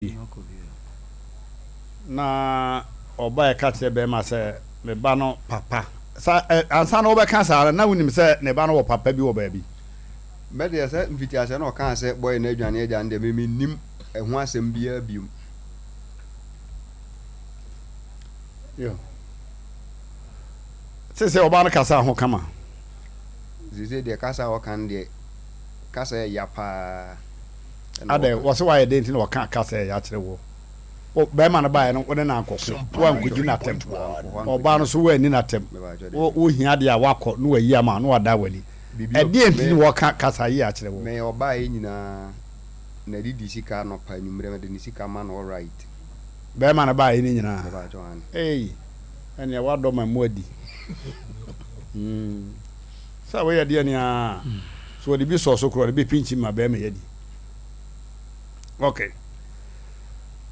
Bi. Na ɔbae ka kyerɛ bɛrima sɛ, Me ba no papa. Sa ɛ, ansa na wobɛka saa no, na wonim sɛ ne ba no wɔ papa bi wɔ baabi. Me deɛ, sɛ mfitiaseɛ na ɔkaa sɛ bɔe no adwane agya no deɛ, me mennim ɛho asɛm biara biom. Yo. Seesei ɔbaa no kasa ho kama. Seesei deɛ kasa a ɔka no deɛ, kasa ɛya paa. Adɛn, wɔse woayɛ dɛn nti na wɔka kasa ɛyɛ akyerɛ woɔ? Wo bɛrima no baeɛ no, wo ne no ankɔko, woankɔdi no atɛm. Ɔbaa no nso woanni no atɛm. Wo, wohia adeɛ a, woakɔ na wayi ama wo na wada w'ani. Ɛdeɛn nti na wɔka kasa yi akyerɛ woɔ? Me ɔbaeɛ nyinaa, nadidi sika anɔpa, anwummerɛ, mede ne sika ma no alright. Bɛrima no baeɛ no nyinaa? Ei, ɛnneɛ woadɔ ma mu adi. Hmm. Sɛ woyɛ deɛ ni aa, so wɔde bi sɔ so korɔ, wɔde bi pinkyi ma bɛrima yɛ di. Okay.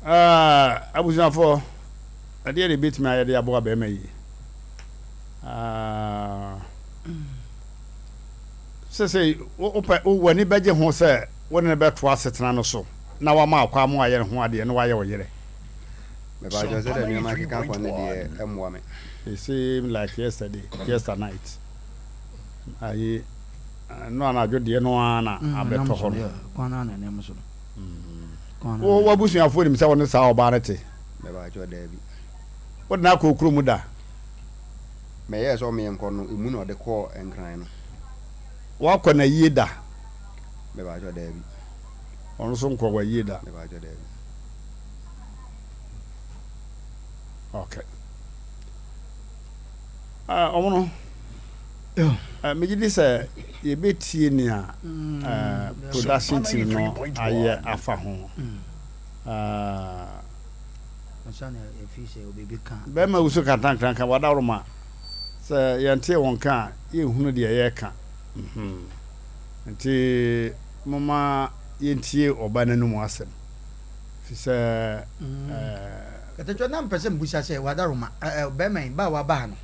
Uh, abusuafoɔ, ɛdeɛ na ebetumi ayɛ de aboa bɛrima yi. Uh, sese wopɛ w'ani bɛgye ho sɛ wo ne no bɛto asetena no so na wama akɔ ama wayɛ ne ho adeɛ na wayɛ ɔyere. Mepatwɔ sɛ dɛ nneɛma keka kɔ no deɛ ɛmmoa me. It seem like yesterday, yesterday night. Ayi, no anadwo deɛ no ara na mm, abɛtɔ hɔ no. Kwan na na so no. Mm. Wo w'abusuafoɔ nim sɛ wo ne saa ɔbaa no te? Mepatwɔ daabi. Wode no akɔ kurom da? Mɛyɛɛ sɛ ɔmeɛ nkɔ no, emu na ɔde kɔɔ Nkran no. Woakɔ n'ayie da? Mepatwɔ daabi. Ɔno nso nkɔ w'ayie da? Mepatwɔ daabi. Okay. Ah, ɔmo no, eh, megye di sɛ yɛbɛtie nea mm, eh, production team no ayɛ afa ho. Mm. Ah, bɛrima wusu kantankranka wadaworoma sɛ yɛntee wɔn ka a yɛnhunu deɛ yɛreka mhm. nti momma yɛntie ɔba no anom asɛm Fi sɛ ɛɛ. Katakyɛ na mpɛ sɛ mbusa sɛ wadaroma ɛɛ bɛrima yi ba a waba ha no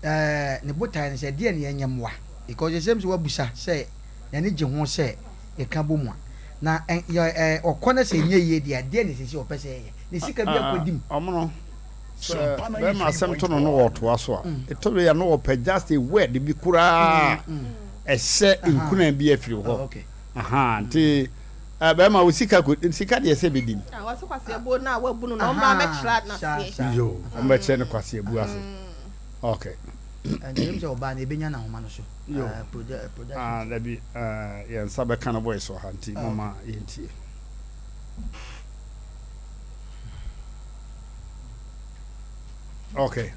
ɛɛ ne botae ne sɛ deɛ ne yɛnyɛ mmoa because ɛsɛm sɛ wabusa sɛ n'ani gye ho sɛ yɛka bɔ mu a na ɛ yɛ ɛɛ ɔkɔ na sɛ ɛnyɛ yie deɛ a deɛ ne sɛ sɛ ɔpɛ sɛ yɛyɛ ne sika bi akɔdi mu. Ɔmono sɛ bɛrima asɛm to no no wɔtoa so a ɛtɔ bi a na ɔpɛ just a word bi koraa ɛhyɛ nkunan bi afiri hɔ ahaa nti. Ah bɛrima wo sika ko sika deɛ sɛ bɛdi mu. Ah wɔse kwaseabuo no a wabunu no ɔmmra mɛkyerɛ n'aseɛ. Yoo ɔmmɛkyerɛ no kwaseabuo ase ok. Nti ɛm sɛ ɔbaa no ɛbɛnya no ahoma no so. Yoo ah dabi yɛn nsa bɛka no voice wɔ ha nti momma yɛntie. Ok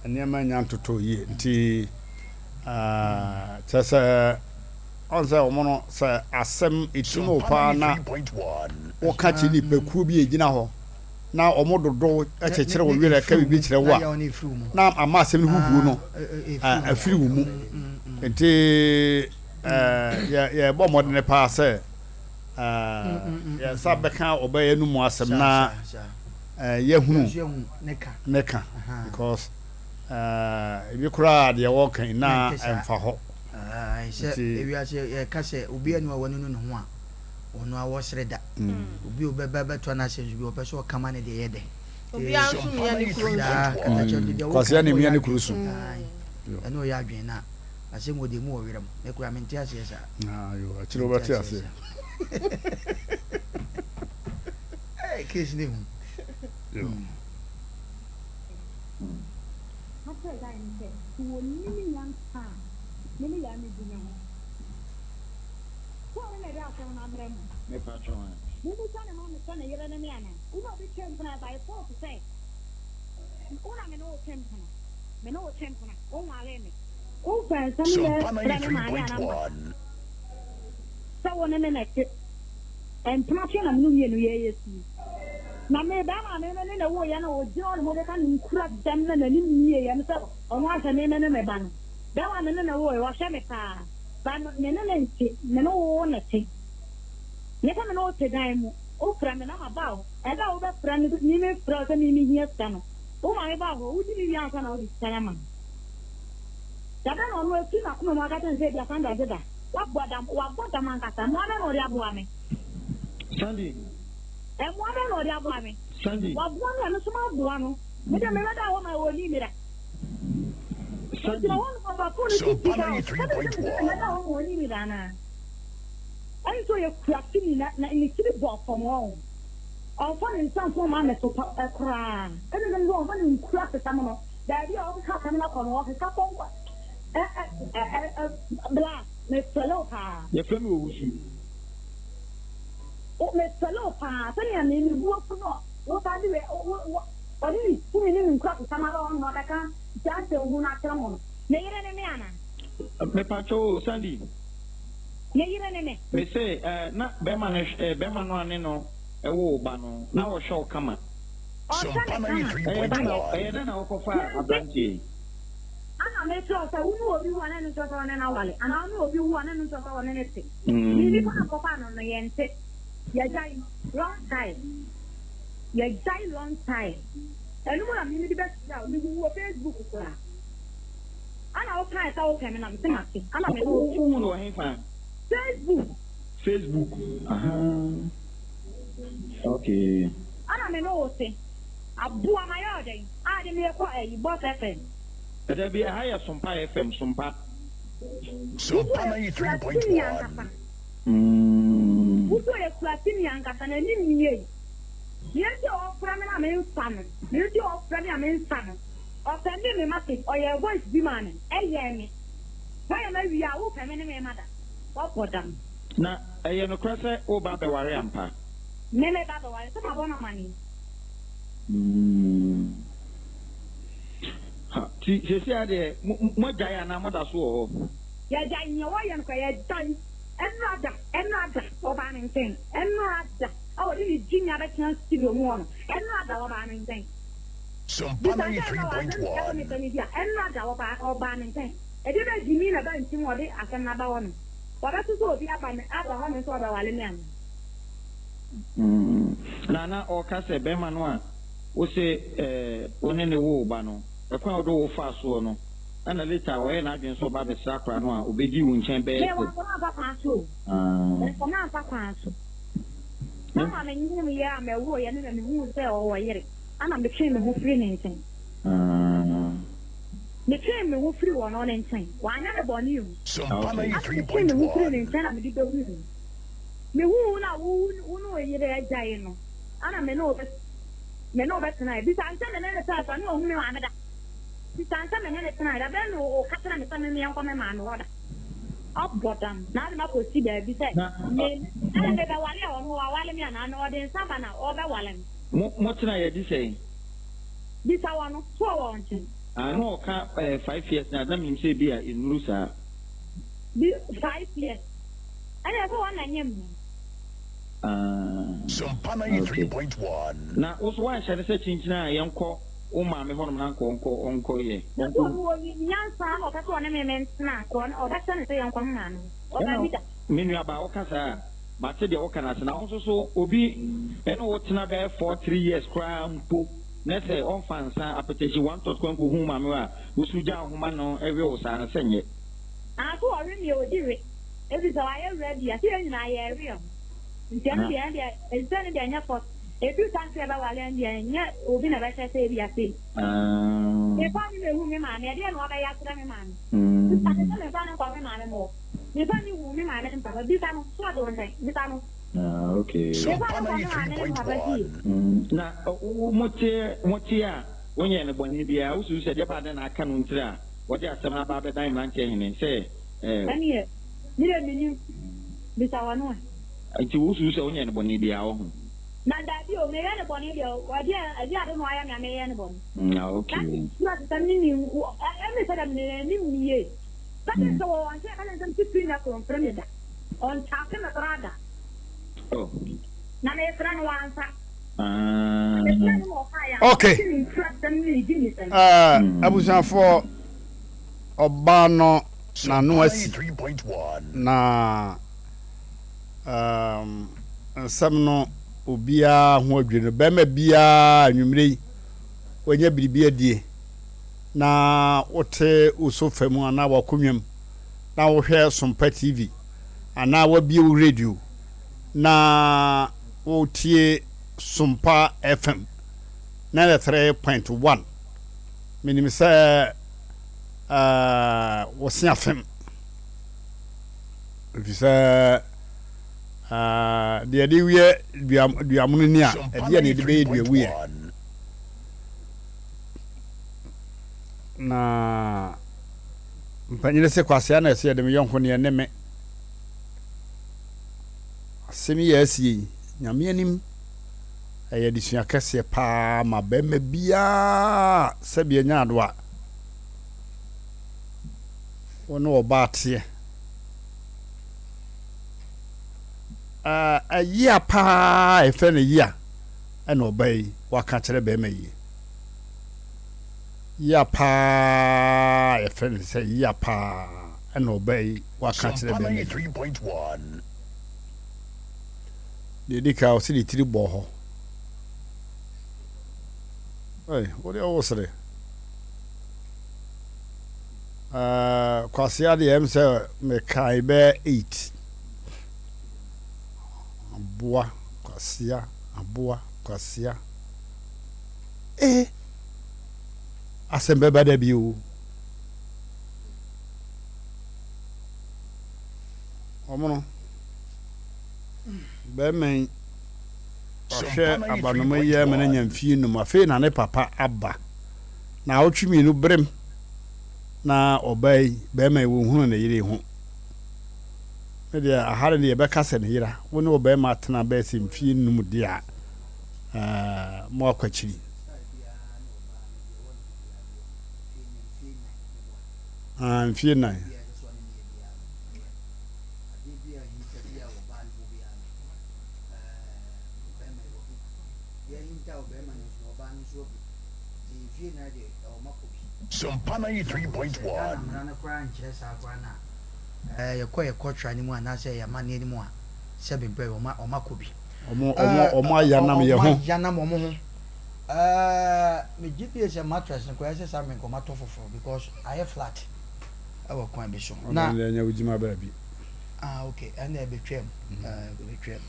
nneɛma nya ntotɔ yie nti kyerɛ sɛ. Ɔn sɛ wɔn no, sɛ asɛm etim wo paa na woka kyerɛ nnipakuo bi a egyina hɔ na wɔn dodow kyekyere wo werɛ ka biribi kyerɛ wo a, na ama asɛm no huhuo no afiri wo mu. Nti yɛbɔ mmɔden paa sɛ yɛn nsa bɛka ɔbɛyɛ no mu asɛm na yɛahunu ne ka because ebi koraa deɛ wɔka yi na ɛmfa hɔ. Ae sɛ ewiase yɛka sɛ obi anu a wanunu ne ho a ɔno a wɔsere da. Obi a ɔbɛba bɛtoa n'asɛm so bi ɔpɛ sɛ ɔka ma ne deɛ yɛ dɛ. Obiara nso mia ne kuro nso. Kwasea ne mia ne kuro so. Ɛne ɔyɛ adwene na asɛm wɔ deɛ mu wɔ werɛ mu. Me koraa mente aseɛ saa. Akyire wobɛte aseɛ. Case no ehu. Ka kyerɛ guy no sɛ, sɛ ɔnnim nyansa a, me me yɛ a mebu me ho. Sɛ ɔno na ɛde asɛm no amrɛ mo. Mommisa no ma me sɛ ne yere ne me anaa? Wo ne obi twe mpena a, by force sɛ wo na me ne wo twe mpena. Me ne wo twe mpena, wonwaree me. Womfa nsɛm nyɛ frɛ me maame anaa me papa sɛ wo ne me na ɛte. Mpena twe na me ne wo mmienu yɛyɛ sie. Na me barima a me ne no woeɛ no a ɔgyina hɔ nom bɛka ne nkurasɛm na n'anim nyieeɛ no sɛ ɔno ahwɛ me me ne me ba no. Barima a me ne no woeɛ, ɔhwɛ me paa, but me ne no nte, me ne wo na ɛte. Nyɛ sɛ me ne wo te dan mu, wofrɛ me na maba hɔ. Ɛda a wobɛfrɛ me, me mefrɛ wo sɛ me mehia sika no, wo maame ba hɔ, wodi me wie ansa na wode sika no ama me. Da bɛn na ɔno afiri n'akoma mu aka kyerɛ me sɛ ebia Sandra gye da? Wabɔ dam, wabɔ dam ankasa, mmoa bɛn na ɔde aboa me? Sandy. Mmoa bɛn na ɔde aboa me? Sandy. Waboa me a, me nso maboa no. Me deɛ mebɛda hɔ ma ɔnni me da. Sandy. Ɔgyina hɔ no ɔfa phone no si speaker hɔ. Ka kyerɛ sɛ me sɛ mɛda hɔ ma ɔnni me da anaa? Ɛne sɛ ɔyɛ kuraseni na na ne tiri bɔ fam ɔn. Ɔmfa ne nsa mfa ɔma me so pa koraa. Ka kyerɛ sɛ ɔmfa ne nkura sesam no. Baabi a ɔkeka asɛm no akɔ no ɔkeka kɔ nkɔ ɛ ɛ ɛ ɛ bla mefɛle wo paa. Yɛfrɛ me Owusu. Wo mefɛle wo paa sɛnea me me bu afu no wo san de wei wo wo ɔde ne tumi ne ne nkura sesam aba hɔ no ɔbɛka saa nsɛm hunu no akyerɛ mo no. Ne yere ne me anaa? Mepakyɛw o, Sandy. Ne yere ne me. Me se eh, na bɛrima no eh, bɛrima no a ne no wo wo ba no, na ɔhwɛ wo kama. Ɔhwɛ me kama. Ɛyɛ dɛn na, ɛyɛ dɛn na wokɔfaa aberanteɛ yi? Ana mekyerɛ wo sɛ wo ne obi wu a na ɛno nkyerɛ sɛ wo ne no aware, anaa wo ne obi wu a na ɛno nkyerɛ sɛ wo ne no te. Me nipa a mekɔfaa no no, yɛnte. Yɛagyae long time. Yɛagyae long time. Ɛno mu na me mede bɛhyira wo. Mehu wo wɔ Facebook koraa. Ana wokae sɛ wopɛ me na mese mate. Ana me ne wo. Wohu no wɔ hefa? Facebook. Facebook. Ahaa. Okay. Ana me ne wo te. Aboa mayɛ wo dɛn? A de me kɔ ayi Boss FM. Dabi ɛha yɛ Sompa FM, Sompa. Sompa 93.1. Ankasa. Wotu yɛ kurasini ankasa n'anim nie. Nea nti a ɔfrɛ me na memfa no. Nea nti a ɔfrɛ me a memfa no. Ɔsɛndee me message, ɔyɛɛ voice bi maa me, ɛyɛɛ me. Woayɛ me awie a, wopɛ me ne me ma da. Woabɔ dam. Na ɛyɛ nokorɛ sɛ woreba abɛware ampa? Me meba abɛware, sɛ mabɔ no amaneɛ. Mm. Ha, nti seesei ara deɛ, mo, moagyae anaa moda so wɔ hɔ? Yɛagyae, nea wɔyɛ no koraa, yɛagyae. Ɛnnora da, ɛnnora da, wɔbaa me nkyɛn. Ɛnnora da, a wɔde ne gyimi abɛtena studio mu hɔ no, ɛnnora da wɔbaa me nkyɛn. Bisa sɛ ɛba wɔ asɛm ɛwɔ ne pɛ ne bi a, ɛnora da ɔbaa ɔbaa me nkyɛn. Ɛdeɛ bɛn gyimii na ɛba nti na ɔde asɛm no aba hɔ nom? Wabɛto sɛ obi aba me aba hɔ nom sɛ ɔbɛwale me anaa? Mm, na na ɔreka sɛ bɛrima no a wose eh, wo ne no woo ba no, ɛkwan a ɔde wo faa soɔ no, ɛna later ɔyɛɛ n'adwene sɛ ɔba abɛsra akwadaa no a, ɔbɛdii wo nkyɛn bɛyɛ Me, sɛ. wamfa mamfa kwan so o. Ah. Wamfa mamfa kwan so. Na ma menyiniiɛ a mɛwooeɛ no na mehuu sɛ ɔwɔ yere. Ɛnna metwee me ho firii ne nkyɛn. Metwee me ho firii ɔno ne nkyɛn. Wanyɛ me bɔne o. Ɛnna metwee me ho firii ne nkyɛn na mede bɛhuu wo. Mehuu wo na wo wo ne wo yere agyae no, ɛnna me ne wo bɛ me ne wo bɛtenae. Bisa no sɛ me ne no tenae so a, na wahu me maame da. Bisa no sɛ me ne no tenae da bɛn na ɔka kyerɛɛ me sɛ me menkɔ me maame hɔ da. Ɔbɔ dam na ade me akɔsi baabi sɛ me ɛnna mebɛwale a ɔno wawale me anaa ɔde nsa ba na ɔrebɛwale me. Mo mo tena yɛ di sɛn? Bisa wɔ no, so ɔwɔ wo nkyɛn? Ah na ɔka eh five years na na menim sɛ ebi a ennuru saa. Bi five years ɛna ɛsɛ wɔn na nyɛ mu. Ah okay na wo so woanhyɛ no sɛ kyinkyin a yɛnkɔ wo maame hɔnom na nka ɔnkɔ ɔnkɔ yɛ Na ɔnkɔ. ɔno ɔnim nyansa na ɔpɛ sɛ ɔne me mentena nka ɔbɛhyɛ no sɛ yɛnkɔ me maame hɔ. Ɔba Ɛna bi da. me nuabaa woka saa a. Mate deɛ woka no ase. Na wo nso so obi ne wo tena bɛyɛ four, three years koraa mpo na sɛ ɔmfa nsa, apɛtɛhyi, one thought koraa nkɔhu wo maame a, wo so gyaa wo ho ma no we wo saa no, sɛ nyɛ. Nanso ɔwe deɛ ɔdi we, ɛfiri sɛ wayɛ ready a, sɛ yɛn nyinaa yɛrewe yɛn ho. Nti ɛno deɛ, ɛno deɛ, ɛsɛ no deɛ ɛnyɛ force. Ɛduru time sɛ yɛbɛware ɛno deɛ, ɛnyɛ obi na ɛbɛhyɛ sɛ ebia sei. Mefa no mɛhu me maame, ɛdeɛn na wabɛyɛ akyerɛ me maame? Bisa no sɛ memfa no nkɔ me maame hɔ. Mefa no hu me maame ne me papa. Bisa no, so ɔde wo nsɛn? Bisa no. Ah, okay. Mefa no kɔ me maame ne me papa fie. Na wo mote mote a wonyɛɛ no bɔne biara, wosusu sɛ deɛ baa dɛn na aka no ntiri a wɔde asɛm no aba abɛdan mmeranteɛ hene sɛ eh. Ɛneɛ, me deɛ mennim. Bisa wɔn ɛ. Nti wosusu sɛ wonyɛɛ no bɔne biara, woho? Na dabi o, meyɛ no bɔne deɛ, ɔdeɛ ɛdeɛ ade na wayɛ me a meyɛ no bɔne. Ah, okay. Na ne sura te sɛ me ne, ɛne sɛ dɛ menim no yie. Ka kyerɛ no sɛ wɔwɔ nkyɛn ka kyerɛ no sɛ mete firi nnɛ koro mfrɛ me da. Ɔnkyate me koraa da. Na mefrɛ no wamfa. Na mefrɛ no na ɔfaeɛ a, Okay. ɔte ne nkurasɛm ne ne gyimnisɛm. Eh, abusuafoɔ, ɔbaa no n'ano asi na um, nsɛm no obiara ho adwiri no. Bɛrima biara anwummerɛ yi wanya biribi adie. na wote wo sofa mu anaa w'akonnwa mu na wohwɛ Sompa TV anaa wabue wo radio na wotie. Sompa FM 93.1. Menim sɛ uh, wɔse afem. Ɛfiri sɛ uh, deɛ yɛde wiɛ duamono ni a, ɛdeɛ na yɛde bɛyɛ duawuiɛ. Na mpanyini se kwasea na ɛsɛ yɛde me yɔnko neɛ ne me. Asɛm yi a asie yi, Nyame anim, ɛyɛ adesua kɛseɛ paa ma bɛrima biara sɛbi anya ado a wo ne ɔbaa teɛ. Ɛyea paa ɛfɛ no yea ɛna ɔbaa yi waka kyerɛ bɛrima yi. Yea paa yɛfrɛ no sɛ yea paa ɛna ɔbaa yi waka kyerɛ bɛrima yi. Deɛ ɛdi kan ɔsi ne tiri bɔ hɔ. Ɛy, wo deɛ wo sere. Ɛɛ, kwasea deɛ ɛm sɛ mekae bɛyɛ 8. Aboa, kwasea, aboa, kwasea. Ee, asɛm bɛba da bi o. Ɔmono, bɛrima yi, wahwɛ abanoma yi ama no anya mfie num. Afei na ne papa aba. Na awotwe mmienu berem na ɔbaa yi, bɛrima yi, wɔnhunu ne yere ho. Me deɛ, aha no deɛ yɛbɛka sɛ ne yera. Wo ne ɔbarima atena bɛyɛ sɛ mfie num deɛ a, ɛɛ, mo akɔ akyiri. Ah, mfie nan. Sompa 93.1. Yɛkɔ yɛ culture no mu anaasɛ yɛ amanneɛ no mu a, sɛbe mprɛ wɔn wɔn akɔ bi. Wɔn wɔn wɔn ayanam yɛ ho. Wɔn ayanam wɔn ho. Ɛɛ megye die sɛ mattress no koraa ɛsɛ sɛ ame nka wɔn atɔ foforɔ because ayɛ flat ɛwɔ kwan bi so. Na ɔno ɛnyɛ wogyima baabi. Ah okay ɛnna ɛbɛtwam ɛɛ ɛbɛtwam.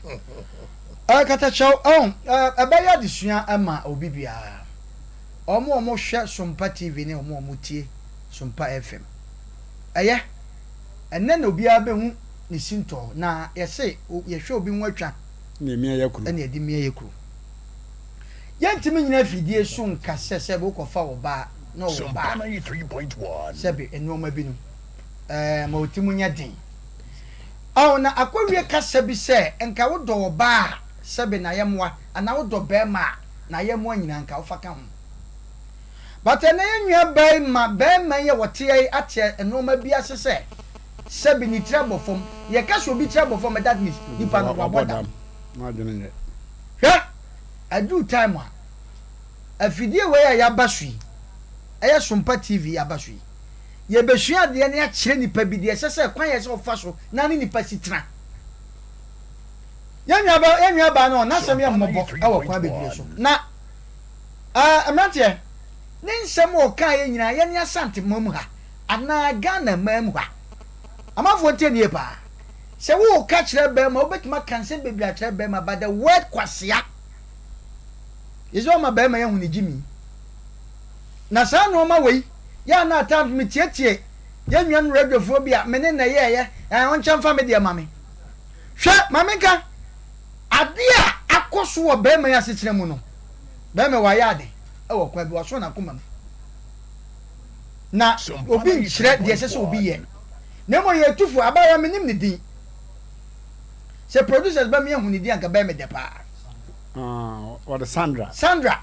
Ɛɛ katakyɛw ɛho ɛɛ ɛbɛyɛ adesua ɛma obi biara. Wɔn a wɔhwɛ Sompa TV ne wɔn a wɔtie Sompa FM. Ɛyɛ, ɛnnɛ na obiara bɛhu ne sintɔ, na yɛse yɛhwɛ obi ho atwa Ɛna emia yɛ kuro. ɛna yɛde mia yɛ kuro. Yɛntumi nyina afidie so nka sɛ sɛbe wokɔfa wo ba na ɔwɔ ba a, sɛbe nnoɔma bi no ɛɛ ma wo ti mu nyɛ den. Ɔho na akɔwie kasa bi sɛ nka wodɔ ɔbaa a sɛbe n'ayɛmmoa anaa wodɔ bɛɛma a n'ayɛmmoa nyinaa nka wofa ka ho. But ɛnɛ yɛn nua baa yi ma barima yi a ɔte ha yi ate nnoɔma bi ase sɛ sɛbi ne tiri abɔ fam. Yɛka sɛ obi tiri abɔ fam a that means nipa no wabɔ dam. Hwɛ aduru time a afidie wei a yɛaba so yi ɛyɛ Sompa TV yi aba so yi yɛbɛsua adeɛ ne akyerɛ nipa bi deɛ ɛsɛ sɛ kwan yɛ sɛ ɔfa so na ne nipa si tena. Yɛn nua ba yɛn nua baa no n'asɛm yɛ mmɔbɔ ɛwɔ kwan bebree so na Ah mmeranteɛ, ne nsɛm a ɔkaeɛ nyinaa yɛne Asante man mu ha anaa Ghana man mu ha. Amanfoɔ ntie no yie paa. Sɛ woreka kyerɛ barima, wobɛtumi aka nsɛm bebree akyerɛ barima but the word kwasea is ɔma barima yi ahu ne gyimi. Na saa nnoɔma wei, yɛ a na at times metietie yɛn nuanom radiofoɔ bi a me ne na ɛyɛɛyɛ, ɛɛ ɔnkyɛ mfa me deɛ ma me. Hwɛ, ma menka, adeɛ a akɔ so wɔ barima yi asetena mu no, Bɛrima wayɛ ade wɔ kwan bi, wasɔ n'akoma mu. Na obi nkyerɛ deɛ ɛsɛ sɛ obi yɛ. Na mmom yɛ tufo, abaayewa menim ne din. Sɛ producers bɛ me ahu ne din anka bɛyɛ me dɛ paa. Ah, wɔde Sandra. Sandra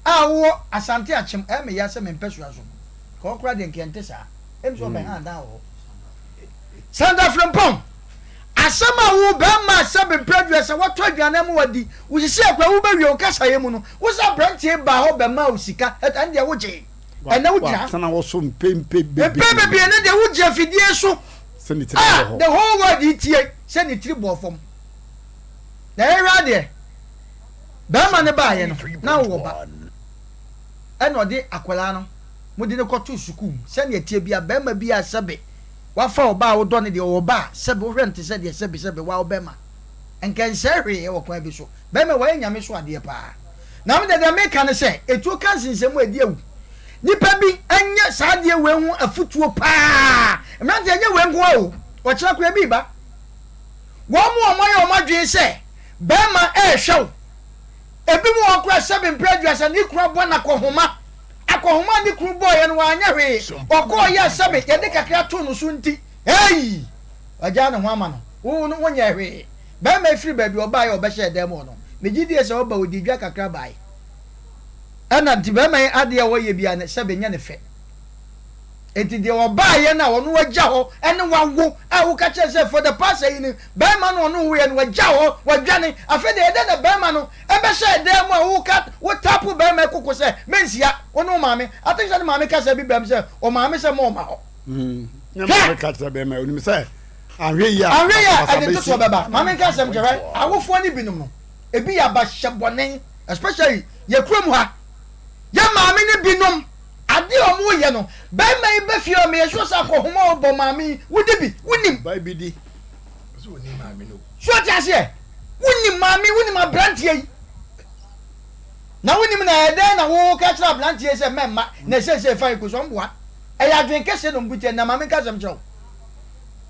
a wowɔ Asante Akyem, ɛyɛ me ya sɛ mempɛ soa so. Ka ɔkora deɛ nka ɛnte saa. Ɛm sɛ ɔbɛha adan wɔ hɔ. Sandra Frimpong, Asɛm a wo bɛɛma a sɛbe mprɛ aduasa watɔ aduane ama wadi, wo sisi akora wo bɛwie wo kasaeɛ mu no, wo sɛ aberanteɛ yi baa hɔ bɛmaa wo sika, ɛno deɛ wo gyee. Ɛnɛ wo gyina ha. Watena wo so mpempe bebree. Mpɛn bebree ɛnɛ deɛ wo gyina afidie so Sɛ ne tiri bɔɔ a hɔ. the whole world yi tie sɛ ne tiri bɔɔ fam. Na yɛhwɛ adeɛ, bɛɛma no baeɛ no na wowɔ ba, ɛna ɔde akwadaa no mode no kɔtoo sukuu mu, sɛdeɛ ɛteɛ biara bɛɛma biara sɛbe Wafa ɔbaa a wodɔ no deɛ ɔwɔ ba a sɛbe wohwɛ no te sɛ deɛ sɛbe sɛbe waa wo bɛma. Nka ɛnsɛe hwee wɔ kwan bi so. Bɛrima wayɛ Nyame so adeɛ paa. Na me deɛ deɛ meka ne sɛ, etuo ka nsensɛnmu a ɛdi awu. Nipa bi nyɛ saa adeɛ wei ho afutuo paa. Mmeranteɛ ɛnyɛ wei nko ara o, ɔkyena koraa bi reba. Wɔn a wɔayɛ wɔn adwene sɛ bɛrima rehwɛ wo, ebinom wɔ hɔ koraa sɛbe mprɛ aduasa ne kunu abɔ no akɔhoma. Akɔhoma a ne kunu bɔeɛ no wanyɛ hwee, ɔkɔeɛ a sɛbe yɛde kakra too no so nti, ei! Wagyaa ne ho ama no. Wo no wonyɛɛ hwee. Barima yi firi baabi a ɔbaeɛ a ɔbɛhyɛɛ dan mu hɔ no, megye die sɛ ɔba ɔdii dwa kakra baeɛ. Ɛna nti barima yi adeɛ a ɔyɛ biara no sɛbe nyɛ ne fɛ. Enti deɛ ɔbaeɛ no a ɔno wagya hɔ ɛne wawo a woka kyerɛ sɛ for the past ayi no barima no ɔno woeɛ no wagya hɔ wadwane. Afei deɛ ɛdɛn na barima no ɛbɛhyɛɛ dan mu a woka wo tapo barima yi koko sɛ mensia wo ne wo maame. I think sɛ ne maame kasa bi baam sɛ ɔmaame sɛ ma ɔma hɔ. Ne maame ka kyerɛ bɛrima onim sɛ anhwɛ yie a anhwɛ yie a ɛde ntotoɔ bɛba. Maame nka asɛm kyerɛ awofoɔ no binom no ebi yɛ abahyɛ bɔne especially yɛ kurom ha yɛ maame no binom adeɛ a wɔn yɛ no bɛrima yi bɛ fie a meyɛ sure sɛ akɔhoma a ɔbɔ maame yi wodi bi wonim ba bi di so ɔte aseɛ wonim maame wonim aberanteɛ yi na wonim na ɛdɛn na woka kyerɛ aberanteɛ sɛ mɛmma na ɛsɛsɛ fa yi ko so ɔmboa Ɛyɛ adwene kɛseɛ na ɔmbu kyɛ. Na ma menka asɛm nkyerɛ wo,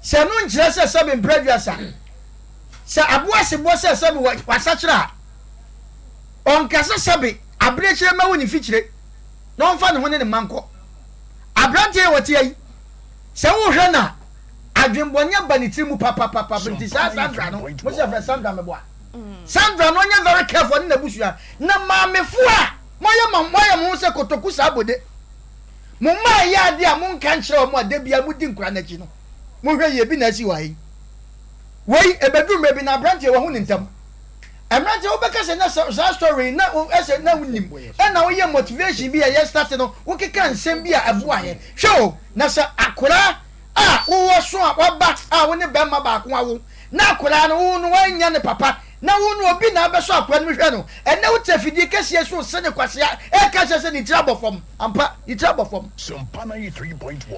sɛ ɛno nkyerɛ sɛ sɛbe mprɛ aduasa, sɛ aboa sebɔ sɛ sɛbe wasakyera a, ɔnka sɛ sɛbe abirekyire mmɛwo ne mfikyire na ɔmfa ne ho ne ne mma nkɔ. Aberanteɛ yi a ɔte ha yi, sɛ wohwɛ no a, adwenbɔne aba ne tiri mu papapapa. Nti saa Sandra no, mo sɛ yɛfrɛ Sandra meboa. Sandra no ɔnyɛ very careful ɔne n'abusua. Na maamefoɔ a moayɛ mo ho sɛ kotoku saa bode. Mo mma reyɛ ade a monka nkyerɛ wɔn a da biara mudi nkwadaa no akyi no, monhwɛ yie, ebi na asi wɔ ha yi. Wei, ɛbɛduru mmerɛ bi na aberanteɛ wahu ne ntam. Mmeranteɛ wobɛka sɛ na saa story yi na ɛsɛ na wonim, ɛna woyɛ motivation bi a yɛ start no, wokeka nsɛm bi a ɛboa yɛn. Hwɛ o, na sɛ akwadaa a wowɔ so a waba a wo ne barima baako awo, na akwadaa no wo no wannya ne papa, Na wo no obi na abɛsɔ akoa no mu hwɛ no. Ɛnnɛ wote afidie kɛseɛ so rese ne kwasea reka kyerɛ sɛ ne tiri abɔ fam. Ampa, ne tiri abɔ fam.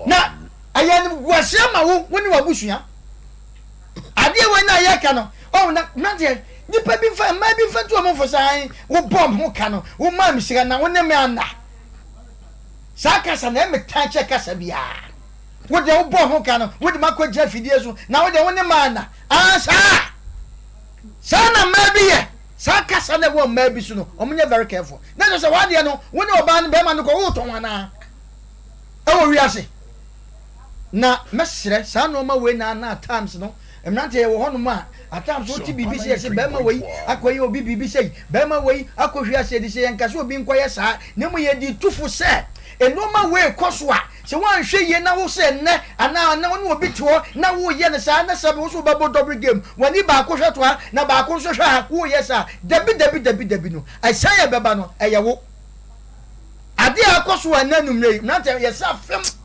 Na ɛyɛ animguaseɛ ma wo, wo ne w'abusua. Adeɛ wei no a yɛreka no, ɔho na mmeranteɛ, nnipa bi mfa, mmaa bi mfa ntu wɔn fo sɛ ae, wobɔɔ me ho ka no, womaa me sika na wo ne me anna. Saa kasa no, ɛyɛ me tan kyɛ kasa biara. Wo deɛ wobɔɔ ho ka no, wode m'akɔgyina afidie so, na wo deɛ wo ne me anna. Aa saa! Saa na mmaa bi yɛ. Saa kasa no a ɛwɔ mmaa bi so no, wɔnyɛ very careful. Na kyerɛ sɛ w'adeɛ no, wo ne ɔbaa no, barima no kɔ, woretɔn anaa? Ɛwɔ wiase. Na mɛsrɛ, saa nneɛma wei na na at times no, mmeranteɛ yɛwɔ hɔnom a, at times wote biribi sɛ yɛse barima wei akɔyɛ obi biribi sei, barima wei akɔhwie ase, yɛde sɛ yɛnka sɛ obi nkɔyɛ saa, na mmom yɛde tu fo sɛ nneɛma wei kɔ so a, Sɛ woanhwɛ yie na wo sɛ nnɛ anaa nnɛ wo ne obi te hɔ na woreyɛ no saa na sɛbe wo nso wobɛbɔ double game, w'ani baako hwɛ to ha na baako nso hwɛ ha, woreyɛ saa, dabi dabi dabi dabi no, asiane a ɛbɛba no, ɛyɛ wo. Adeɛ a ɛkɔ so wɔ ɛnnɛ anwummerɛ yi, mmeranteɛ, yɛsɛ afem.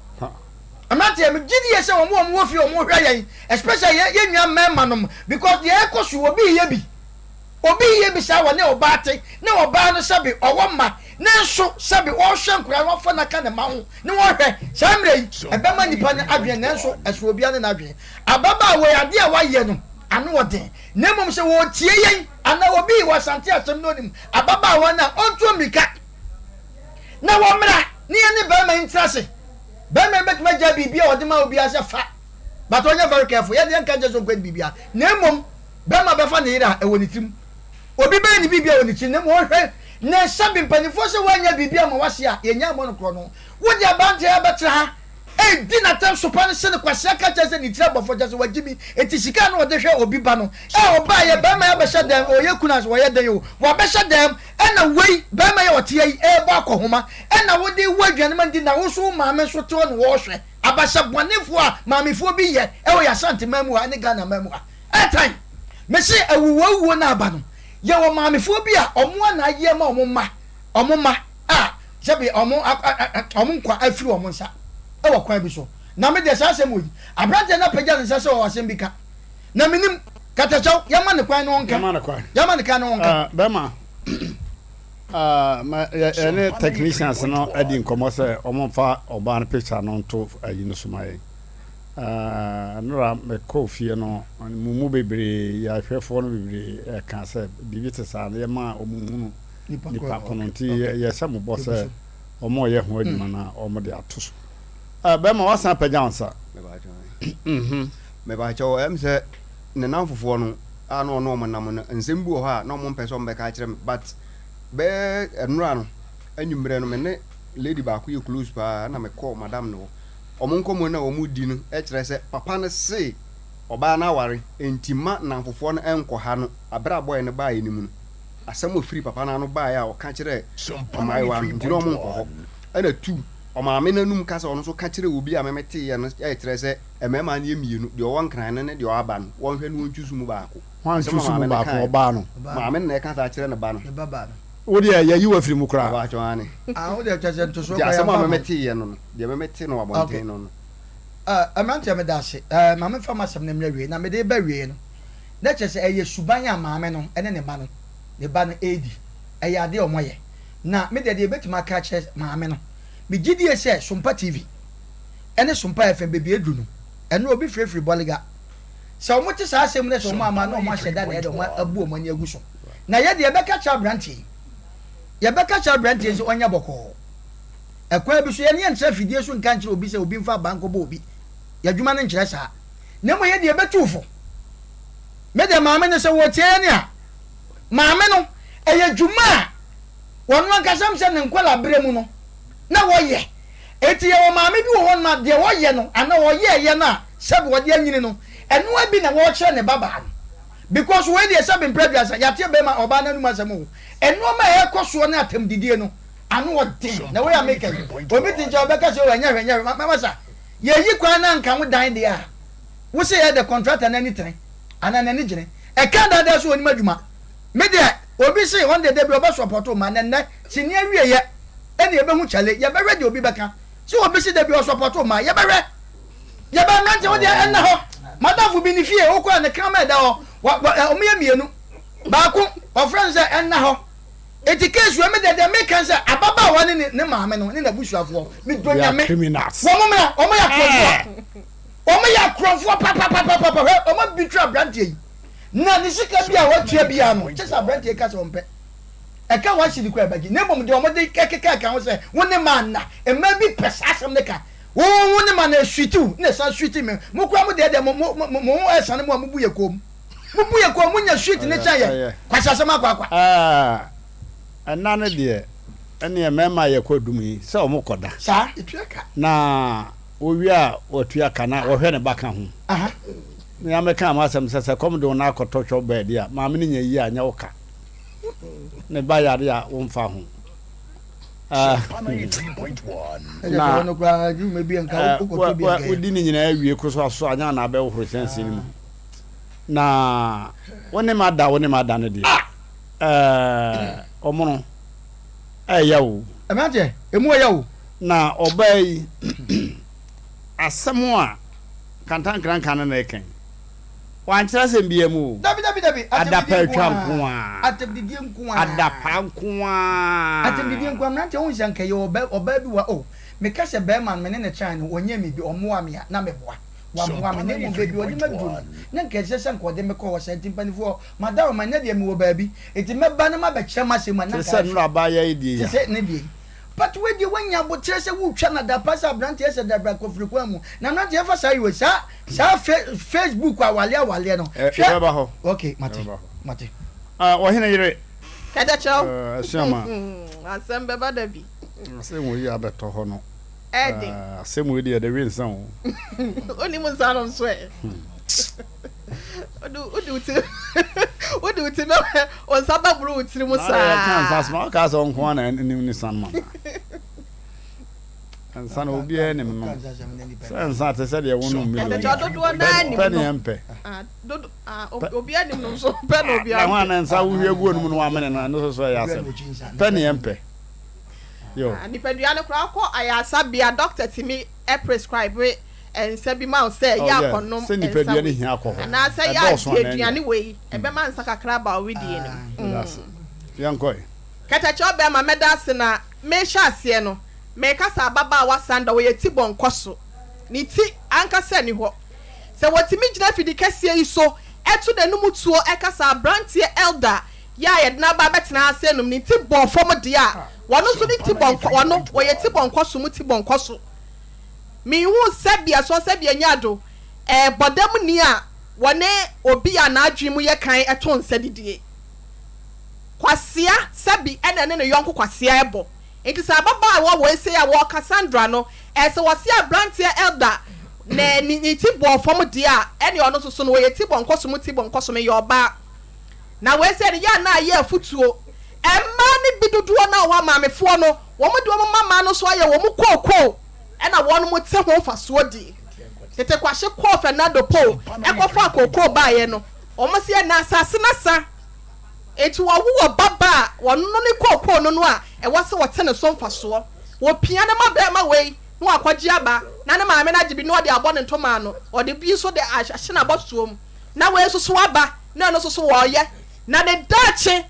Mmeranteɛ, megye die sɛ wɔn a wɔwɔ fie wɔn hwɛ yɛn, especially yɛn yɛn nua mmarima nom, because deɛ ɛkɔ so obi reyɛ bi. Obi reyɛ bi saa wɔne ɔbaa te na ɔbaa no sɛbe ɔwɔ mma nanso sɛbe ɔrehwɛ nkwadaa no wafa no aka ne mma ho ne wɔhwɛ saa mmerɛ yi ɛbɛma nipa no adwene nanso ɛsono obiara ne n'adwene. Ababaawa yi adeɛ a wayɛ no ano ɔden na mmom sɛ ɔretie yɛn anaa obi wɔ Asante asɛm na ɔnim ababaawa no a ɔntu mmirika na wɔmmra ne yɛne barima yi ntena ase. Barima yi bɛtumi agyae biribi a ɔde ma obiara sɛ fa but ɔnyɛ very careful yɛdeɛ nka nkyɛ sɛ ɔnkɔyɛ ne biribiara na mmom Bɛrima bɛfa ne yere a, ɛwɔ ne tirim. Obi bɛyɛ ne biribi a ɛwɔ ne tirim, na mmom ɔnhwɛ ne nsa bi. Mpanimfoɔ sɛ woanyɛ biribi amma w'ase a, yɛnnya mmɔ no korɔno. Wode aberanteɛ yi abɛtena ha redi n'atɛm sopa no se no kwasea ka kyerɛ sɛ ne tiri abɔ fam, kyerɛ sɛ wagye mi. Enti sika a na ɔde hwɛ obi ba no, ɛ, ɔbaeɛ, barima yi abɛhyɛ dɛm, ɔyɛ kunu ansa, ɔyɛ dɛn o, wabɛhyɛ dɛm, ɛna wei, barima yi a ɔte ha yi rebɔ akɔhoma, ɛna wode wo aduane ma no di, na wo nso wo maame nso te hɔ na ɔrehwɛ. Abahyɛ bɔnefoɔ a maamefoɔ bi yɛ wɔ yɛn Asante man mu ha ne Ghana man mu ha. Ɛtan! Mese awuwuawuo no aba no, yɛwɔ maamefoɔ bi a ɔmo a na ayɛ ma ɔmo mma, ɔmo mma a sɛbe ɔmo ɔmo nkwa afiri ɔmo nsa wɔ kwan bi so. Na me deɛ saa asɛm wɔ yi, aberanteɛ no apagya ne nsa sɛ ɔwɔ asɛm bi ka. Na menim, Katakyɛw, yɛma no kwan na ɔnka. Yɛma no kwan. Yɛma no kan na ɔnka. Ah, bɛma, ah, ma yɛ yɛne technicians no adi nkɔmmɔ sɛ ɔmo mfa ɔbaa no picture no nto ayi no so ma yɛn. Nnora mekɔɔ fie no, mo mu bebree, yɛn ahwɛfoɔ no bebree ɛka sɛ biribi te saa no yɛma wɔn hunu nipa ko no nti yɛhyɛ mo bɔ sɛ wɔn a wɔyɛ ho adwuma no a wɔn de ato so. Bɛrima wasan apagya wo nsa. Mepakyɛw, ɛm sɛ ne namfofoɔ no a na ɔne wɔn nam no, nsɛm bi wɔ hɔ a na wɔn mpɛ sɛ wɔn bɛka akyerɛ me but bɛyɛ nnora no anwummerɛ no me ne lady baako yɛ close paa na mekɔɔ madam no hɔ. Wɔn nkɔmmɔ no a wɔredi no kyerɛ sɛ papa no se ɔbaa no aware enti mma nnamfofoɔ no nkɔha no. Berɛ a bɔe no baeɛ no mu no, asɛm a ɔfiri papa no ano baeɛ a ɔka kyerɛɛ mmaayewa no nti na wɔnkɔ hɔ. Ɛna tu, ɔmaame no anum kasa a ɔno nso ka kyerɛɛ obi a me meteeɛ no kyerɛ sɛ mmarima no yɛ mmienu, deɛ ɔwɔ nkran no ne deɛ ɔwɔ aba no, wɔnhwɛ na wɔntwi so mu baako. Hwan Asɛm twi a so maame mu no baako? kaeɛ. Ɔbaa no. Maame no na ɛka saa kyerɛ ne ba no. Ne babaa no. Wo deɛ yɛayi wo afiri mu koraa. Ɔbaa aane. Ah, wo deɛ kyerɛ sɛ ntosoɔ Nti koraa asɛm a yɛamfa amma meme wo. teeɛ no no, deɛ meme te no wɔ abɔnten Okay. no no. Ah, mmeranteɛ meda ase. Eh, ma memfa m'asɛm no mmra awiei. Na mede reba awiei no, na kyerɛ sɛ ɛyɛ suban a maame no ne ne mma no, ne ba no redi. Ɛyɛ adeɛ a wɔyɛ. Na me deɛ deɛ mɛtumi aka akyerɛ maame no, megye die sɛ Sompa TV ne Sompa FM baabi aduru no, ɛno obi firifiri bɔlega. Sɛ wɔte saa asɛm yi na sɛ wɔn amma a, na wɔahyɛ da na ɛyɛ dɛ wɔabu wɔn ani agu so. Na yɛ deɛ yɛbɛka kyerɛ aberanteɛ yi, yɛbɛka kyerɛ aberanteɛ yi sɛ ɔnyɛ bɔkɔɔ. Ɛkwan bi so, yɛn yɛntra afidie so nka nkyerɛ obi sɛ obi mfa abaa nkɔbɔ obi. Yɛn adwuma no nkyerɛ saa. Na mmom yɛ deɛ yɛbɛtu wo fo. Me deɛ maame no sɛ wɔretie yɛn a, maame no, ɛyɛ dwuma a wɔn ankasa sɛ ne nkwadaa berɛ mu no na wɔyɛ. Enti yɛwɔ maame bi wɔ hɔnom a deɛ ɔyɛ no anaa ɔyɛɛyɛ no a sɛbe ɔde anyini no, ɛnoa bi na wɔrekyerɛ ne babaa no. Because wei deɛ sɛbe mprɛ aduasa, yɛate bɛrima ɔbaa no anum asɛm o. Nnoɔma a ɛrekɔ soɔ ne atɛmdidie no, ano ɔden. Na wei a meka yi, obi te nkyɛn ɔbɛka sɛ o ɛnyɛ hwɛ ɛnyɛ hwɛ. Masa, yɛyi kwan na anka wo dan deɛ a, wo se yɛ dɛ contractor no ani tene anaa n'ani gyene. Ɛka daadaa so ɔnim adwuma. Me deɛ, obi se ɔno deɛ da bi ɔbɛ support wo ma na nnɛ sini awieɛ ɛna yɛbɛhu kyale, yɛbɛhwɛ deɛ obi bɛka. Sɛ obi se da bi ɔsupport wo ma, yɛbɛhwɛ. Yɛbɛ mmerante wo deɛ ɛnna hɔ. Madamfo bi ne fie, wokɔ a ne kraman ɛda hɔ, wa, wa, ɔmo yɛ mmienu. Baako, ɔfrɛ no sɛ ɛnna hɔ. Eti case wei me deɛ deɛ meka ne sɛ ababaawa ne ne ne maame no ne n'abusuafoɔ, medɔ They are Nyame. criminals. Wɔn mmra, wɔn yɛ akorɔmfoɔ. Wɔn yɛ akorɔmfoɔ papapapapa. Hwɛ, wɔn abitiri aberanteɛ yi. Na ne sika bi a watua biara no, kyɛ sɛ aberanteɛ yi ka sɛ ɔmpɛ. Ɛka one cedi koraa ɛbɛgye. Na mmom deɛ wɔde kekeka ho sɛ wo ne maa nna. Mmaa bi pɛ saa asɛm no ka. Wo wo ne ma no ɛsuiti wo na ɛsan suiti me. Mo koraa mo deɛ deɛ mo mo mo mo ho ɛsane mo a mo bu yɛ koom. Mo bu yɛ koom mo nya suit ne kyɛn yɛ. Kwasi asɛm akɔ akwa. Ɛɛ ɛna no deɛ ɛneɛ mmarima a yɛkɔ adum yi sɛ wɔn kɔ da. Saa etua ka. Na wɔwie a wɔtua ka na wɔhwɛ ne ba ka ho. Aha. Me ara mɛka m'asɛm sɛ sɛ kɔm de wo na akɔtɔ twɔ baabi a maame no nya yie a nyɛ wo ka. Ne ba yare a womfa ho. Na wodi ne nyinaa wie ko so aso anya na abɛhohoro kyɛnsee no mu. Na wo ne ma da wo ne ma da no deɛ ɔmono ɛyɛ o. Ɛmɛnteɛ emu ɛyɛ o. Na ɔbaa yi asɛm a Kantankranka no na ɛka yi. Wankyerɛ asɛm biara mu o. Dabi dabi dabi, Adapa atɛmdidie nko atwa ara. nko ara. Atɛmdidie nko ara. Adapa nko ara. Atɛmdidie nko ara. Mmeranteɛ wohu sɛ anka yɛwɔ ɔbaa ɔbaa bi wɔ ha oh, meka sɛ barima no me ne no trae no ɔnyɛɛ me bi, ɔmmoaa me a, na meboa. Waboa me na mmom baabi a ɔde me aduru no, na anka ɛnsɛ sɛ anka ɔde me kɔ hɔ saa nti mpanimfoɔ, madaworoma nnɛ deɛ mewɔ baabi, nti mɛba na mabɛkyerɛ m'asɛm mu a na Te anka sɛ ayɛ fɛ. nnora abaayewa yi deɛ yi Te a. sɛ ne deɛ yi. But wei deɛ wanya aboterɛ sɛ wotwa no adapaa sɛ abranteɛ sɛ dabra kɔfiri kwan mu na abranteɛ yɛfa saa yi saa saa Facebook awaleɛ awaleɛ no hwɛ yɛbɛba hɔ ok mate mate. Ɔhene yere Kɛtɛkyɛw Asuama asɛm bɛba da bi. Asɛm wei abɛtɔ hɔ no Ɛɛden. Asɛm wei deɛ yɛde we nsa o. Wonim nsa nom nso ɛ. Wode wode wo ti wode wo ti bɛ wo nsa bɛboro wo tiri mu saa. Na yɛka nsa asɛm a ɔka sɛ ɔnko ara na nim ne san ma nsa no obiara nim no sɛ nsa te sɛ deɛ wonom mi Ɛtɛkyɛ dodoɔ naa nim pɛ ne no. ɛmpɛ Ah, dodo ah, obiara nim no nso pɛ na obiara na ho mpɛ. ana nsa wohwie gu onum no wamene no ɛno nso so ɛyɛ asɛm pɛ ne ɛmpɛ yo Ah, nipadua no koraa kɔ ayaresabea doctor tumi prescribe nsa bi ma wo sɛ Oh, yɛ yeah. akɔnom Sɛ nsa nipadua no wei hia alcohol. anaasɛ yɛ Ɛdɔɔso adi anaa aduane ɛnyɛ? wei ɛbɛma nsa kakra aba wo wedeɛ no mu. Meda ase. Yɛnkɔ ɛ. Kɛtɛkyɛ ɔbɛɛma mɛda ase na mehyɛ aseɛ no meka sɛ ababaawa Sandra ɔyɛ ti bɔ nkɔso ne ti. ankasa nni hɔ. Sɛ wɔtumi gyina afidi kɛseɛ yi so to n'anum tuo ka sɛ aberanteɛ Elder yi a yɛde no aba abɛtena ha sɛ nom ne ti bɔɔ fam deɛ a, wɔno nso ne ti bɔ nkɔ, wɔno wɔyɛ ti bɔ nkɔso mu ti bɔ nkɔso. Menhuu sɛbea sɔ sɛbea nyado ɛɛ bɔdamni a wɔne obi a n'adwene mu yɛ kann to nsa didie. Kwasea sɛbi ɛna ɛne ne yɔnko kwasea ɛbɔ. Nti sɛ ababaawa wei sei a wɔɔka Sandra no ɛɛ sɛ wɔse abranteɛ Elder na ne ne ti bɔɔ fam deɛ a ɛne ɔno nso so no ɔyɛ ti bɔ nkɔso mu ti bɔ nkɔso meyɛ ɔbaa na wei sei no yɛ a na ayɛ afutuo Mmaa no bi dodoɔ no a wɔwɔ amaamefoɔ no wɔn de wɔn mma mmaa no nso ayɛ wɔn kookoo ɛna wɔn te ho mfasoɔ die. Tete Kwahye kɔɔ Fernando Po ɛkɔfaa kookoo baeɛ no wɔn se ɛnɛ asase no asa. Enti wɔwo ɔba ba a, wɔno ne kookoo no no a ɛwɔ sɛ wɔte ne so mfasoɔ. Wɔpia no ma barima wei na wakɔgye aba, na ne maame no agye bi na ɔde abɔ ne ntoma ano, ɔde bi nso de ahyɛ n'abɔsoɔ mu, na wei nso so aba, na ɛno nso so wɔreyɛ. Na ne daakye,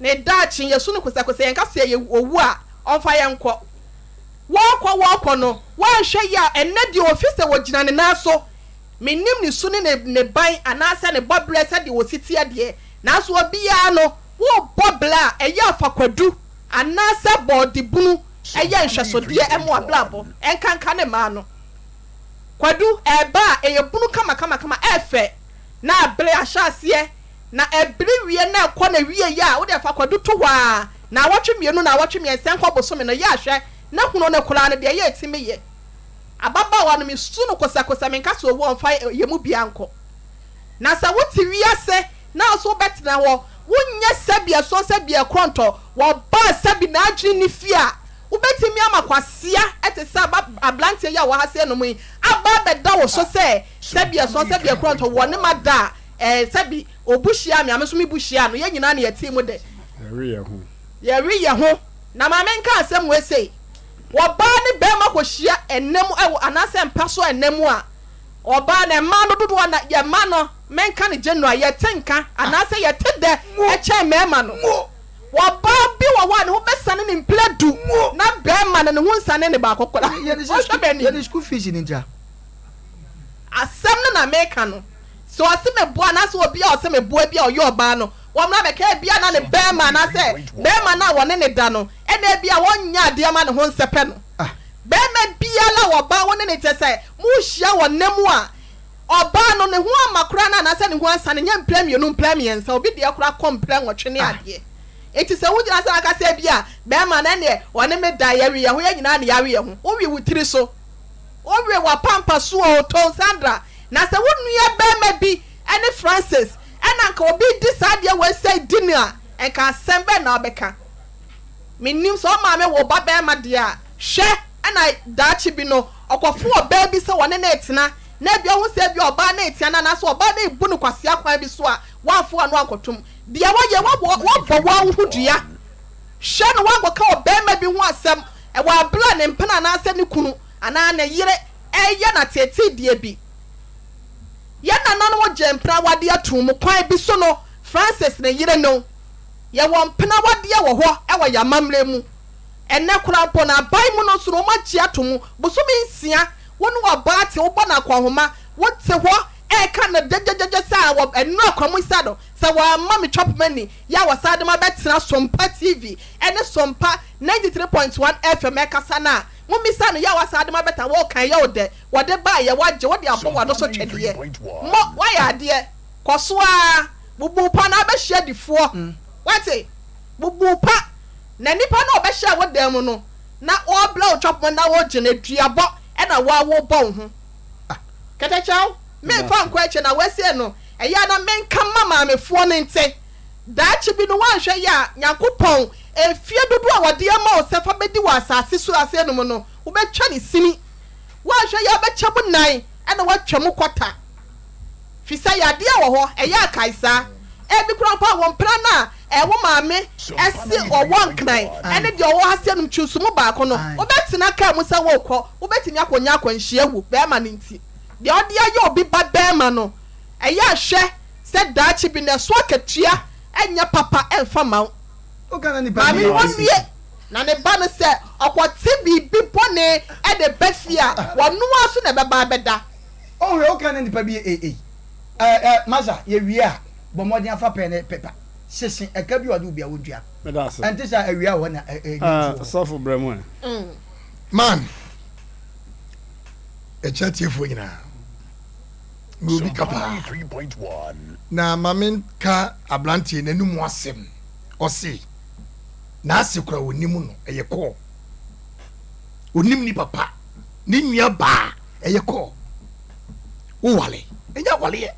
ne daakye, yɛsu no kosɛkosɛ, yɛnka sɛ ɛyɛ owu a, ɔmfa yɛn nkɔ. Wɔrekɔ, wɔrekɔ no, wɔanhwɛ yie a, ɛnnɛ deɛ ɔfi sɛ ɔgyina ne nan so, Mennim ne su ne ne ne ban anaasɛ ne bɔberɛ sɛdeɛ ɔsi teɛ deɛ, nanso obiara no, worebɔ bra a, ɛyɛ a fa kwadu anaasɛ bɔɔdebunu yɛ nhwɛsodeɛ ma w'abrabɔ, ɛnkanka ne mmaa no. Kwadu, ɛreba a, ɛyɛ bunu kamakamakama, ɛyɛ fɛ, na abere ahyɛ aseɛ, na ɛbere wie na ɛkɔ n'awieeɛ a, wo deɛ fa kwadu to hɔ ara, naawɔtwe mmienu, naawɔtwe mmiɛnsa, ɛnkɔ bosome no, yɛ a hwɛ na hunu no koraa no, deɛ ɛyɛ a ɛtumi yɛ. Ababaawa no, mesu no kosɛkosɛ, menka sɛ owu a ɔmfa yɛn mu biara nkɔ. Na sɛ wote wiase na wo nso wobɛtena hɔ, wonyɛ sɛbi ɛsɔn sɛbi ɛkorɔntɔ, wɔbaa sɛbi n'adwene nni fie a, wobɛtumi ama kwasea te sɛ aba aberanteɛ yi a ɔwɔ ha sei nom yi aba abɛda wo so sɛ sɛbi ɛsɔn sɛbi ɛkorɔntɔ, wɔ ne ma da a, ɛɛ sɛbi obu hyia me a, me nso mebu hyia no, yɛn nyinaa na yɛte mu dɛ. Yɛwe yɛn ho. Yɛwe yɛn ho. Na ma menka asɛm wei sei. Ɔbaa ne barima kɔhyia ɛnna mu ɛwɔ anaasɛ mpa so ɛnna mu a, ɔbaa no, mmaa no dodoɔ na yɛ mma no, menka no general, yɛte nka anaasɛ yɛte dɛ ɛkyɛn mmarima no. Ɔbaa bi wɔ hɔ a ne ho bɛsane ne mprɛ du na barima no ne ho nsane ne baako koraa. Ɔhwɛ m'anim. Yɛne school fees no ntia. Asɛm no na meka no. Sɛ ɔse meboa anaasɛ obi a ɔse meboa bi a ɔyɛ ɔbaa no, wɔmmra bɛka ebia na ne barima anaasɛ barima no a wɔne no da no na ebia ɔnyɛ adeɛ ma ne ho nsɛpɛ no. Barima biara a ɔbaa wo ne no te sɛ morehyia wɔ nna mu a, ɔbaa no ne ho amma koraa no anaasɛ ne ho ansa no nyɛ mprɛ mmienu mprɛ mmiɛnsa, obi deɛ koraa kɔ mprɛ nwɔtwe ne adeɛ. Enti sɛ wogyina sɛ aka sɛ ebia barima no ɛnneɛ ɔne me da, yɛwe yɛn ho, yɛn nyinaa na yɛawe yɛn ho, wowe wo tiri so, wowe w'apampa so oo, Tone Sandra, Na sɛ wo nua barima bi ne Francis na anka obi redi saa adeɛ wei sɛ di no a, nka asɛm bɛn na wobɛka? Mennim, sɛ wo maame woo ba barima deɛ a, hwɛ na daakye bi no ɔkɔfo ɔbaa bi sɛ ɔne no retena, na ebia wohu sɛ ebia ɔbaa no retea no anaasɛ ɔbaa no rebu no kwasea kwan bi so a, woamfa w'ano ankɔtom. Deɛ woayɛ, woabɔ wo ara wo ho dua. Hwɛ na woankɔka ɔbarima bi ho asɛm wɔ abere a ne mpena anaasɛ ne kunu anaa ne yere reyɛ no ateeteedeɛ bi. Yɛn nananom gyee mpenawadeɛ too mu. Kwan bi so no, Francis ne yere no, yɛwɔ mpenawadeɛ wɔ hɔ wɔ yɛn amammerɛ mu. Ɛnnɛ koraa mpo no, aban mu no nso no, wɔagye ato mu. Bosome nsia, wo ne ɔbaa te, wobɔ no akɔnhoma, wote hɔ reka no gyɛgyɛgyɛgyɛ sɛ a wɔ nnura kwamu sa no, sɛ wamma me chop money yɛ a wɔsan de ma bɛtena Sompa TV ne Sompa 93.1 FM ɛkasa no a, Mommisa no, Yaw asaa de ma bɛta wo kan yɛ wo dɛ wɔde bae yɛ wagye wode abɔ w'ano so twɛdeɛ mmɔ woayɛ adeɛ kɔ so ara bubu pa na abɛhyia difoɔ wate bubu pa na nipa no a ɔbɛhyɛɛ wo dan mu no na ɔrebrɛ wo twapoma na ɔregye no aduabɔ ɛna wo ara worebɔ wo ho kɛtɛkyɛw memfa nkɔ akyire na woasie no ɛyɛ a na menka mma maamefoɔ no nte Daakye bi no, woanhwɛ yie a, Nyankopɔn, mfeɛ dodoɔ a wɔde ama wo sɛ fa bɛdi wɔ asaase so ase no mu no, wobɛtwa no sini. Woanhwɛ yie a, wobɛkyɛ mu nan na woatwa mu kɔta. Firi sɛ yadeɛ wɔ hɔ, ɛyɛ a kae saa. Ebi koraa mpo a, wo mpena no a wo maame se ɔwɔ Nkran ne deɛ ɔwɔ ha se nom choose mu baako no, wobɛtena kaa mu sɛ worekɔ, wobɛtumi akɔnya akwanhyia awu, barima no nti. Deɛ ɔde ayɛ obi ba barima no, ɛyɛ a hwɛ sɛ daakye bi no ɛso akatua nyɛ papa mfa mma wo. Maame no wɔnnue. Na ne ba no, sɛ ɔkɔte biribi bɔne de ba fie a, ɔno ara so na ɛbɛba abɛda. Oh hwɛ woka na nipa bi ei ei eh eh masa yɛ wie a bɔ mmɔden afa pɛn ne paper sese ɛka bi a ɔde wo bia wontua Meda ase. ɛnte saa awia wɔ hɔ na eh eh Ah, nsuo wɔ hɔ. sɔfo brɛ mu ɛ. Man, ɛkyɛ atiefoɔ nyinaa. Mewɔ obi ka paa. Na ma menka aberanteɛ n'anum asɛm. Ɔse, n'ase kora ɔnim no, ɛyɛ kɔɔ. Ɔnim ni papa, ne nua baa, ɛyɛ kɔɔ. Wowale, ɛnyɛ awaleɛ.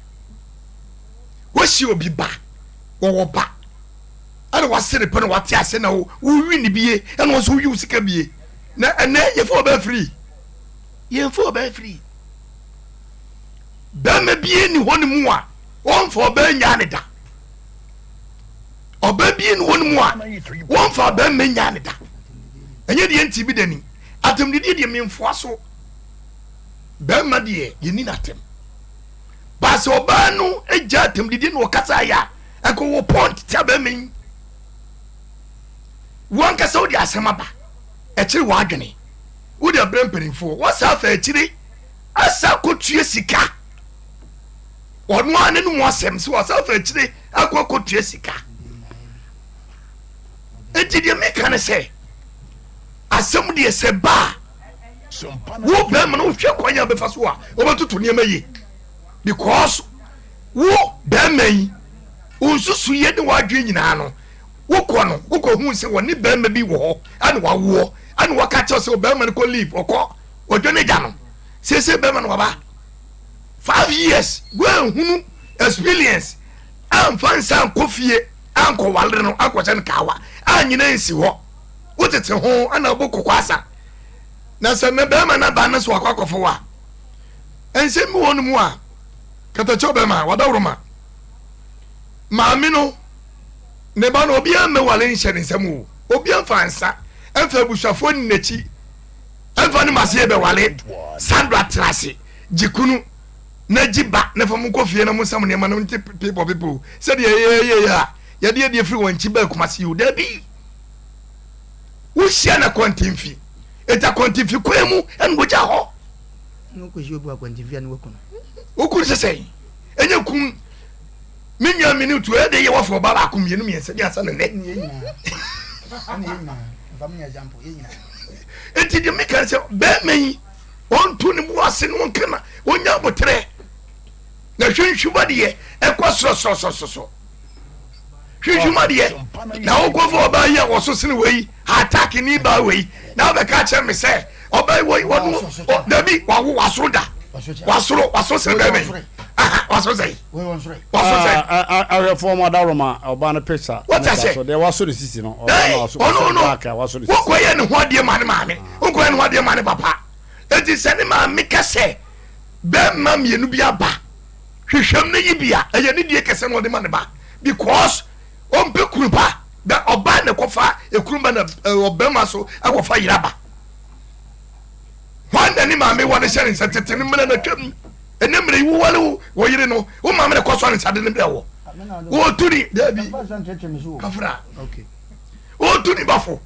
Woahyia obi ba, wɔwɔ ba. Ɛna wase ne pɛ na wate ase na wowi ne bie, ɛna wɔn nso wowi wo sika bie. Na ɛnɛ yɛfa ɔbaa firi. Yɛmfa ɔbaa firi. Bɛrima bie ni hɔ ne mu a, wɔmfa ɔbaa nyaa ne da. Ɔbaa bie ni hɔ ne mu a, wɔmfa bɛrima nyaa ne da. Ɛnyɛ deɛ nti bi da ni. Atɛmdidie deɛ memfoa so. Bɛrima deɛ yɛni n'atɛm. Baasɛ ɔbaa no gya atɛmdidie na ɔkasa yɛ a, ɛkɔ wɔ pɔnt tia bɛrima yi. Wankasa wode asɛm aba, ɛkyere w'adwene. Wode abrɛ mpanimfoɔ, wɔsa afa akyire asa akɔtua sika. Ɔno ara n'anom asɛm sɛ wɔsa afa akyire akɔ akɔtua sika. Enti deɛ meka ne sɛ, asɛm deɛ sɛ ba a, wo bɛrima no wohwɛ kwan a bɛfa so a wobɛtoto nneɛma yie because wo bɛrima yi wo nsusuyɛ ne w'adwene nyinaa no wokɔ no wokɔhu sɛ wɔne bɛrima bi wɔ hɔ ɛna wawoɔ ɛna wɔka kyerɛ sɛ bɛrima no kɔ leave ɔkɔ ɔdwa no agya no seesei bɛrima no waba 5 years woanhunu experience amfa nsa ankɔ fie ankɔware no ankɔhyɛ no kaawa anyina nsi hɔ wotete ho ɛna wobɔ kɔkɔ asa na sɛ ne bɛrima no aba no so akɔ akɔfo a nsɛm bi wɔ no mu a katakyɛw bɛrima wadaworo ma maame no ne ba no obiara mmɛwale nhyɛ ne nsam o obiara mfa nsa ɛmfa abusuafoɔ ni n'akyi ɛmfa ne maseɛ bɛwale Sandra tena ase gye kunu na gye ba na fa mu nkɔ fie na mo nsam nneɛma no nte pepɔ pepɔ sɛdeɛ yɛyɛ a yɛde yɛde afiri wɔn akyi baa Kumasi o dabi wohyia na kɔntemfi ɛta kɔntemfi kwan mu ɛna wogya hɔ wokunu sɛ sɛn ɛnyɛ kum me nua me ne tu ɛde yɛ wɔfɔ ɔba baako mmienu mmiɛnsa bi ansa na nɛ enti deɛ meka sɛ bɛrima yi ɔnto ne bo ase no ɔnka na ɔnya aboterɛ na hwehwima deɛ ɛkɔ sorɔsorɔsorɔsorɔ hwehwima deɛ na wokɔfa ɔbaa yi a wɔso sene wei attack ni baa wei na wobɛka kyerɛ me sɛ ɔbaa yi wɔ ɔno dabi wawo wasoro da wasoro waso sene bɛrima yi waso sɛ waso sɛ ahwɛfoɔ mu adaworoma ɔbaa no picture What I say? so deɛ waso ne sisi no ɔbaa no waso ɔno no black a waso ne sisi wokɔyɛ ne ho adeɛ ma ne maame wokɔyɛ ne ho adeɛ ma ne papa enti sɛ ne maame ka sɛ bɛrima mmienu bi aba hwehwɛm no yi bi a ɛyɛ ne die kɛsɛ na ɔde ma ne ba because ɔmpɛ kunu pa bɛ ɔbaa na ɛkɔfa ekunu ba na ɔbɛrima so ɛkɔfa yera ba hwan na ne maame wɔ ne hyɛ ne nsa tete ne mmerɛ na twam ɛnɛ mmerɛ yi wowale wo wɔ yere no wo maame na ɛkɔ so ne nsa de ne brɛ wɔ wɔtu ne daabi kafra wɔtu ne bafo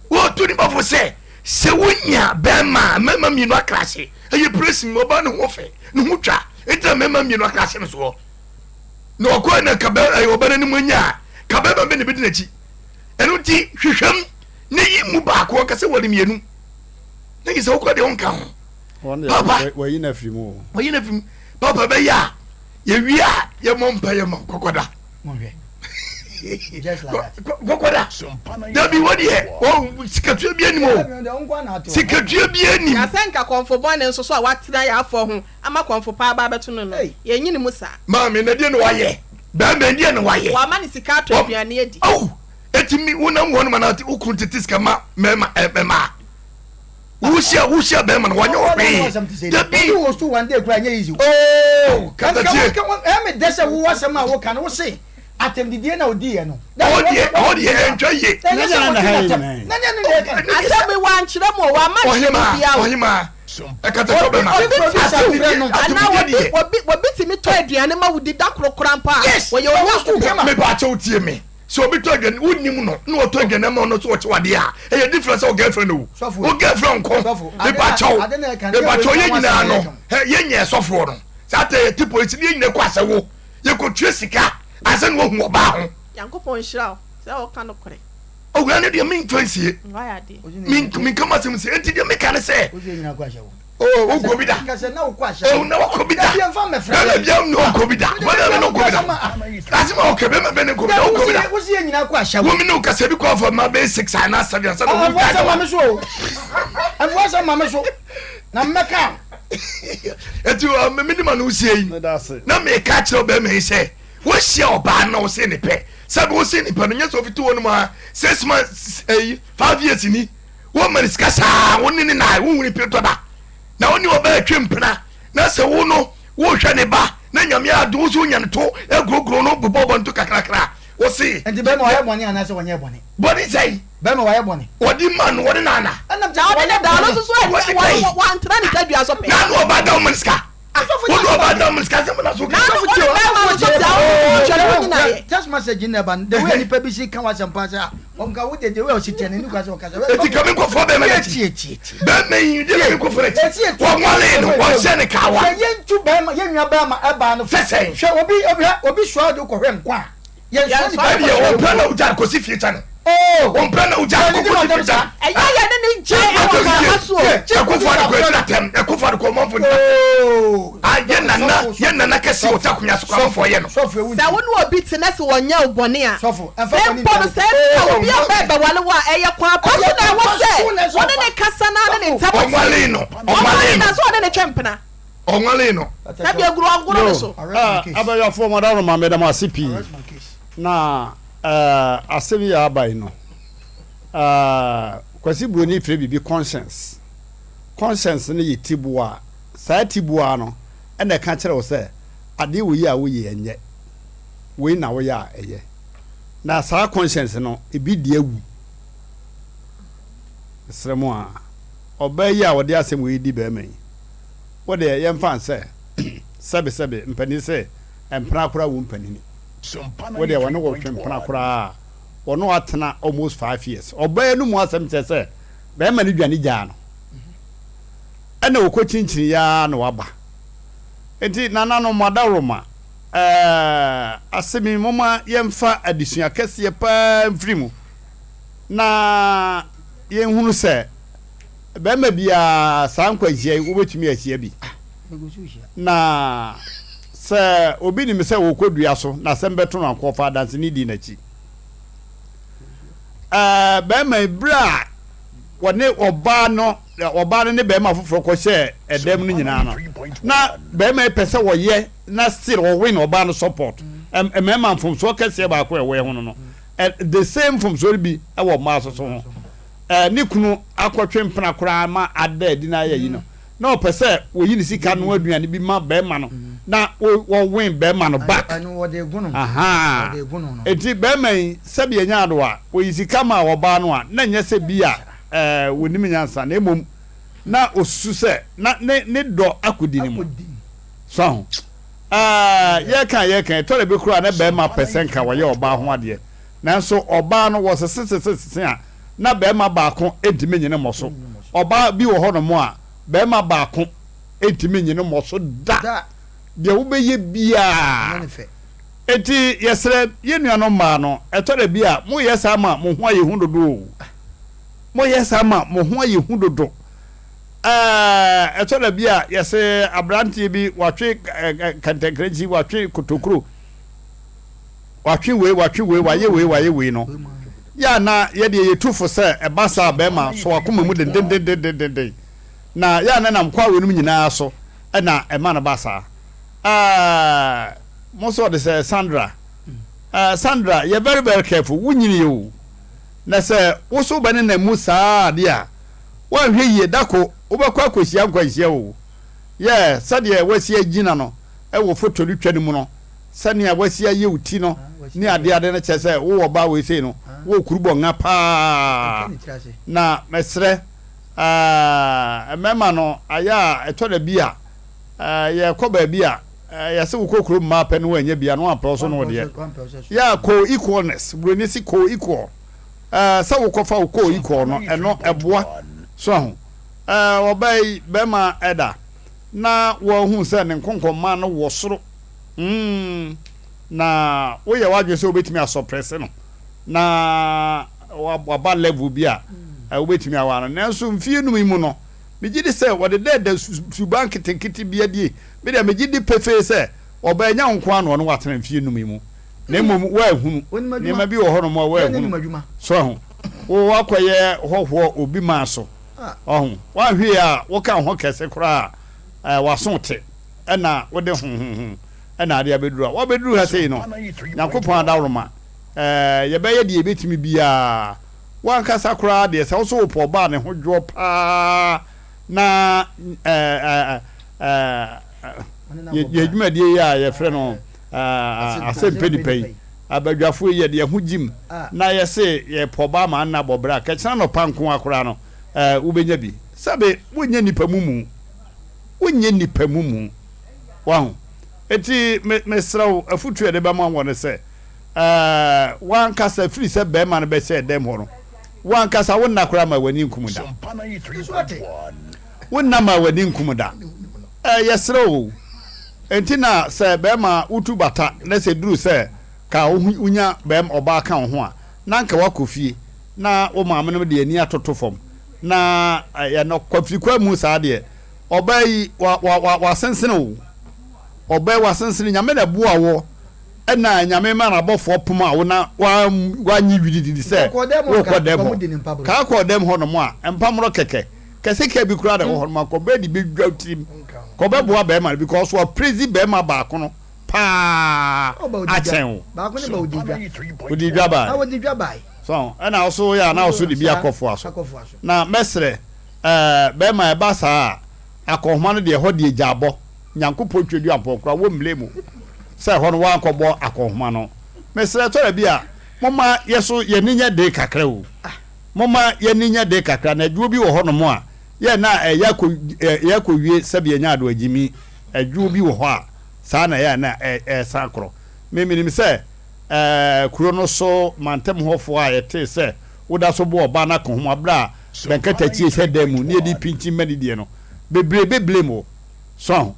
wɔtu ne bafo sɛ sɛ wonya bɛrima mmarima mmienu akrase ɛyɛ presi mu ɔbaa ne ho fɛ ne ho twa nti na mmarima mmienu akrase no soɔ na ɔkɔɛ na kabɛ ɛyɛ ɔbaa n'anim anya a kabɛrima bɛ na ebi di n'akyi ɛno nti hwehwɛm ne yi mu baako ɔkasɛ wɔde mmienu na yi sɛ wokɔ deɛ ɔnka ho papa wɔyi na firi mu o wɔyi na firi mu papa bɛyɛ a yɛwie a yɛmmɔ mpa yɛ ma kɔkɔda kɔkɔda dabi wɔ deɛ wɔ sikatua bi anim o sikatua bi anim. Na sɛ nka kɔmfo bɔne nso so a watena yɛ afɔ ho ama kɔmfo pa aba abɛto no no, yɛnyi ne mu saa. Maame na deɛ na wayɛ bɛrima deɛ na wayɛ. Wama ne sika atɔ aduane adi. Awu eti mi wonam hɔ nom anaa wo kunu tete sika ma mɛma ɛ mɛma wohyia wohyia bɛrima no wanyɛ ɔhwee dabi. Obi wɔ so one day kura nyɛ easy. Ooo katatie. Ɛmi dɛ sɛ wo asɛm a woka no wo se atɛmdidie na odi yɛ no. Ɔwɔ deɛ ɔwɔ deɛ ɛntwa yie. Asɛm yi wankyerɛ mu o wama nkyerɛ mu bia o. Ɔhemaa ɛkatakyɛ ɔbɛma. Anaa obi obi obi tumi tɔ aduane ma wodi da koro koraa mpo a. Yes. Wɔyɛ Onyankopɔn. Mepa akyɛw tie me. Sɛ obi tɔ aduane wonim no na ɔtɔ aduane ama no so ɔkyɛ wadeɛ a ɛyɛ different sɛ wo girlfriend o. Wo girlfriend nko. Mepakyɛw mepakyɛw yɛn nyinaa no yɛn nyɛ sɔfoɔ no. Saa tɛ yɛte polisi ne yɛn nyinaa kɔ asɛwo yɛkɔtua sika ansa na wahu ɔbaa ho. Nyankopɔn nhyira wo sɛ woka nokorɛ. Owura no deɛ mentwa nsie. Menka m'asɛm nsie. Enti deɛ meka ne sɛ. Oh, wokɔ bi da. Oh, na wakɔ bi da. Bɛma bia ne ɔkɔ bi da. Bɛma bi ne ɔkɔ bi da. Asɛm a ɔka bɛma bɛ ne ɔkɔ bi da. Ɔkɔ bi da. Wo mi ne ɔkasa bi kɔ afɔ ma bɛ six ana seven ansa na wo da. Ɛnfɔ ma me so o. Ɛnfɔ ma me so. Na mmɛka. Eti me ne ma no sie yi. Na meka kyerɛ bɛma yi sɛ wohyia ɔbaa na ɔse ne pɛ. Sɛbi wose ne pɛ no nyɛ sɛ ɔfiti hɔ nom a 6 months ɛyi 5 years ni. Woma no sika saa, wo ne ne na wohu ne pere tɔ da. Na wo ne ɔbaa atwa mpena na sɛ wo no wohwɛ ne ba na Nyame adom wo so wonya no to aguroguro no bobɔbɔ no to kakrakra wo se. Nti bɛrima wayɛ bɔne anaasɛ wɔnyɛɛ bɔne? Bɔne sɛn? Bɛrima wayɛ bɔne. Wɔde ma no wɔne nana. Ɛnam Na ɔde ne da no nso so ɛ wantena ne tadua so pɛ. Na ano ɔbaa da wo ma no sika. Wo ne ɔbaa da wo ma no sika asɛm na so Na ano ɔne bɛrima no nso te a wo nso wohwɛ no wo nyina yɛ. Text message na ɛba no the way nipa bi si ka w'asɛm paa sɛ ah ɔnka wo de the way ɔsi teɛ no ɛni kwa sɛ ɔkasa. Eti ka me nkɔfoɔ bɛrima n'akyi. Bɛrima yi deɛ me nkɔfoɔ n'akyi. Wɔnwalee no wɔnhyɛ ne kawa. Hwɛ yɛntu bɛrima yɛn nua bɛrima ɛbaa no fo. Sɛ sɛn. Hwɛ obi obi hwɛ obi soa de kɔhwɛ nkwa a. Yɛn soa nipa kɔhwɛ nkwa. Ɛdeɛ ɔmpɛ na ogya no kɔsi fie kyɛ no. Ɔmpɛ na ogya no kɔsi fie kyɛ no. Ɛyɛ yɛ ne ne gyae ɛwɔ kwan so o. Ɛkofo ade kɔ ɛgyina tɛm ɛkofo ade kɔ ɔmanfo nta. Yɛ nana yɛ nana kɛse wɔ takunya so kɔ amanfoɔ yɛ no. Sɛ wo ne obi te na sɛ ɔnyɛ wo bɔne a, sɛ mpo no sɛ ebia obi aba rebɛwale wo a, ɛyɛ kwan pa so na ɛwɔ sɛ wo ne no kasa na ne ne ntam te. Ɔnwalee no ɔnwalee no. Sɛ ɔne no twe mpena. Ɔnwalee no. Sɛbi aguru ɔngoro ne so. Abayiwafoɔ mo adaworoma meda mo ase pii na asɛm yi a aba yi no Kwasi Broni frɛ biribi conscience. Conscience no yɛ tiboa. Saa tiboa no na ɛka kyerɛ wo sɛ adeɛ wei a woyɛ ɛnyɛ, wei na woyɛ a ɛyɛ. Na saa conscience no ebi di awu. Mesrɛ mo a, ɔbaa yi a ɔde asɛm wei di barima yi, wo deɛ yɛmfa no sɛ sɛbesɛbe mpanin sɛ mpena koraa wo mpanini. Wo deɛ wɔne wo twe mpena koraa a, wɔne wo atena almost 5 years. Ɔbaa no mu asɛm kyerɛ sɛ barima no dwane gyaa no. Ɛna ɔkɔkyinkyini yɛ ara na waba. Enti nananom, mo adaworoma, ɛɛ, asɛm yi momma yɛmfa adesua kɛseɛ paa mfiri mu na yɛnhunu sɛ barima biara saa nkwanhyia yi wobɛtumi ahyia bi. Na sɛ obi nim sɛ wɔkɔ dua so na asɛm bɛto no anka ɔfa adanseni di n'akyi. Ɛɛ, barima yi berɛ a wɔne ɔbaa no ɔbaa no ne barima foforɔ kɔhyɛɛ ɛdan mu no nyinaa no, na barima yi pɛ sɛ wɔyɛ na still ɔwin ɔbaa no support. Mmarima mfomsoɔ kɛseɛ baako a ɛwɔ ho no no, the same mfomsoɔ no bi wɔ mmaa so so ho. Ne kunu akɔtwe mpena koraa ma ada adi na ayɛ yi no, na ɔpɛ sɛ wɔyi ne sika no aduane bi ma barima no na wɔwen barima no back. Ahaa. Enti barima yi sɛbi ɛnyɛ ado a wɔyi sika ma ɔbaa no a, na ɛnyɛ sɛ bi a ɛɛ wɔnim nyansa na mmom na ɔsusu sɛ na ne ne dɔ akɔdi ne mu. So aho. Ɛɛ yɛka yɛka ɛtɔ da bi koraa na barima pɛ sɛ nka wɔyɛ ɔbaa ho adeɛ nanso ɔbaa no wɔsesesesese a na barima baako ntumi nye no mmɔ so. Ɔbaa bi wɔ hɔnom a, barima baako ntumi nye no mmɔ so da. Deɛ wobɛyɛ biara. Enti yɛsrɛ yɛn nuanom mmaa no, ɛtɔ da bi a moyɛ saa ma mo ho ayɛ hu dodo o. Moyɛ saa ma mo ho ayɛ hu dodo. Ɛɛ, ɛtɔ da bi a yɛse aberanteɛ bi watwe kɛntɛnkrɛnkyi, watwe kotokuro. Watwe wei, watwe wei, wayɛ wei, wayɛ wei no, yɛ a na yɛ deɛ yɛtu fo sɛ ɛba saa a bɛrima sɔ w'akoma mu dendendendendenden. Na yɛ a na nam kwa weinom nyinaa so na ɛma no ba saa. Ɛɛ, mo nso ɔde sɛ Sandra. Ɛɛ, Sandra, yɛ very very careful, wonyini o. Na sɛ wo so wobɛnenam mu saa adeɛ a, woanhwɛ yie, da ko wobɛkɔ akɔhyia nkwanhyia o. Yɛ sɛdeɛ woasi agyina no wɔ foto no twa no mu no, sɛnea woasi ayɛ wo ti no ne adeade no kyerɛ sɛ wowɔ ɔbaa wei sei no, wowɔ kurubɔ nga paa. Na mesrɛ mmarima no, ayɛ a ɛtɔ da bi a yɛkɔ baabi a Yɛse wokɔ kurom mmaa pɛ ne woannya bi a na wampɛ wo so ne wo deɛ. Yeah, co-equalness, buroni se co-equal. Sɛ wokɔfa wo co-equal no, ɛno ɛboa. So ahu? Ɔbaa yi, bɛrima ɛda na wahu sɛ ne nkonkɔmma no wɔ soro. Mm, na woyɛ w'adwene sɛ wobɛtumi asɔprɛse no na waba level bi a wobɛtumi awa no. Nanso mfie num yi mu no, Megye di sɛ wɔde dɛɛdɛ suban nketenkete bi adi. Me deɛ, megye di pefee sɛ ɔbaa nya wo nko ara na ɔne wo atena mfeɛ nnum yi mu, na mmom woanhunu. Nneɛma bi wɔ hɔnom a woanhunu. So ahu? Wo woakɔyɛ hɔhoɔ obi man so. Ɔho? Woanhwɛ yie a, woka wo ho kɛse koraa a, w'aso te, ɛna wode hohoho na ade abɛduru ha. Woabɛduru ha sei no, Nyankopɔn adaworoma, yɛbɛyɛ deɛ yɛbɛtumi biara. W'ankasa koraa deɛ, sɛ wo nso wopɛ ɔbaa a ne ho dwoɔ paa na yɛn dwumadie yi a yɛfrɛ no Asɛmpɛ Nipa yi, abadwafoɔ yi yɛde yɛn ho gyim na yɛse yɛpɛ ɔbaa ma nna bɔ bra, kɛkyena anɔpa nko ara koraa no wobɛnya bi. Sɛbe wonyɛ nnipa mumu, wonyɛ nnipa mumu. Wahu? Enti mesrɛ wo, afotuo a yɛde bɛma wɔ ne sɛ, Ɛɛ, w'ankasa, firi sɛ barima no bɛhyɛɛ dɛm hɔ no, w'ankasa wo nna koraa ma w'ani nkum da. Wo nna ma w'ani nkum da. Ɛɛ, yɛsrɛ o. Enti na sɛ barima wotu bata na sɛ duru sɛ ka wonya barima ɔbaa ka wo ho a, na anka woakɔ fie na wo maame nom de ani atoto fam na ɛyɛ no kwafirikwa mu saa deɛ ɔbaa yi wa wa wa wasensene o. Ɔbaa yi wasensene, Nyame na ɛboa wɔ. Ɛna Nyame ma n'abɔfoɔ pom a wo na woanye widididi sɛ wokɔ dɛm hɔ. Kaa kɔɔ dɛm hɔ nom a, mpamorɔ kɛkɛ. Kɛse kaa bi koraa na ɛwɔ hɔ nom a, kɔbɛ de bɛdwa wo tirim. Kɔbɛboa bɛɛma no because wa praise bɛɛma baako no paa akyɛn wo. Odi dwa bae. So ɛna wo so woyɛ a na wo so de bi akɔfoa so. Na mɛsrɛ ɛɛ bɛɛma ɛba saa a, akɔnhoma no deɛ ɛhɔ deɛ gyaabɔ. Nyankopɔn Tweduampɔn koraa wɔ mmle mu sɛ ɛhɔ no wankɔbɔ akɔnhoma no. Mesrɛ ɛtɔ da bi a momma yɛso yɛni nyɛ den kakra o. Momma yɛni nyɛ den kakra na adwuo bi wɔ hɔ nom a yɛ na yɛakɔ yɛakɔ wie sɛbi yɛnya ado agyimi. Adwuo bi wɔ hɔ a saa na yɛ na ɛsan korɔ. Me menim sɛ ɛɛ kuro no so mantam hɔfoɔ a yɛtee sɛ woda so bɔ ɔbaa no akɔnhoma berɛ a bɛnkatakyie hyɛ dan mu ne yɛde pinkyin ma ne die no bebree bɛ blame wo. So ahu?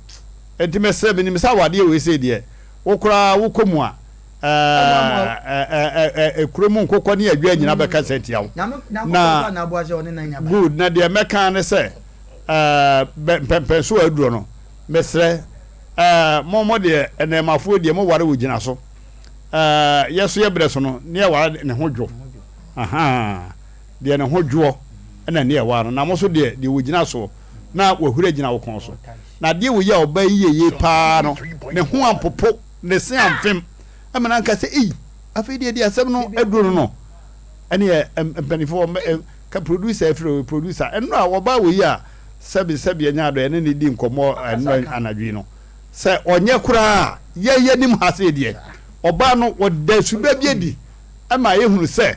Enti mesrɛ, menim sɛ awadeɛ wei sei deɛ, wo koraa wokɔ mu a, ɛɛ, kuro mu nkokɔ ne adwa nyina bɛkasa atia wo. Na, good, na deɛ mɛka ne sɛ, ɛɛ, mpɛmpɛnso a aduro no, mesrɛ, ɛɛ, mo, mo deɛ, nnɛɛmafoɔ deɛ, moware wɔ gyina so. Ɛɛ, yɛ so yɛ berɛ so no, ne yɛware ne ho dwo. Ahaa. Deɛ ne ho dwoɔ na ne ɛwaa no, na mo nso deɛ, deɛ wɔgyina soɔ na wahuri agyina wo kɔn so. Na adeɛ wei a ɔbaa yi yɛ yei paa no, ne ho ampopo, ne se amfem, ɛma no anka sɛ, Ei, afei deɛ deɛ asɛm no aduro no no. Ɛneɛ mpanimfoɔ, ka producer afiri o, producer, ɛno a ɔbaa wei a sɛbi sɛbi ɛnyɛ adɔ ɛne ne di nkɔmmɔ ɛno anadwo yi no, sɛ ɔnyɛ koraa a, yɛ yɛnim ha sei deɛ, ɔbaa no ɔda suba bi adi ɛma yɛhunu sɛ,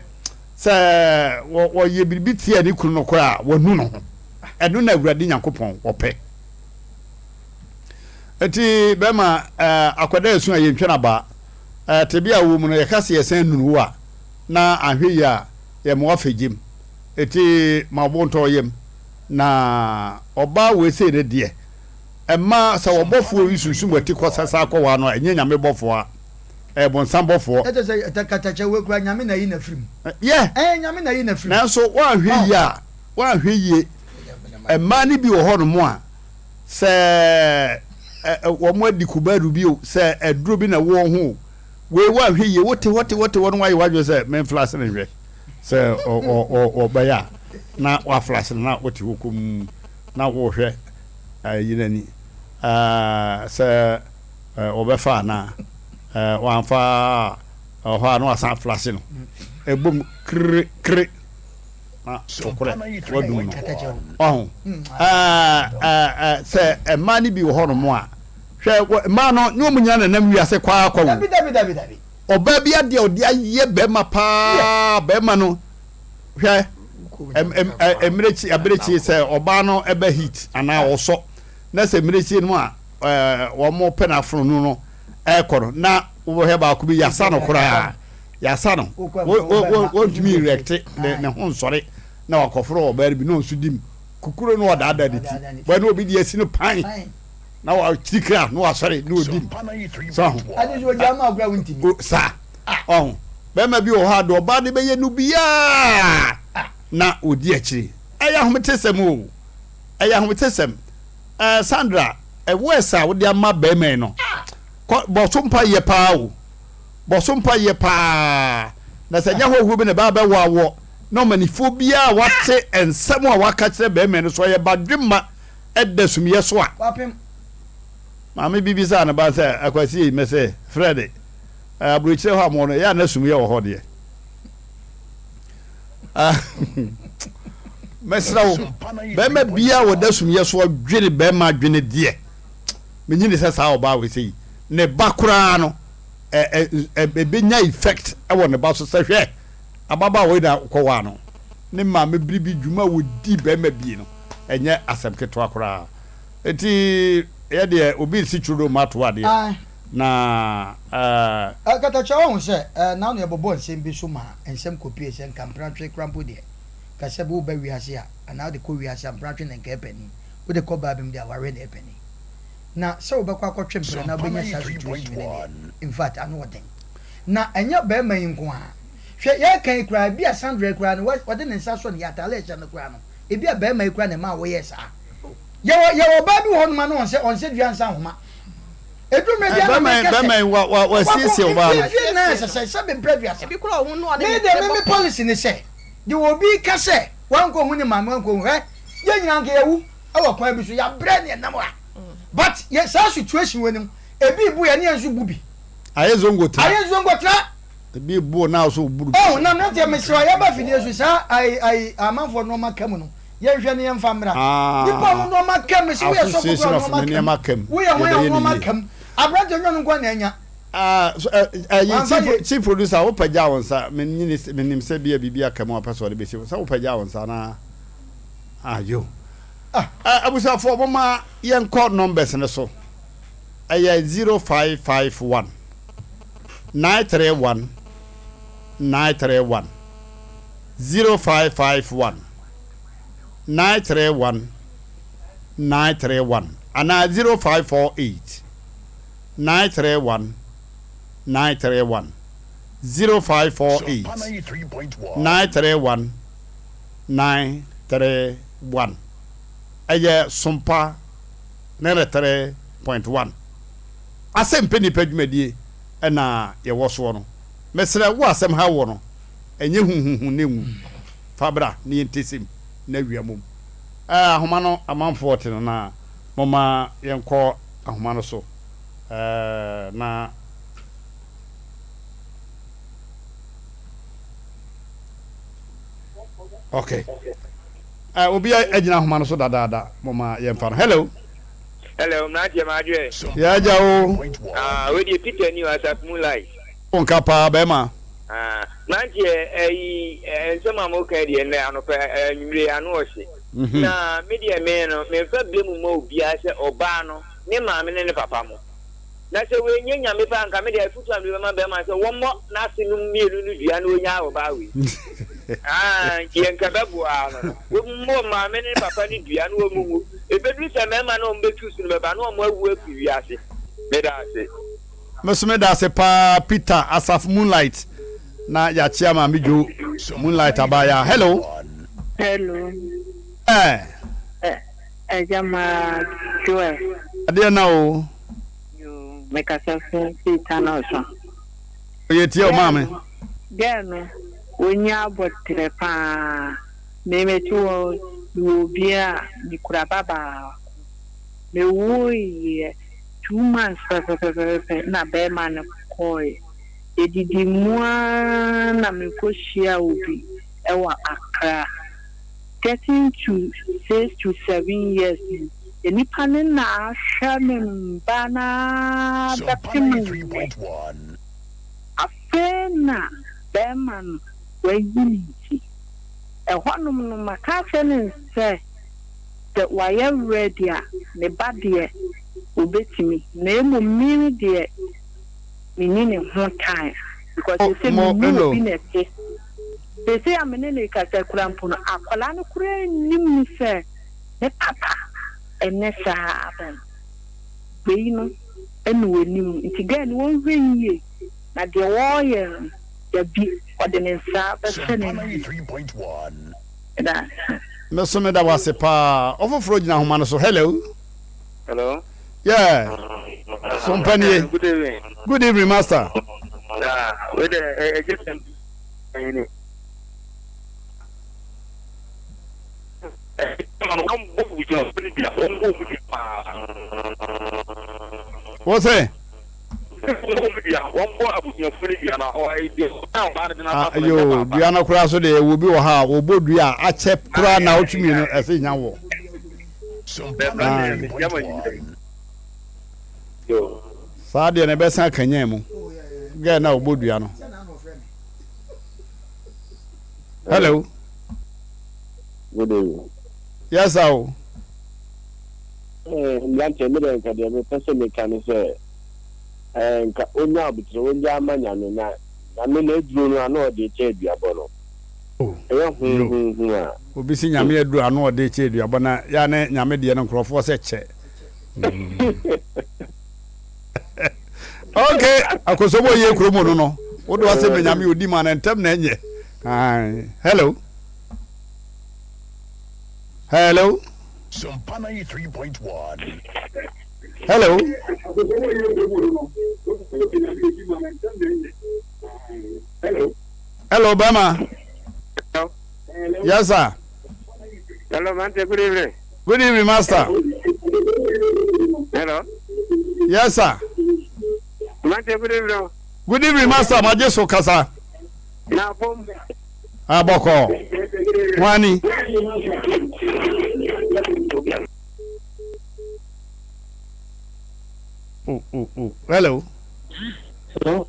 Sɛ ɔyɛ biribi tia ne kunu no koraa a, wanu ne ho. Ɛno na Awurade Nyankopɔn ɔpɛ. Enti bɛrima, akwadaa esu a yɛntwa no abaa. Tebea a wɔ mu no, yɛka sɛ yɛsan nunu wo a, na anhwɛ yie a, yɛma woafa gyam. Enti ma wo bo ntɔ wo yam. Na ɔbaa wei sei no deɛ, ɛma sɛ ɔbɔfoɔ yi sunsum w'ati kɔsasa kɔ w'ano a, ɛnyɛ Nyame bɔfoɔ a. ɛyɛ bonsam bɔfoɔ. Ɛkyɛ sɛ katakyɛ wei koraa Nyame na ayi no afiri mu. Yɛ. Ɛɛ Nyame na ayi no afiri mu. Nanso woanhwɛ yie a, woanhwɛ yie, mmaa no bi wɔ hɔ nom a, sɛ wɔn adi kubaru bi o, sɛ aduro bi na ɛwɔ wɔn ho o, wei woanhwɛ yie, wote hɔ te hɔ te hɔ no woayɛ w'adwene sɛ memflase no nhwɛ sɛ ɔbɛyɛ a, na woaflase no na wote hɔ komm na wohwɛ ayi no ani sɛ wɔbɛfa anaa wɔamfa a ɛwɔ hɔ a na wasan aflase no ɛbom kere kere na ɔkorɛ wadum no ɔho sɛ mmaa no bi wɔ hɔ nom a hwɛ mmaa no ne wɔn nyinaa nanam wiase kwaa kwa wo ɔbaa bi adeɛ ɔde ayɛ bɛrima paa bɛrima no hwɛ mmerɛkyi aberɛkyi sɛ ɔbaa no ɛbɛ heat anaa ɔsɔ na sɛ mmerɛkyi no a. ɛɛ wɔn pɛ n'afono no no ɛrekɔ no na wɔhwɛ baako bi yasa no koraa yasa no wɔntumi erect ne ne ho nsɔre na wakɔforo ɔbaa no bi na ɔnso dim kukuro no ɔdaadaa ne ti bɔn na obi di asi no pan na wakyiri kra na wasɔre na ɔdim so ho saa ɔho bɛrima bi wɔ hɔ a deɛ ɔbaa no bɛyɛ no biara na ɔdi akyire ɛyɛ ahometesɛm o ɛyɛ ahometesɛm ɛɛ Sandra ɛwɔs a wode ama bɛrima yi no kɔ bɔ so mpa yɛ paa o bɔ so mpa yɛ paa na sɛ nyɛ hɔhoɔ bi na ɛbaa bɛwɔ awɔ na ɔmanifoɔ biara wate nsɛm a waka kyerɛ bɛrima no so ɔyɛ badwemma ɛda sumyɛ so a maame bi bisaa ne ba sɛ akwasi yi mɛsɛ Fred aburokyerɛ hɔ a mo no ɛyɛ a na sumyɛ wɔ hɔ deɛ mɛsrɛ wo bɛrima biara wɔda sumyɛ so ɔdwene bɛrima adwene deɛ menyini sɛ saa ɔbaa wei sɛ yi ne ba koraa no ɛbɛnya effect ɛwɔ ne ba so sɛ hwɛ ababaawa yi na kɔwaa no ne maame biribi dwuma a wɔdi bɛrima bie no ɛnyɛ asɛm ketewa koraa eti yɛ deɛ obi nsi turo ma ato adeɛ na ɛɛ. Katakyɛ wahu sɛ ɛɛ n'ano yɛbobɔ nsɛm bi so ma nsɛm kɔpue sɛ nka mprantwe koraa mpo deɛ ka sɛ bi woba wiase a anaa wode kɔ wiase a mprantwe na nka ɛpɛ ni wode kɔ baa bi mu deɛ awareɛ na ɛpɛ ni na sɛ wobɛkɔ akɔtwe mpena na wobɛnya saa situation no deɛ infact ano ɔden na ɛnyɛ barima yi nko ara hwɛ yɛreka yi koraa ebi a Sandra yi koraa no wɔde ne nsa sɔ ne yɛ ataare a ɛhyɛ no koraa no ebi a barima yi koraa na ɛmaa wɔyɛɛ saa yɛwɔ yɛwɔ ɔbaa bi wɔ hɔnom a na ɔnsɛ ɔnsɛ dua nsa nhoma Edu mmerɛ bi a na meka sɛ, Bɛrima yi wa wa wasiesie ɔbaa no. Mfie nan ɛsɛ sɛ sɛ mempere aduasa. Ebi koraa ɔho no ɔne Me ne deɛ tiri me bɔ me fam. policy ne sɛ, deɛ obi ka sɛ wankɔ hu ne maame wankɔ hu hwɛ yɛn nyinaa nka yɛwu wɔ kwan bi so yɛabrɛ ne yɛnam ha but yɛ saa situation wei no ebi bu yɛn ne yɛn nso bu bi. Ayɛ zongo tra. Ayɛ zongo tra. Ebi bu na so buru. Oh na mmeranteɛ mesrɛ yɛba fidie so saa ayi ayi amanfoɔ nneɛma ka mu no. Yɛnhwɛ ne yɛmfa mmra. Nipa ho nnoɔma kam mese woyɛ sɔfo koraa nnoɔma kam woyɛ hwan a nnoɔma kam aberante nyɛ ɔno nkoa na anya. Ayi chief producer wo pagya wo nsa menim sɛ bia biribi aka mu a pɛ sɛ ɔde bɛsi sɛ wo pagya wo nsa na ayo abusuafoɔ moma yɛnkɔ numbers no so ɛyɛ 0551 931 931 0551 931 931 anaa 0548 931 931 0548 931 931 Ɛyɛ Sompa 93.1 Asɛmpɛ Nnipa dwumadie na yɛwɔ soɔ no. Mesrɛ wo asɛm ha wɔ no ɛnyɛ huhuhu na ɛnwu. Fa bra na yɛntɛsɛm na awia mom. Ɛɛ ahoma no amanfoɔ te no na momma yɛnkɔ ahoma no so ɛɛ na. Ok ɛɛ obi agyina ahoma no so dadaada momma yɛmfa no. Hello. Hello, mmeranteɛ madwoɛ. Yɛ agya o. Ah, wei deɛ Peter ni o, Asaf Moonlight. Wo nka paa bɛrima. Ah, mmeranteɛ ɛyi nsɛm a moka deɛ nnɛ anɔpa anwummere ano ɔhye. Mhm. Na me deɛ me no, memfa blame mma obiara sɛ ɔbaa no, ne maame ne ne papa mo. Na sɛ wei nyɛ Nyame pɛ a nka me deɛ afutuo a mede bɛma bɛrima no sɛ wɔmmɔ n'ase nom mmienu no dua na ɔnyaa ɔbaa wei. Ah, nti yɛ nka bɛboa no no. Wɔmmɔ maame ne papa no dua na wɔn nwu. Ɛbɛduru sɛ mmarima no a wɔbɛtu so no bɛba na wɔn awu afiri wiase. Meda ase. Me nso meda ase paa Peter Asaf Moonlight na yɛakyea Maame Dwo Moonlight abaayaa. Hello. Hello. Eh. Agya ma Joel. Adeɛ na o. Yoo, mekasa fi fi tunnel so. Yɛ tie o maame. Girl no, onya abɔterɛ paa. Me mete hɔ, mewɔ obi a mekura ba baako. Mewoeɛ 2 months pɛpɛpɛpɛpɛ na bɛrima no kɔɔeɛ. Yɛdidi mu ara na mekɔhyia obi wɔ Accra. Getting to 6 to 7 years ni, nipa no na ahwɛ me mba no ara bɛpem nnɛ. Afei na bɛrima no wayi ne ti. Ɛhɔnom no maka akyerɛ no sɛ sɛ wayɛ ready a ne ba deɛ. Obetumi na mmom me deɛ menni ne ho time because seesei me ne obi na ɛte. Seesei a me ne no rekasa koraa mpo no, akwadaa no koraa nnim no sɛ ne papa ne saa aba no. Wei no na ɔnim nti girl no ɔnhwɛ yie na deɛ ɔreyɛ no dabi ɔde ne nsa bɛhyɛ n'anom. Meda ase. Me so meda wo ase paa. Ɔfoforɔ gyina ahoma no so. Hello. Hello. Yeah. So mpanie. Good evening. Good evening, master. Yeah, we the ɛgye sɛm ɛyini. Wọ́n sẹ́. Ayo dua no koraa so deɛ ɛwɔ bi wɔ ha a wɔbɔ dua a akyɛ koraa na ɔtwe mmienu ɛsɛ nya wɔ. Saa deɛ na ɛbɛsan akanyan mu gɛɛ na ɔbɔ dua no. Hello. Good evening. Yes, sir. O. Eh, mmeranteɛ me deɛ nka deɛ mepɛ sɛ meka ne sɛ eh, nka ɔnya aboterɛ ɔngya ama Nyame na Nyame na aduro no ano ɔde kyɛ aduabɔ no. Oh, Ɛyɛ hu yo. hu hu a. Obi si Nyame aduro ano ɔde kyɛ aduabɔ na ya ne Nyame deɛ no nkurɔfoɔ sɛ kyɛ. Ok, akosombo yie kurom no no. Wode wasɛm na Nyame odi ma no ntɛm na ɛnyɛ. Aye. Hello. Hello. Sompa 93.1. Hello. Hello, Bama. Hello. Yes, sir. Hello, Mante. Good evening. Good evening, Master. Hello. Yes, sir. Mante, good evening. Good evening, Master. Majesu kasa. Na pom. Abɔkɔ. Wani. Oh, oh, oh. Hello. Hello.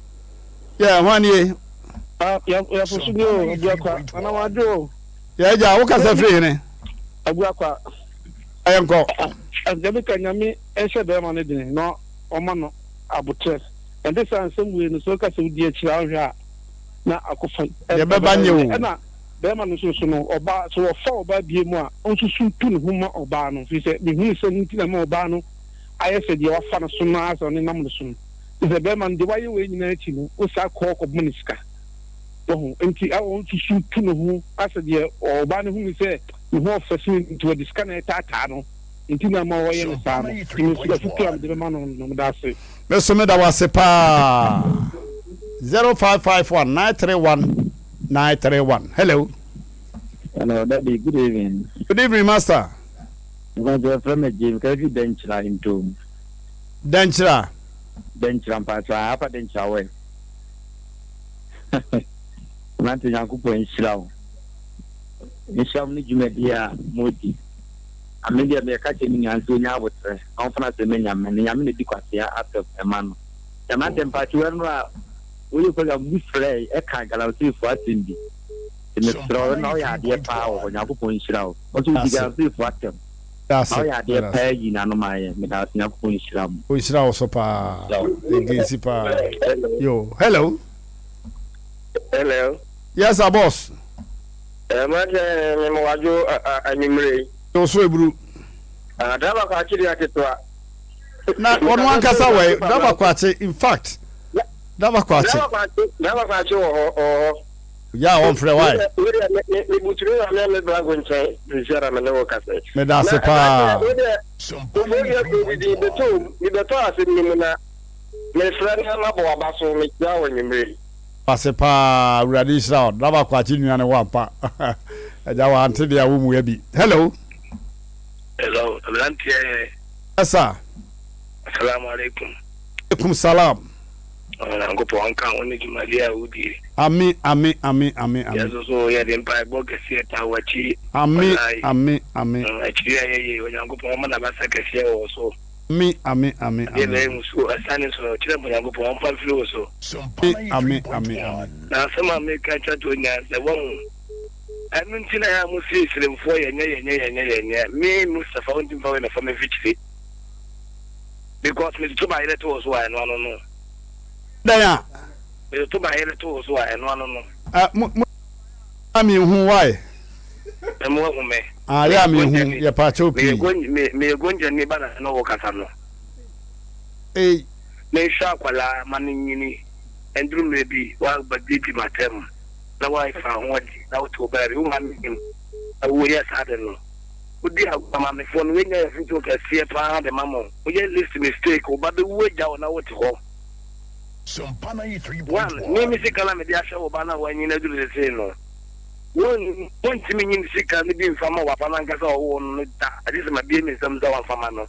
Yeah, hwan nie? Ah, yɛfoso bi o, Abuakwa. Nana wadwo o. Yɛ agya, wo kasa firi hene? Abuakwa. Ayɛ nkɔ. Ɛsɛ bi ka Nyame nhyɛ bɛrima no den na ɔma no abotrɛ. Ɛnte saa nsɛm wei no sɛ woka sɛ wodi akyire a wohwɛ a na akɔfa. Deɛ ɛbɛba nyɛ o. Ɛna bɛrima no nso so no ɔbaa sɛ wɔfa ɔbaa bie mu a ɔnsusu tu ne ho ma ɔbaa no firi sɛ mehunu sɛ ne nti na ma ɔbaa no ayɛ sɛ deɛ wafa no so no ara sɛ ɔne nam no so no. Te sɛ bɛrima no deɛ wayɛ wei nyinaa akyi no wosaa kɔɔ kɔbɔ no sika. Wahu? Nti a ɔnsusu tu ne ho asɛ deɛ ɔbaa no hunu sɛ ne ho ɔfɛ sene no nti ɔde sika na ɛtaataa no nti na ama ɔyɛ no saa no. Nti me nso afutuo a mede bɛma no no meda ase. Me nso meda wo ase paa. 0551 931 931 Hello. Hello, Daddy. Good evening. Good evening, Master. Mpatsɔ yɛfrɛ me James kafi Dɛnkyira Ntom. Dɛnkyira. Dɛnkyira mpatsɔ ah apa Dɛnkyira west. Mmerante Nyankopɔn nhyira wo. Nhyira mo ne dwumadie a modi. Ame deɛ meka kyerɛ me nua sɛ ɔnya aboterɛ na ɔmfa n'asɛm ma Nyame na Nyame na ɛdi kwasea asɛm ɛma no. Mmerante mpatsɔ ɛnora woyɛ program bi frɛɛ ɛka galamseyfoɔ asɛm bi. Nti mesrɛ wo na woyɛ adeɛ paa wɔ hɔ Nyankopɔn nhyira wo. Wo nso wodi galamseyfoɔ atɛm. Na woyɛ adeɛ paa yi n'ano ma yɛn. Meda ase Nyankopɔn nhyira mo. Ɔnhyira wo so paa. Ɛgensi paa. Yo, hello. Hello. Yes, sir, boss. Eh, mmerante me mo wadwo anwummere yi. Yo so eburu. Ah, driver kwakye deɛ ketewa. Na ɔno ankasa wɔ driver kwakye in fact. Driver kwakye. Driver kwakye, driver kwakye wɔ hɔ, wɔ hɔ. Yɛ a ɔmfrɛ why? Wo deɛ me me me buturu na me me branko nkyɛn sisi ara me ne wo kasa yi. Meda ase paa. Na wo deɛ wo deɛ kuro bi di bɛtɔ mi bɛtɔ asɛm no mu na mefrɛ na mabɔ waba so mekyia wɔ nwummerɛ yi. Ase paa awurade nhyira wo driver kwakye nua ne wo ampa agya wa ante deɛ wo mua bi hello. Hello abranteɛ. Yes sir. Asalamu alaikum. Alaikum salam. Onyankopɔn nka wo ne dwumadie a wodie. Ame ame ame ame ame. Yɛn nso so yɛde mpaebɔ kɛseɛ taa w'akyi. Ame ame ame. Akyiri a yɛyɛ Onyankopɔn ɔma n'abasa kɛseɛ wɔ wo so. Ame ame ame ame. Adeɛ bɛyɛ musuo asiane so no kyerɛ mpo Onyankopɔn ɔmfa mfiri wo so. Ame ame ame ame. Na asɛm a meka twa toɔ nyinaa sɛ wahu ɛno nti na yɛ a mo se Sremfoɔ yɛnyɛ yɛnyɛ yɛnyɛ yɛnyɛ me Mustapha wontumi mfa wei mɛfa me mfikyire. Because metoto bayerɛ to wo so a, ɛno ano no. Dɛn a? Metoto bayerɛ to wo so a, ɛno ano no. Ah, mo, mo, a menhu why? Me mo ahu me. Ah, yɛ a menhu, yɛ paakyɛw pii. Meyɛ gonjani ba na ne wo kasa no. Ei. Menhwɛ akwadaa ma no nyini, ɛnduru mmerɛ bi woaba didi m'atam na woafa ho adi na wote wo baabi, wo maame nim na woyɛ saa ade no. Wodi agorɔ maamefoɔ no, woanya afutuo kɛseɛ paa de ma mo. Woyɛ least mistake, wo ba bɛwu agya wo na wote hɔ. One, me me sika na mede ahwɛ wo ba no a wanyin aduru sesei no, wontumi nyi ne sika no bi mfa ma wo papa no ankasa a ɔwoo no no da, agye sɛ mabue me nsam sɛ wamfa ma no.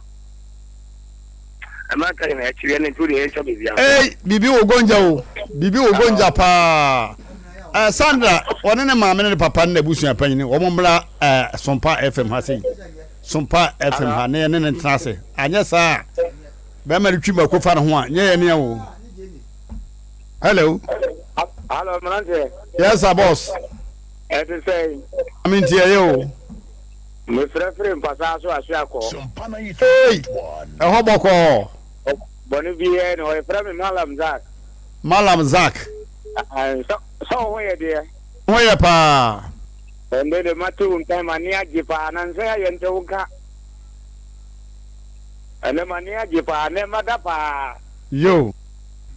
Ɛma nka yɛn akyiri ɛno nti wodeɛ yɛntwa baabi ansa. Ei, biribi wɔ Gonja o, biribi wɔ Gonja paa. Eh, Sandra, ɔne ne maame ne ne papa ne n'abusua panyin, wɔn mmra eh, Sompa FM ha sei. Sompa FM ha, ne yɛne ne ntena ase. Anyɛ saa a, bɛrima no twi mako fa ne ho a, nyɛ yɛn nea o. Hello. Hello, mmeranteɛ. Yes, sir, boss. Ɛte sɛn? Ame nti ɛyɛ o. Mefrɛ firi mpasaa so ahwe akɔ. Ei! Ɛhɔ bɔkɔɔ. Bɔne biara ni hɔ. Yɛfrɛ me Mallam Zack. Mallam Zack. Sɛ sɛ wo ho yɛ deɛ? Ho yɛ paa. Ɛnde de mate wo nka m'ani agye paa. Nansa yi a yɛnte wo nka. Ɛnɛ m'ani agye paa. Ɛnɛ mada paa. Yo.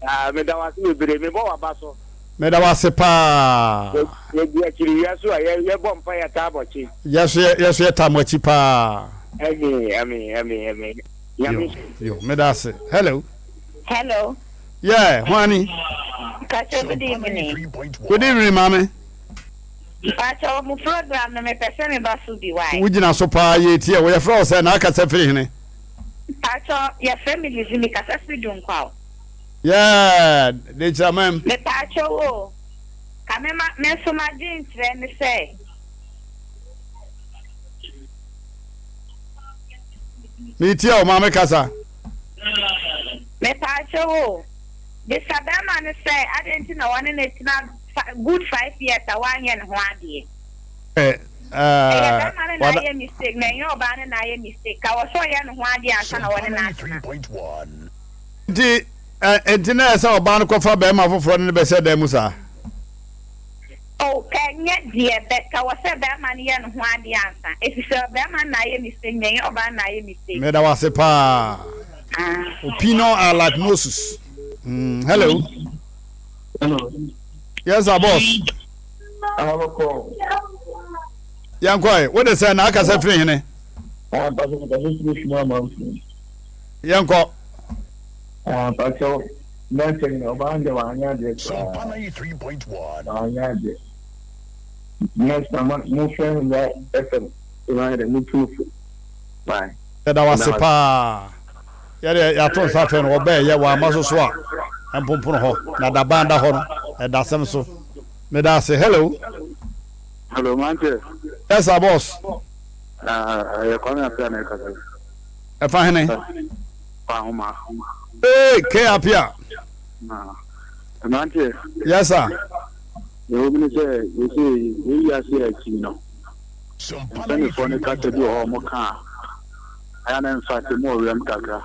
Ah, meda wo ase bebree. Mebɔ w'aba so. Meda wo ase paa. Yɛdi akyiri wia so a yɛbɔ mpa yɛ taa bɔkye. Yɛso yɛ yɛso yɛ taa mo akyi paa. Amen amen amen amen. Nyame. Yo yo meda ase. Hello. Hello. Yeah, hwani. Pacho good evening. Good evening maame. Pacho mo program no mepɛ sɛ meba so bi why. Wogyina so paa yɛtie wo yɛfrɛ wo sɛ na akasa firi hene. Pacho yɛfrɛ me Lizzy mekasa firi Dunkwaw. Yeah, Dekyerɛmam. Mepaakyɛw o, ka me ma me nso m'adwenkyerɛ ne sɛ. Metie o, maame kasa. Mepaakyɛw o, bisa bɛrima no sɛ adɛn nti na wɔne no tena good 5 years a wanyɛ ne ho adeɛ. Ɛyɛ bɛrima no na ayɛ mistake na ɛnyɛ ɔbaa no na ayɛ mistake. Ka wɔ sɛ ɔyɛ ne ho adeɛ ansa na wɔne no atena. Nti ɛ nti na ɛsɛ ɔbaa no kɔfa bɛrima foforɔ ne no bɛhyɛ dan mu saa? Oh, ka ɛnyɛ deɛ but ka wɔ sɛ bɛrima no yɛ ne ho adeɛ ansa efisɛ bɛrima no na ayɛ mistake na ɛnyɛ ɔbaa no na ayɛ mistake. Meda wo ase paa. Opinion are like Moses. Hello. Hello. Yes, sir, boss. Abɔkɔ. Yɛnkɔ ɛ. Wo de sɛ na akasa firi hene? Ah, pastor, pastor, firi firi amanfo. Yɛnkɔ. Ah, pastor, mmeranteɛ nyina ɔbaa no deɛ wanyɛ adeɛ koraa. Wanyɛ adeɛ. Next time, mofrɛ no mmra FM so na ayɛ dɛ motu no fo. Bye. Yɛda wo ase paa. Yɛdeɛ yɛato nsa afrɛ no ɔbɛɛyɛ wamma so so a mpompon hɔ na daban da hɔ no ɛda asɛm so. Meda ase. Hello. Hello, mmeranteɛ. Yes sir, boss. Ah, ɛyɛ Kwame Appiah na ɛkasa. Ɛfa hene? Kwahoma. Ee, K Appiah. Na, mmeranteɛ. Yes sir. Deɛ ɛwɔ mu ne sɛ, seesei yɛn wiase a akyi no, mpanimfoɔ no kasa bi wɔ hɔ a wɔka a, ɛyɛ a na ɛmfa ase mu ɔwerɛm kakra.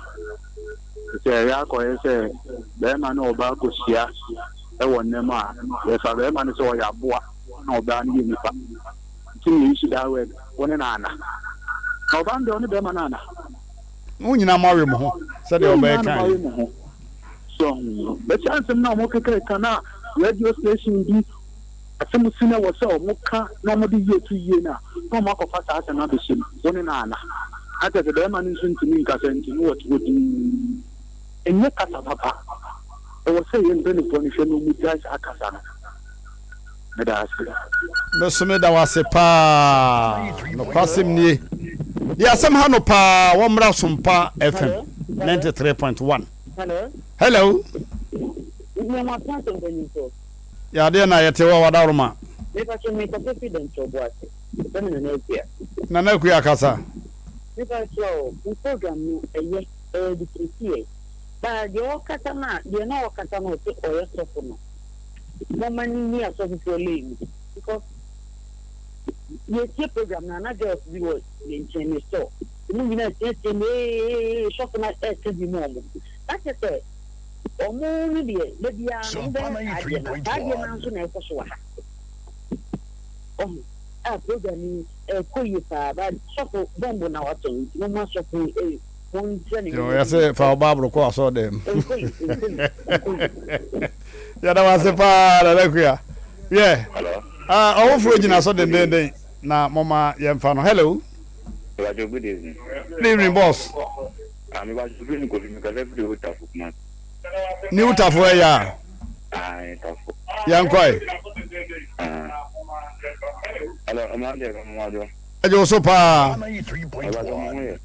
Sɛ ɛyɛ akɔyɛ sɛ barima ne ɔbaa kɔhyia wɔ nna mu a, yɛfa barima no sɛ ɔyɛ aboa na ɔbaa no yɛ nipa. Nti na yɛyi that word, wo ne no ana. Na ɔbaa no deɛ ɔne barima no ana. Mo nyinaa moawe mo ho sɛdeɛ Mo ɔbaa yi nyinaa na kaeɛ. moawe mo ho. So ho. But saa nsɛm no a wɔkeka na radio station bi asɛm si na ɛwɔ sɛ wɔka na wɔde yie to yie no a, na wɔakɔfa saa asɛm no abɛhyɛ mu. Wo ne no ana? Na kyerɛ sɛ barima no nso ntumi nkasa nti no wɔte hɔ dinn. Ɛnyɛ kasa papa. Ɛwɔ sɛ yɛn mpanimfoɔ no hwɛ na wɔgyae saa kasa no. Meda ase. Me so meda wo ase paa. Nokwasɛm nie. Deɛ asɛm ha no paa wɔmmra Sompa FM 93.1. Hello. Yɛ adeɛ na yɛte hɔ wadaworoma. Nana Akua kasa. Program no ɛyɛ ɛyɛ educate yɛ ba deɛ ɔkasa no a deɛ na ɔkasa no ɔte ɔyɛ sɔfo no mɔma no nyi asɔfofoɔ lane mu because. Yɛretie program no a, na girls bi wɔ yɛn nkyɛn, me store. Wɔn nyinaa reteatea mu, Ee, sɔfo no reka bi ma wɔn. Na kyerɛ sɛ, wɔn no deɛ, da biara no, wɔbɛyɛ saa adeɛ no. Saa adeɛ no ara nso na ɛrekɔ so wɔ ha. Wahu? Ah, program yi, ɛrekɔ yie paa, but sɔfo, bɔmbo na watɔ no, nti momma sɔfo yi, ee, monkyerɛ no Yo, nneɛma bi yɛse yie. fa wo Bible kɔ asɔre dɛm. Ɛnkɔ yie, ɛnkɔ yie, ɛnkɔ yie. Yɛda wo ase paa, Nana Akua. Yɛ, Hello. ah, ɔwofoɔ gyina so dendenden na moma yɛmfa no. Hello. Mepakyɛw good evening. Good evening boss. Ah mepakyɛw frɛ me Kofi mekasa firi Old Tafo Kumasi. New Tafo ɛyɛ a? Ah Tafo. Yɛnkɔe. Ah. Hello mmeranteɛ ka mo ho adwo. Ɛgye wo so paa. Mepakyɛw mo ho yɛ.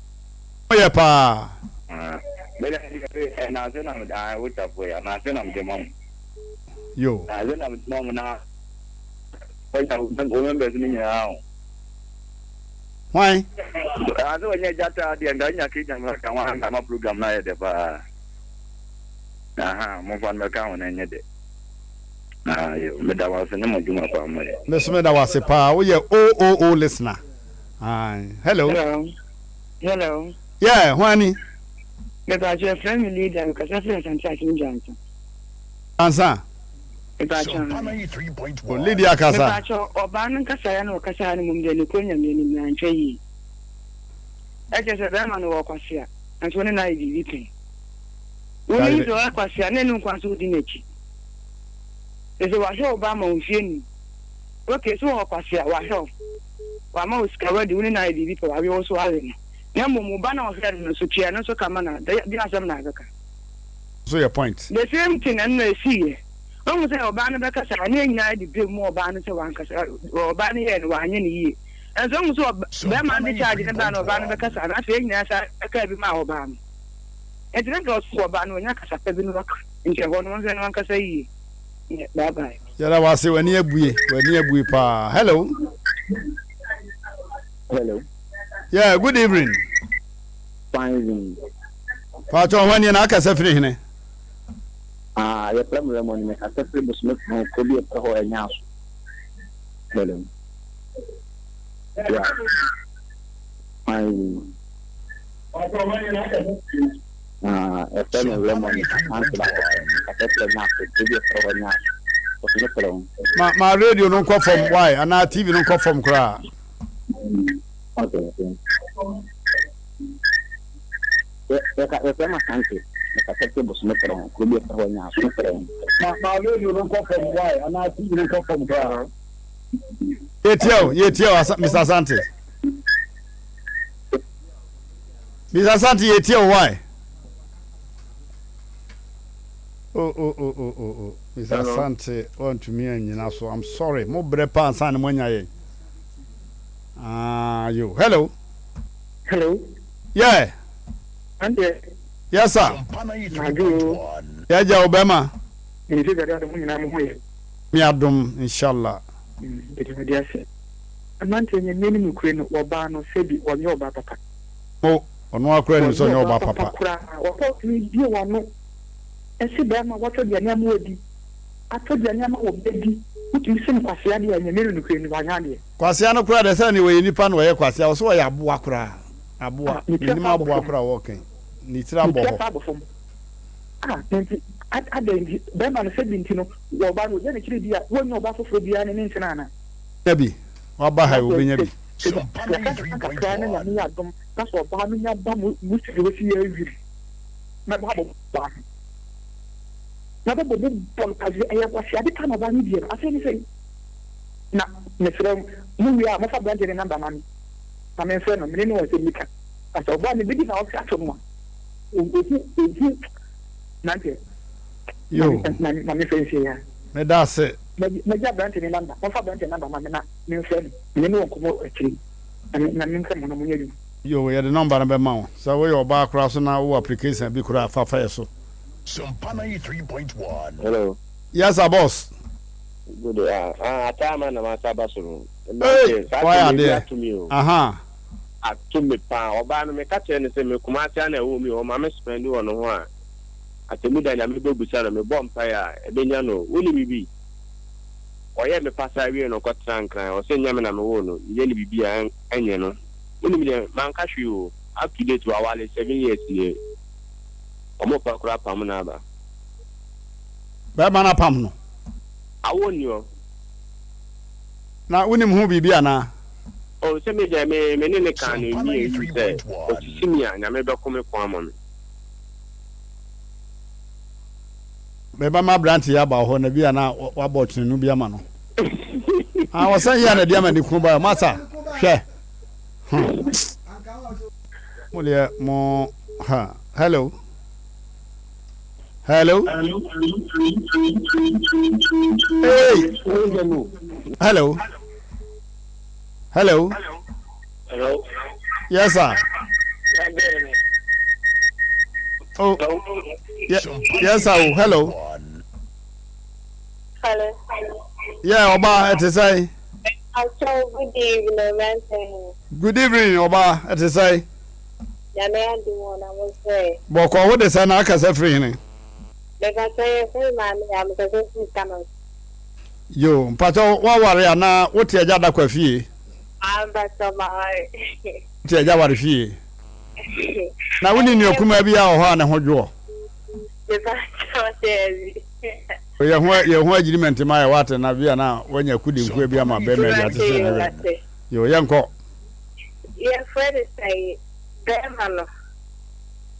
Ho yɛ paa. Ah mede ɛnaase na mede ah Old Tafo yɛ anaase na mede ma mo. Yo. Anaase na mede ma mo na wɔnya wo members no nyinaa o. Hwan? Ase wɔnyɛ gyata deɛ nka nya kenya no ka ho anka ma program no ayɛ dɛ paa. Aha, momfa no mɛka ho na ɛnyɛ dɛ. Ah, yo, meda wo ase ne mo adwuma paa moyɛ. Me so meda wo ase paa, woyɛ OOO listener. Aye. Hello. Hello. Hello. Yeah, hwan ni? Mepatwa frɛ me leader, mekasa firi Asante Akyem Dwansa. Ansa. Mepakyɛw. Lydia kasa. Mepakyɛw, ɔbaa no nkasaeɛ na ɔkasaeɛ no mmom deɛ nokorɛ Nyame anim no antwa yie. Ɛkyerɛ sɛ bɛrima no wɔ kwasea nanso wo ne no ayɛ biribi pɛn. Wonim sɛ ɔyɛ kwasea na ɛnu nkwan sɛ wodi n'akyi. Sɛ sɛ wahwɛ wo ba ama wo mfie num. Okay, so ɔwɔ kwasea, wahwɛ wo. Wama wo sika wadi, wo ne no ayɛ biribi pɛ, wawe wo so awe no. Na mmom wo ba na ɔhwɛ no no so tua ɛno nso ka ma no a, deɛ asɛm na abɛka. So yɛ point. The same thing ɛno na ɛsii yɛ. Wahu sɛ ɔbaa no bɛkasa a, ne yɛn nyinaa de blame mu ɔbaa no sɛ wankasa, ɔbaa no yɛɛ no wanyɛ no yie. Nanso wahu sɛ bɛrima no de charge no baa na ɔbaa no bɛkasa no, afei yɛn nyinaa sa ɛkaa bi maa ɔbaa no. Nti na nka ɔsɛ ɔbaa no ɔnya kasa pa bi na waka. Nti ɛhɔ no wɔnhwɛ no wankasa yie. Bye bye. Yɛda wo ase, w'ani abue, w'ani abue paa. Hello. Hello. Yeah, good evening. Fine evening. Paatɔ ho ani na akasa firi hene? Ah, yɛfrɛ me Raymond, mekasa firi Bosome Kron, kuro bi yɛfrɛ hɔ Ɛnyaso. Hello. Yeah. Fine evening. Ah, yɛfrɛ me Raymond, Asante baako pɛ, mekasa firi Ɛnyaso, kuro bi yɛfrɛ hɔ Ɛnyaso, Bosome Kron. Ma ma radio no nkɔ fam, why? Anaa TV no nkɔ fam koraa. Okay, okay. Yɛka yɛfrɛ me Asante. Mekasa firi Bosome Prɔn, kuro bi a yɛfrɛ hɔ Nyaso Prɔn. Ma ma radio no nkɔ fam why anaa TV no nkɔ fam koraa. Yɛtie o, yɛtie o, Asa, Mr. Asante. Mr. Asante, yɛtie o, why? Oh, oh, oh, oh, oh, oh. Mr. Asante, wantumi anyina so. I'm sorry. Mo brɛ paa ansa na moanya yɛn. Ah, yo. Hello. Hello. Yeah. Auntie. Yes sir. Madwo. Yeah, ja obema. Ni se gada mo nyina mo ho ye. Mi adom inshallah. Bedi me de ase. Amantie nye me ni kure no wɔbaa no sɛbi wɔnyɛ ɔbaa papa. Mo ɔno akora nim sɛ ɔnyɛ ɔbaa papa. Koraa wɔpɔ tumi bie wano ɛse bɛrima wɔtɔ aduane ama wadi atɔ aduane ama wɔ bɛdi wotumi se no kwasea deɛ nyɛ me no nokure ni wanyɛ adeɛ. Kwasea no koraa deɛ sɛ ne wɔyɛ nipa na wɔyɛ kwasea wɔsɛ wɔyɛ aboa koraa aboa Ah, ne tiri menim afa abɔ aboa fam. koraa wɔka yi ne tiri Ne abɔ tiri hɔ. afa abɔ fam. Ah, na nti ad adɛn nti bɛrima no sɛbi nti no wɔ ɔbaa no wɔgya n'akyiri di a wɔnnya ɔbaa foforɔ biara ne ne ntena anaa? Nya bi waba ha yi wɔbɛnya bi. Sɛ yɛka kasa kakra na Nyame yɛ adom na sɛ ɔbaa no nya ba mo mo studio hɔ si yɛ awim mɛbɔ abɔ ɔbaa no na bɛbɔ mo bɔ no kwasea ɛyɛ kwasea ade pa na ɔbaa no diɛ no asɛm ne sɛn? Na mesrɛ mo, mowie a, momfa aberanteɛ no namba ma me na memfrɛ no, me ne no wɔ asɛm bi ka. Na sɛ ɔbaa no bɛdi nnawɔtwe ato no a, ɔhu, ɔhu mmeranteɛ. Yo. Na, na memfrɛ nsie ya. Meda ase. Mɛgye aberanteɛ no namba, momfa aberanteɛ namba ma me na memfrɛ no, me ne no wɔ nkɔmmɔ akyire yi, na me, na memfrɛ mo na monyɛ adwuma. Yo, yɛde nɔmba no bɛma wo. Sɛ woyɛ ɔbaa koraa so na wowɔ application bi koraa a, fa fa yɛ so. Hello. Yes sir, boss. Good ah ah ataa ma na ma sa ba so no. Hey, Mmerante saa wayɛ asɛm ebi adeɛ. ato mi o. Aha. Ato me paa. Ɔbaa no meka kyerɛ no sɛ me Kumasi ana ɛwɔ mi o ɔma me spend wɔ ne ho a atemu da Nyame bɛbusa no mebɔ mpaeɛ a ɛbɛnya no o. Wonim biribi? Ɔyɛɛ me pasaa wiei no ɔkɔtraa Nkran. Ɔse nyɛ me na mewoo no, meyɛ no biribi a ɛnyɛ no. Wonim deɛ, manka hwee o. Up to date wawale seven years nie. Ɔmo pɛ koraa pam no aba. Bɛɛma no apam no? Awo nni hɔ. Na wonim ho biribi anaa? Oh, sɛ me deɛ me me ne no kaa no nwie nti sɛ ɔsisi me a, Nyame bɛko me ko ama me. Mebɛma aberante yi aba wo hɔ na bi a na wabɔ ɔkyenenu bi ama no. Ah, wɔsan yi a na ɛde ama ne kunu ba. Masa, hwɛ. Hmm. Mo deɛ mo ha. Hello. Hello. Hey. Hello. Hello. Hello. Yes, sir. Oh. Yeah, yes, sir. Oh, hello. Hello. Yeah, Oba, it is I. Good evening, Good evening, Oba, it is I. Nyame adom o na mo nso ɛ? Bɔkɔɔ wo de sɛn na akasa firi hene? Mepatwɔ yɛ firi maame a mekasa firi Tamas. Yoo mpakyɛw waware anaa wote agya adakwa fie? Ah mpakyɛw maware. Wote agya ware fie? Na wonni nua kumaa bi a wɔ hɔ a ne ho dwoɔ? Mepakyɛw daabi. Yɛ ho yɛ ho agreement ma yɛ wate na bi a na wanya kudi nkoa bi ama bɛrima bi ate sɛ ne werɛ. Yoo yɛnkɔ. Yɛfrɛ no sɛn? Bɛrima no,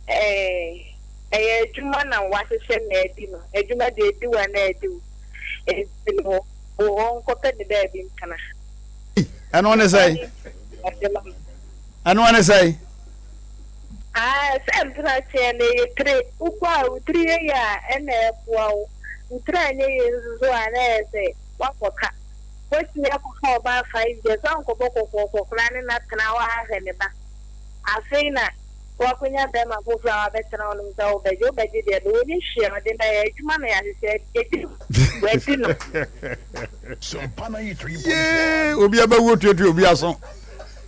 ɛɛ, ɛyɛ adwuma na wahyehyɛ na adi no. Adwuma deɛ ɛdi wo a na adi wo. Nti no, ɔnkɔpɛ ne baabi ntena. Ɛno ne sɛn? Ɛno ne sɛn? Ah, sɛ mpena teɛ no ɛyɛ tire. Wokɔ a, wo tiri yɛ yie a, ɛna ɛboa wo. Wo tiri anyɛ yie nso so a, na ɛyɛ sɛ woabɔ ka. Watumi akɔfa ɔbaa 5 years, wankɔbɔ kɔkɔɔkɔ koraa ne no atena hɔ ahwɛ ne ba. Afei na wakonya bɛrima foforɔ a wabɛtena hɔ nom sɛ wobɛgye, wobɛgye deɛ bɛ, wɔnni hwee a ɔde bɛyɛ, adwuma na yɛahyehyɛ adi, wadi no. Yee, obi abɛwu otuatua obi aso.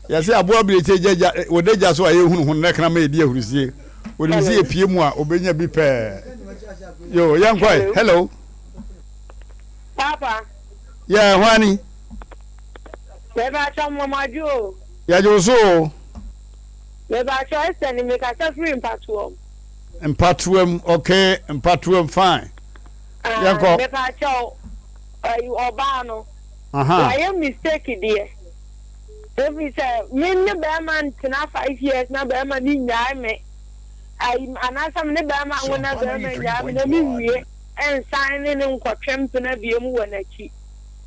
Yɛsɛ aboa birekye gya gya wɔda gya so a yɛhunu ho nnɛ kraman edi ahurusie. Onim sɛ yɛpie mu a obenya bi pɛɛ. Yo, yɛnkɔe. Hello. Papa. Yɛ hwan ni? Mepakyɛ mɔmɔdwo o. Yɛgye wo so o. Mepakyɛ Esther ni mekasa firi mpatoam. Mpatoam okay mpatoam fine. Yɛnkɔ. Mepakyɛ ɛyi ɔbaa no. Wayɛ mistake deɛ. Efi sɛ me ne bɛrima ntena 5 years na bɛrima ne nyae me. Ayi anaasɛ me ne bɛrima nwo na bɛrima nyae me na me wie. nsan ne no nkɔtwe mpena biom wɔ n'akyi.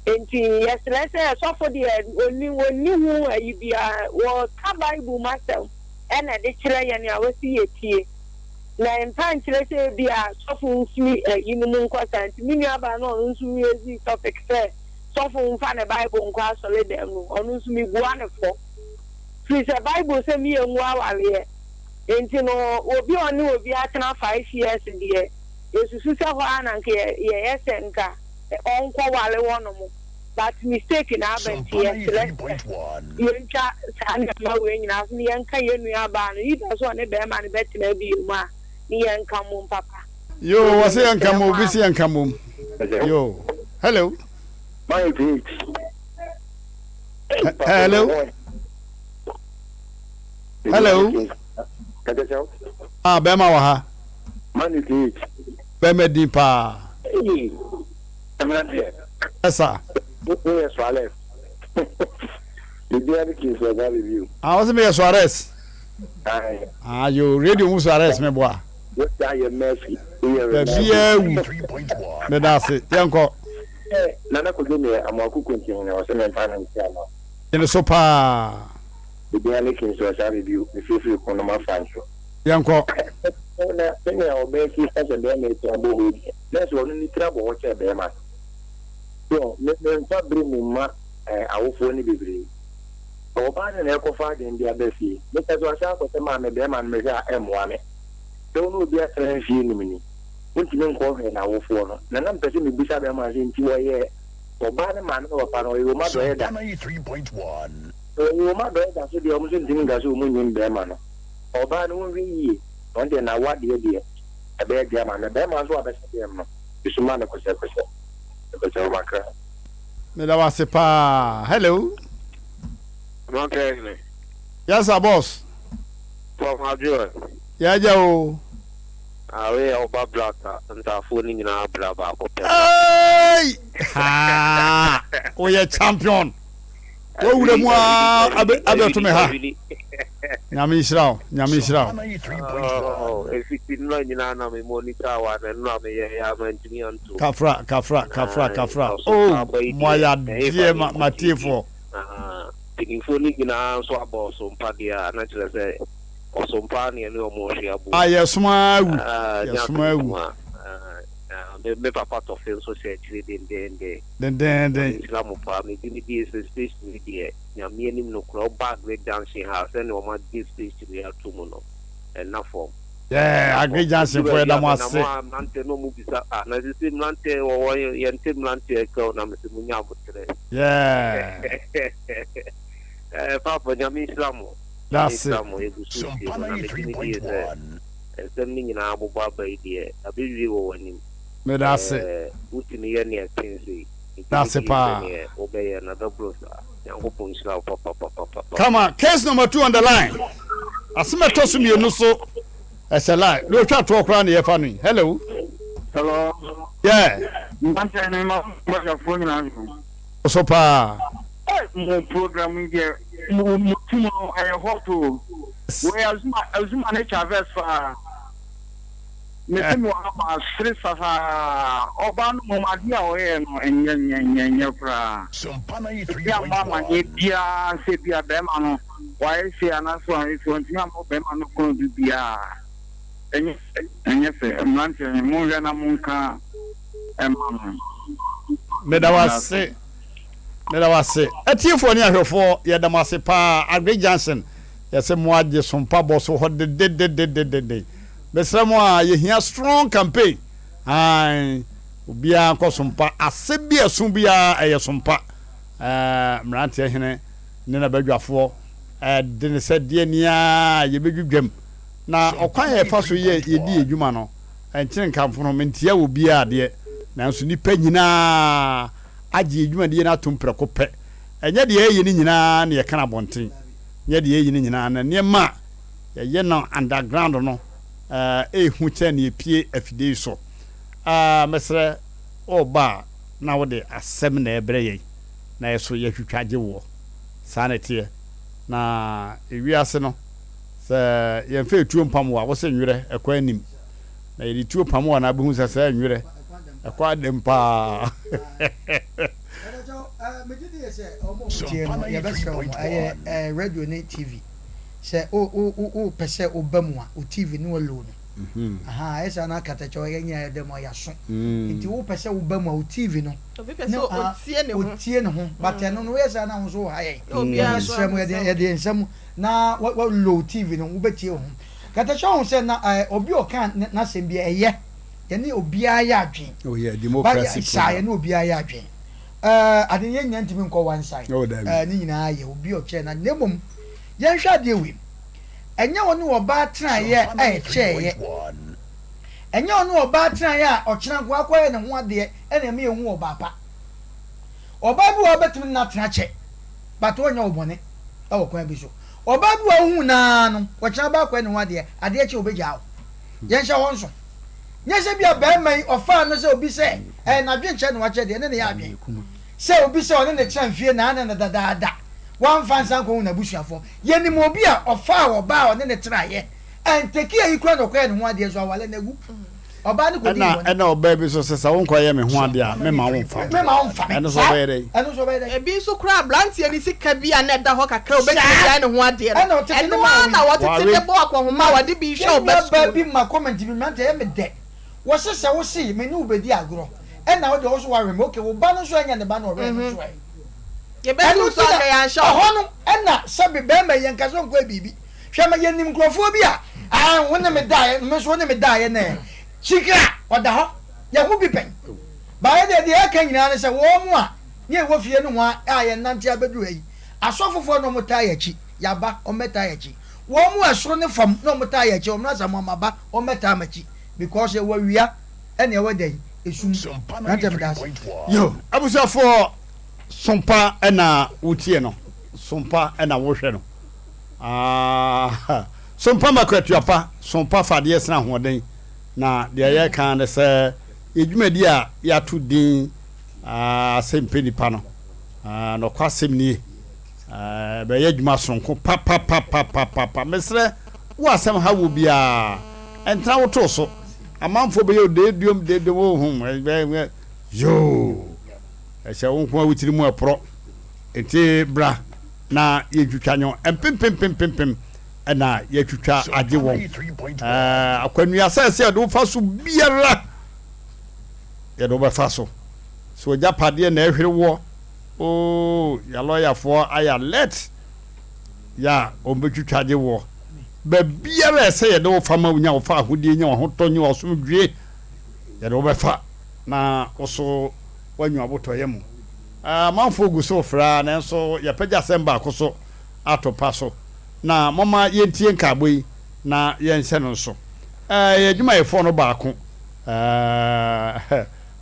Enti yɛsrɛ sɛ sɔfo deɛ ɔnni ɔnni ho ayi biara, ɔka Bible mu asɛm na ɛde kyerɛ yɛn a wɔsi yɛtie. Na mpa nkyerɛ sɛ ebia sɔfo mfiri ayi no mu nkɔ saa nti me nuabaa no ɔno nso raise topic sɛ sɔfo mfa ne Bible nkɔ asɔre dɛm no, ɔno nso mebua no fɔ. Firi sɛ Bible sɛ me yɛngu awareɛ. Enti no obi a ɔne obi atena 5 years deɛ Yɛsusu sɛ hɔ ara na nka yɛyɛ sɛ nka ɔnkɔ ware hɔ nom but mistake na aba nti yɛsrɛ sɛ yɛntwa saa nneɛma wei nyinaa so na yɛnka yɛn nua baa no either sɛ ɔne bɛrima no bɛtena bio mu a ne yɛnka mmom papa. Yoo wɔse yɛnka mmom obi se yɛnka mmom yoo hello. Hello. Hello. Ah bɛrima wɔ ha. Mane date. Bɛrima din paa. Ee, mmeranteɛ. Ɛsa. Wo yɛ Suarez. Biribiara ne King Suarez bio. Ah, wɔsɛ meyɛ Suarez. Aye. Ah, yo, radio mu Suarez meboa. Wosa yɛ Messi, woyɛ Ronaldo. Baabiara wu. Meda ase, yɛnkɔ. Eh, Nana Kojo neɛ Amoako Kunti hene, ɔsɛ memfa no nte ama. Gyene so paa. Biribiara ne King Suarez bio, mefirifiri ko no mafa nso. Yɛnkɔ. Na sɛnea ɔbaa ti ka sɛ bɛrima yi tiri abɔ hɔ yi deɛ, na ɛsɛ ɔno ne tiri abɔ hɔ kyɛn bɛrima no. So me memfa bere mu mma eh, awofoɔ no bebree. Sɛ ɔbaa no na ɛkɔfa adwene de aba fie, mepɛ sɛ ɔsan akɔsɛ maame bɛrima no mehwɛ a ɛmmoa me. Sɛ wo ne obi atena mfie num ni, wontumi nkɔhwɛ n'awofoɔ no. Na na mepɛ sɛ mebisa bɛrima no sɛ nti wɔyɛ ɔbaa no maame ne papa no ɔyɛ wɔn adɔeɛ da? Sɛ ɔyɛ wɔn adɔeɛ da so deɛ wɔn nso ntumi nka sɛ wɔn nnim bɛrima no. Ɔbaa no wonhwɛ yie na ɔno deɛ n'awadeɛ deɛ ɛbɛyɛ den ama no na bɛɛma nso a ɔbɛhyɛ dɛm no esuma no kosɛkosɛ kosɛ ɔmakra. Meda wo ase paa. Hello. Aberanteɛ hene. Yes sir boss. Prof Adwoɛ. Yɛagya o. Ah wei yɛ ɔba black a ntaafoɔ no nyinaa bra baako pɛ. Eeii haa woyɛ champion wawura mu aa abɛto me ha nyame nhyira wo nyame nhyira wo. Ɛfiti nnora nyinaa na me monitor wa na nnora meyɛ yɛ a mantumi anto. Kafra kafra kafra kafra oh mo ayɛ adeɛ matiefoɔ. Mpanimfoɔ no nyinaa nso abɔ ɔsompa deɛ a na kyerɛ sɛ ɔsompa ara na yɛne wɔn rehwe abom. Ah yɛsom ara awu, yɛsom ara awu. Me me papa Tɔfe nso hyɛ akyire dendeenden. Dendeenden. Nyame nhyira mo paa, megye me die sɛ station yi deɛ Nyame anim nokorɛ woba Aggrey Junction ha a sɛdeɛ wɔn agye station yi ato mu no ɛnna fam. Yeah, Aggrey Junction foɔ yɛda mo ase. Ɛduru baabi a menam hɔ a mmeranteɛ no wɔn bisa ah na sese mmeranteɛ wɔ hɔ yɛnte mmeranteɛ nka o na mese monya aboterɛ. Yeah. Eh, Papa, Nyame nhyira mo. Nyame nhyira mo. Yɛgu so tie mo, na megye me die sɛ nsɛm no nyinaa abobɔ aba yi deɛ, abɛwie wɔ w'anim. Meda ase. Eh, wotumi yɛ nea ɛten sei. Megye Da me ase die paa. sɛ neɛ wobɛyɛ no ɛbɛboro saa. Nyankopɔn nhyira wo papapapapa. Kama, case number 2 on the line. Asem ɛtɔ so mienu so ɛsɛ line. Deɛ otwa toɔ koraa na yɛfa no yi. Hello. Hello. Yeah. Mpankyɛ ne ma bɔhyɛfoɔ nyinaa so. So paa. Hey, mo program yi deɛ mo mo team no ɛyɛ hot o. Wei Azuma Azuma ne Chavez paa. Mese mo ha ma sere sasaa. Ɔbaa no mmom adeɛ a ɔyɛɛ no ɛnyɛ nyɛ nyɛ nyɛ koraa. Ebi ammɔ amaneɛ biara sɛ bi a bɛrima no wayɛ sei anaasɛ wayɛ sei ɔntumi ammɔ bɛrima no kɔn du biara. Ɛnyɛ fɛ ɛnyɛ fɛ mmeranteɛ monhwɛ na monka mma no. Meda wo ase. Meda wo ase. Atiefoɔ ne ahwɛfoɔ, yɛda mo ase paa. Aggrey Junction, yɛse mo agye so mpaboɔ so hɔ dedededededen. Mesrɛ mo a, yɛhia strong campaign. Ae, obiara nkɔ so mpa. Asɛm bi a ɛso biara, ɛyɛ so mpa. Ɛɛ, mmeranteɛ hene ne n'abadwafoɔ de ne sɛ deɛ ni ara yɛbɛdwidwam. Na ɔkwan a yɛfa so yɛ yɛdi yɛn dwuma no, ɛnkyene nkamfo no, mentia obiara adeɛ, nanso nnipa nyinaa agye yɛn dwumadie no atom prɛko pɛ. Ɛnyɛ deɛ yɛyɛ no nyinaa na yɛka no abɔnten, nyɛ deɛ yɛyɛ no nyinaa, na nneɛma a yɛyɛ no underground no ɛhu kyɛn deɛ ɛpue afidie yi so. Mesrɛ, woreba a na wode asɛm na ɛrebrɛ yɛn na yɛ so yɛatwitwa agye woɔ. Saa na ɛteɛ. Na ewiase no, sɛ yɛmfa etuo mpam wo a, wo se nwerɛ, ɛkɔ anim. Na yɛde tuo pam wo a na abɛhu sɛ sɛ nwerɛ, ɛkɔ adam paa. Tie no, yɛbɛsrɛ wɔn, ɛyɛ radio ne TV. Sɛ wo wo wo wopɛ sɛ woba mu a, wo TV no low no. Aha, ayɛ saa na akatakyɛ ɔyɛ nyinaa yɛ dɛm a yɛaso. Nti wopɛ sɛ woba mu a, wo TV no. Obi pɛ sɛ otie ne ho. Otie ne ho. But ɛno no woyɛ saa na wo nso woha yɛn. Yɛbɛsrɛ mo, yɛde yɛde nsɛm na wa wa low TV no, wobɛtie wo ho. Katakyɛ ɔho sɛ na obi ɔka n'asɛm bi ɛyɛ. Yɛne obiara yɛ adwen. Oh yeah, democracy program. Saa yɛne obiara yɛ adwen. Ɛɛ ade yɛn nyinaa ntumi nkɔ one side. Oh dabi. Ɛɛ ne nyinaa yɛ obi ɔkyerɛ na na mmom yɛnhwɛ adeɛ wei. Ɛnyɛ ɔne ɔbaa tenaeɛ a ɛkyɛeɛ. Ɛnyɛ ɔne ɔbaa tenaeɛ a ɔkyena nko akɔyɛ ne ho adeɛ ɛna ɛma yɛhu ɔbaa pa. Ɔbaa bi wɔ hɔ a wobɛtumi ne no atena kyɛ but ɔnyɛ wo bɔne ɛwɔ kwan bi so. Ɔbaa bi wɔ hɔ a wohu no ara no ɔkyena ɔbaa akɔyɛ ne ho adeɛ, adeɛ kye a ɔbɛgyaa wo. Yɛnhyɛ hɔ nso. Nyɛ sɛ bia barima yi ɔfaa no sɛ obi sɛ ɛyɛ n'adwenkyerɛ na wakyerɛ deɛ ɛne ne yɛ adwen. Sɛ obi sɛ ɔne no tena mfie naa ne no dadaada, wamfa nsa ankɔhu n'abusuafoɔ. Yɛnim obi a ɔfaa ɔbaa a ɔne no tenaeɛ, ɛntɛki ayi koraa na ɔkɔyɛɛ ne ho adeɛ nso aware no agu. Ɔbaa no kɔdii Ɛna bɔne. ɛna ɔbaa bi nso sɛ sɛ wonkɔyɛ me ho adeɛ a memma wo mfa me. Memma wo mfa me. Ɛno nso Saa. ɔbɛyɛ dɛn? Ɛno nso ɔbɛyɛ dɛn? Ebi nso koraa aberanteɛ no sika bi a na ɛda hɔ kakra a ɔbɛtumi de ayɛ ne ho adeɛ no, Ɛna ɔtete de ɛno maa ara wo na yi. wɔtete de Ware. bɔ akɔnhoma a wɔde bi rehwɛ Yɛn wo ba nua baa sukuu bi no. ma comment bi mmeranteɛ ɛyɛ me dɛ. Wɔse sɛ wo se me ne wo bɛdi agorɔ ɛna wo deɛ wo so woawe me okay wo ba no nso ɛnyɛ ne ba na ɔwɛɛ no nso ɛ. Yɛbɛsi Ɛno wo so nti na anka yɛanhyɛ wo. ɛhɔ no ɛna sɛbe bɛɛma yi yɛnka sɛ ɔnkɔyɛ biribi. Hwɛ ma yɛnim nkurɔfoɔ bi a ae wo ne me daeɛ me nso wo ne me daeɛ nɛ kyikra ɔda hɔ yɛho bi pɛn. Baeɛ deɛ deɛ ɛka nyinaa ne sɛ wɔn a ne ɛwɔ fie nohoa a yɛnante abɛduru ha yi asɔfofoɔ na wɔtaa yɛn akyi yɛaba wɔmmɛtaa yɛn akyi wɔn a ɛsoro ne fam na wɔtaa yɛn akyi wɔn Asamoah maba wɔmmɛtaa m'akyi because yɛwɔ awia ɛna ɛwɔ dɛn esum. Mmeranteɛ meda ase. Yo abusuafoɔ. Sompa na wotie no, sompa na wohwɛ no. Ah, sompa ma kwatua pa, sompa fa adeɛ sene ahoɔden. Na deɛ yɛreka ne sɛ yɛ dwumadi a yɛato din ah, Asɛmpɛ Nipa no, ah, nɔkwasɛm nie. Ah, ɛbɛyɛ adwuma soronko papapapapapa. Mesrɛ wo asɛm ha wɔ biara, ɛntena wo too so. Amanfoɔ bɛyɛ odeeduom deeduom, oh, hmm, yoo. Ɛhyɛ wo nko ara wo tiri mu ɛporɔ. Nti bra na yɛntwitwa nwom. Mpempempempempem na yɛatwitwa agye wɔn. Ɛɛ akwannuasa ɛsɛ yɛde wo fa so biara yɛde wo bɛfa so. So agyapadeɛ na ɛhwere woɔ oo yɛ lɔyafoɔ ayɛ alert yɛ a wɔbɛtwitwa agye woɔ. Baabiara ɛsɛ yɛde wo fa ma wonya wo fa ahodie nya w'ahotɔ nya w'asomdwie yɛde wo bɛfa na wo so woanyi abotɔyam mu. Amanfoɔ gu so refrɛ ara, nanso yɛapagya asɛm baako so ato pa so. Na momma yɛntie nkaebɔ yi na yɛnhyɛ no nso. Yɛn adwumayɛfoɔ no baako,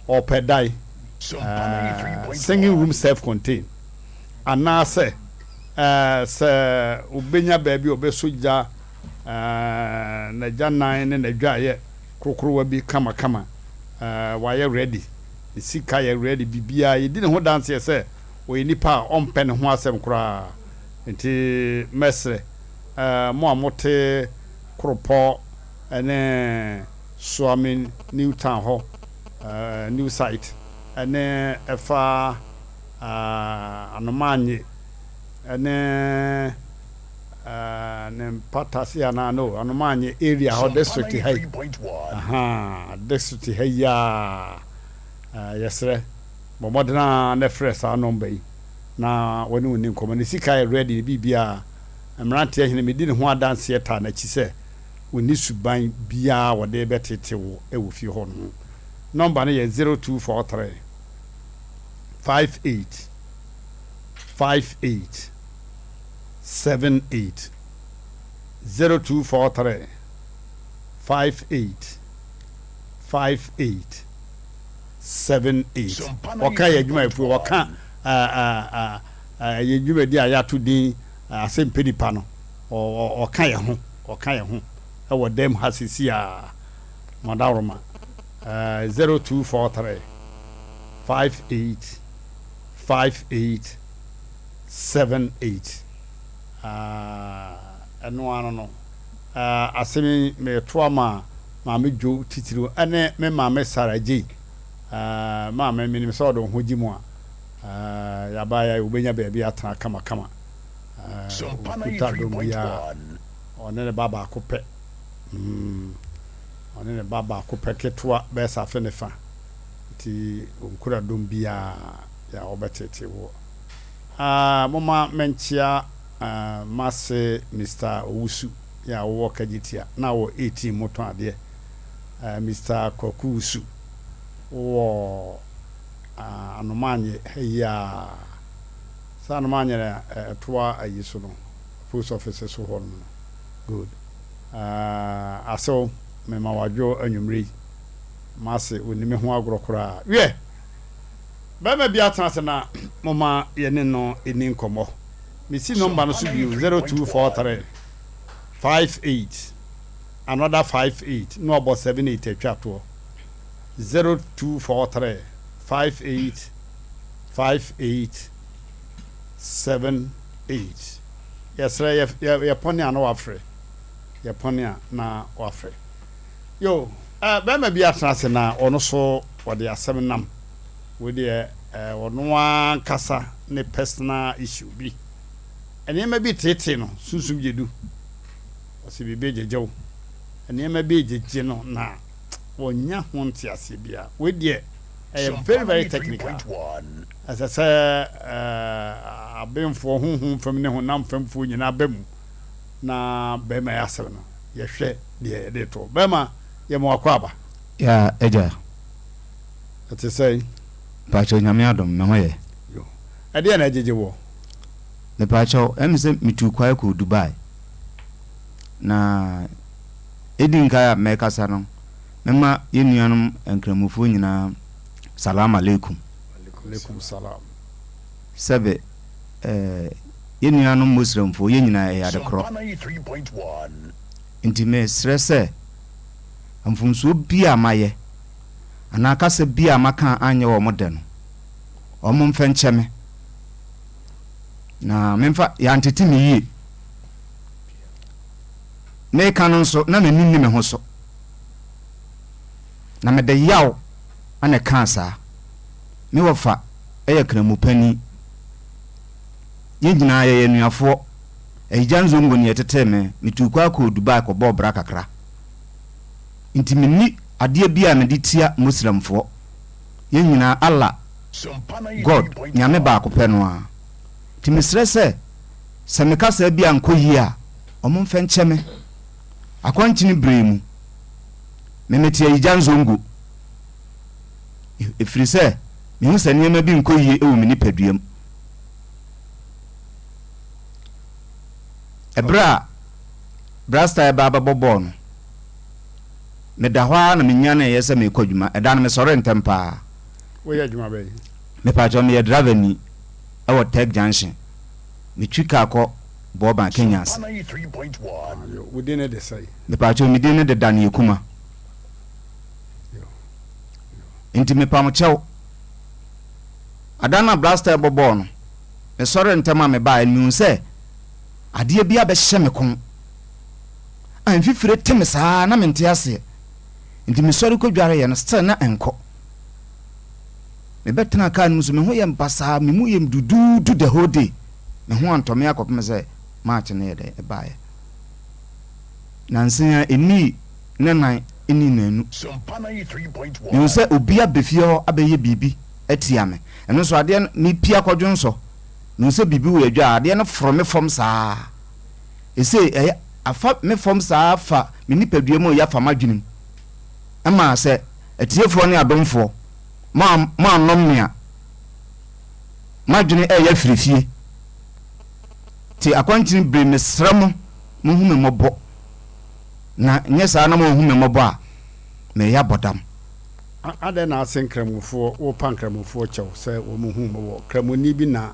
ɔrepɛ dan, singing room self-contained, anaasɛ sɛ ɔbɛnya baabi a ɔbɛsɔ gya n'agyanan ne n'adwaeɛ korokorowa bi kamakama, wayɛ ready. Ne sika yɛ ready, biribiara, yɛdi ne ho danseɛ sɛ ɔyɛ nipa a ɔmpɛ ne ho asɛm koraa. Nti mɛsrɛ mo a mote Koropɔ ne Suame New Town hɔ, New Site, ne ɛfa Anomaanye ne ne Mpatase anaa no, Anomaanye area hɔ, district ha yi, ahaa, district ha yi ara, yɛsrɛ, bɔ mmɔden ara na frɛ saa nɔmba yi na wɔne wo nni nkɔmmɔ. Ne sika yɛ ready, ne biribiara. Mmeranteɛ hene, medi ne ho adanseɛ taa n'akyi sɛ ɔnni suban biara a wɔde rebɛtete wo wɔ fie hɔ no ho. Nɔmba no yɛ 0243 58 58 78 0243 58 58 78. Wɔka yɛn adwumayɛfoɔ, wɔka yɛn dwumadi a yɛato din Asɛmpɛ Nipa no, wɔka yɛn ho, wɔka yɛn ho wɔ dɛm ha sisi a, Madaworoma, 0243 58 58 78. Ɛno ano no, asɛm yi mereto ama Maame Joe titiriw ne me maame Sarah Jay. Maame, menim sɛ ɔde wo ho gye mu a, yɛaba yi wobɛnya baabi atena kamakama. Ɔkuta dɔm biara, ɔne ne ba baako pɛ. Ɔne ne ba baako pɛ ketewa bɛyɛ sɛ afe ne fa. Nti ɔnkura dɔm biara yɛ a wɔbɛtete woɔ. Momma menkyea m'ase Mister Owusu yɛ a wowɔ Kagyetia na wɔ 18 mu tɔn adeɛ. Mister Kwaku Wusu wowɔ Anomaanye ha yi ara. Sɛ Anomaanye na ɛtoa ayi so no, post office so hɔ nom no. Good. Asew, mema wo adwo anwummere yi. M'ase, ɔnni me ho agorɔ koraa. Wiɛ! Barima bi atena ase na momma yɛne no nni nkɔmmɔ. Mesi nɔmba no so bio, 0243 58 another 58 na wabɔ 78 atwa toɔ. 0243 58 58 78. Yɛsrɛ yɛ yɛ yɛpɔne a na wafrɛ. Yɛpɔne a na wafrɛ. Yo, eh, barima bi atena ase na ɔno so ɔde asɛm nam. Wei deɛ eh, ɔno ankasa ne personal issue bi. Nneɛma bi teetee no, sunsum gye du. Ɔsɛ biribi gyegye wo. Nneɛma bi gyegye no na wɔnya ho nteaseɛ biara. Wei deɛ ɛyɛ very very technical. Ɛsɛ sɛ eh, abenfoɔ honhom fam ne honam famfoɔ nyinaa ba mu na bɛrima yi asɛm no yɛhwɛ deɛ yɛde to. Bɛrima, yɛma wakɔ aba. Ya agya. Ɛte sɛn? Mpakyɛw Nyame adom me ho yɛ. Yo. Ɛdeɛn na ɛgyegye woɔ? Mepakyɛw, ɛme sɛ metuu kwae kɔɔ Dubai. Na edi nkae a mɛkasa no, mɛma yɛn nuanom Nkramofoɔ nyinaa Salaam Alaikum. Alaikum Salaam. Sɛbe eh, yɛn nuanom Muslimfoɔ, yɛn nyinaa yɛyɛ ade korɔ. Nti mesrɛ sɛ, mfomsoɔ bi a mayɛ, anaa kasa bi a maka a anyɛ wɔn dɛ no, wɔn mfa nkyɛ me. Na memfa, yɛantete me yie. Meka no nso, na m'ani nni me ho so. Na mede yaw na ɛkaa saa. Me wɔfa yɛ Kramopanin. Yɛn nyinaa yɛyɛ anuafoɔ. Ayigya Nzongo na ɛtetee me. Metuu kwan kɔɔ Dubai kɔbɔɔ bra kakra. Nti menni adeɛ biara a mede tia Muslimfoɔ. Yɛn nyinaa Allah, God, Nyame baako pɛ no ara. Nti mesrɛ sɛ, sɛ me kasa bi ankɔ yie a, wɔmfa nkyɛ me. Akwankyene berɛ mu, me mete Ayigya Nzongo. Ɛfiri sɛ mehu sɛ nneɛma bi nkɔ yie wɔ me nipadua mu. Ɛberɛ a Brasta reba abɛbɔ bɔɔl no, meda hɔ ara na menyaneeɛ sɛ merekɔ adwuma. Ɛda no mesɔree ntɛm pa ara. Woyɛ adwuma bɛn? Mepakyɛw, meyɛ driverni wɔ Tech Junction. Metwi kaa kɔ Bɔɔban, Kenya ase. Wo din de sɛn? Mepakyɛw, me din de Daniel Kuma. Enti mepam kyɛw. Ada no a Blaster rebɔ bɔɔl no, mesɔree ntɛm a mebaeɛ no, mehuu sɛ adeɛ bi abɛhyɛ me kɔn. A mfifire te me saa na mente aseɛ. Enti mesɔre kɔdwareeɛ no, still na ɛnkɔ. Mebɛtenaa kaa no mu nso, me ho yɛ me basaa, me mu yɛ me duduudu the whole day. Me ho antɔ me akɔpem sɛ March no yɛ dɛn, ɛbaeɛ. Nansa yi ara, ɛnnii ne nan nni nnanu. Mehu sɛ obi aba fie hɔ abɛyɛ biribi atia me. Ɛno nso adeɛ no, mepie akɔdwonsɔ. Mehu sɛ biribi wɔ adwa a, adeɛ no foro me fam saa. Ɛsei ɛyɛ afa me fam saa fa me nipadua mu ɛyɛ afa m'adwene mu. Ɛma sɛ atiefoɔ ne adomfoɔ, mo a moannom me a, m'adwene ɛreyɛ afiri fie. Te akwankyene bere mesrɛ mo, monhu me mmɔbɔ. Na nyɛ saa na moanhu me mmɔbɔ a, mereyɛ abɔ dam. Adɛn na ase Nkramofoɔ wopa Nkramofoɔ kyɛw sɛ wɔn hu mmɔbɔ? Kramoni bi na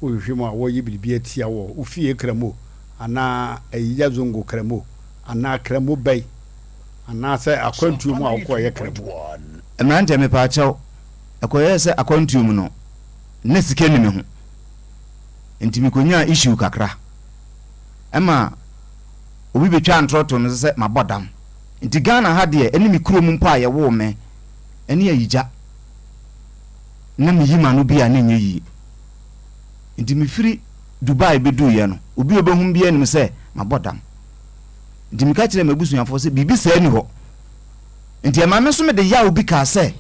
wohwehwɛ mu a wɔreyɛ biribi atia wɔ wo fie Kramo anaa Ayigya Zongo Kramo anaa Kramo bɛn anaasɛ akwantuo mu a wokɔɔyɛ Kramo? Mmeranteɛ mepaakyɛw, ɛkɔyɛɛ sɛ akwantuo mu no na sika nni me ho nti mekɔnyaa issue kakra ɛma obi bɛtwaa ntorɔ too me so sɛ mabɔ dam. Nti Ghana ha deɛ ɛne me kurom mpo a yɛwoo me ɛne ayigya na meyi m'ano bi a na ɛnyɛ yie. Nti mefiri Dubai bɛduiɛ no obi a ɔbɛhu me biara nim sɛ mabɔ dam. Nti meka kyerɛɛ m'abusuafoɔ sɛ biribi saa nni hɔ. Nti ɛma me nso mede yaw bi kaa sɛ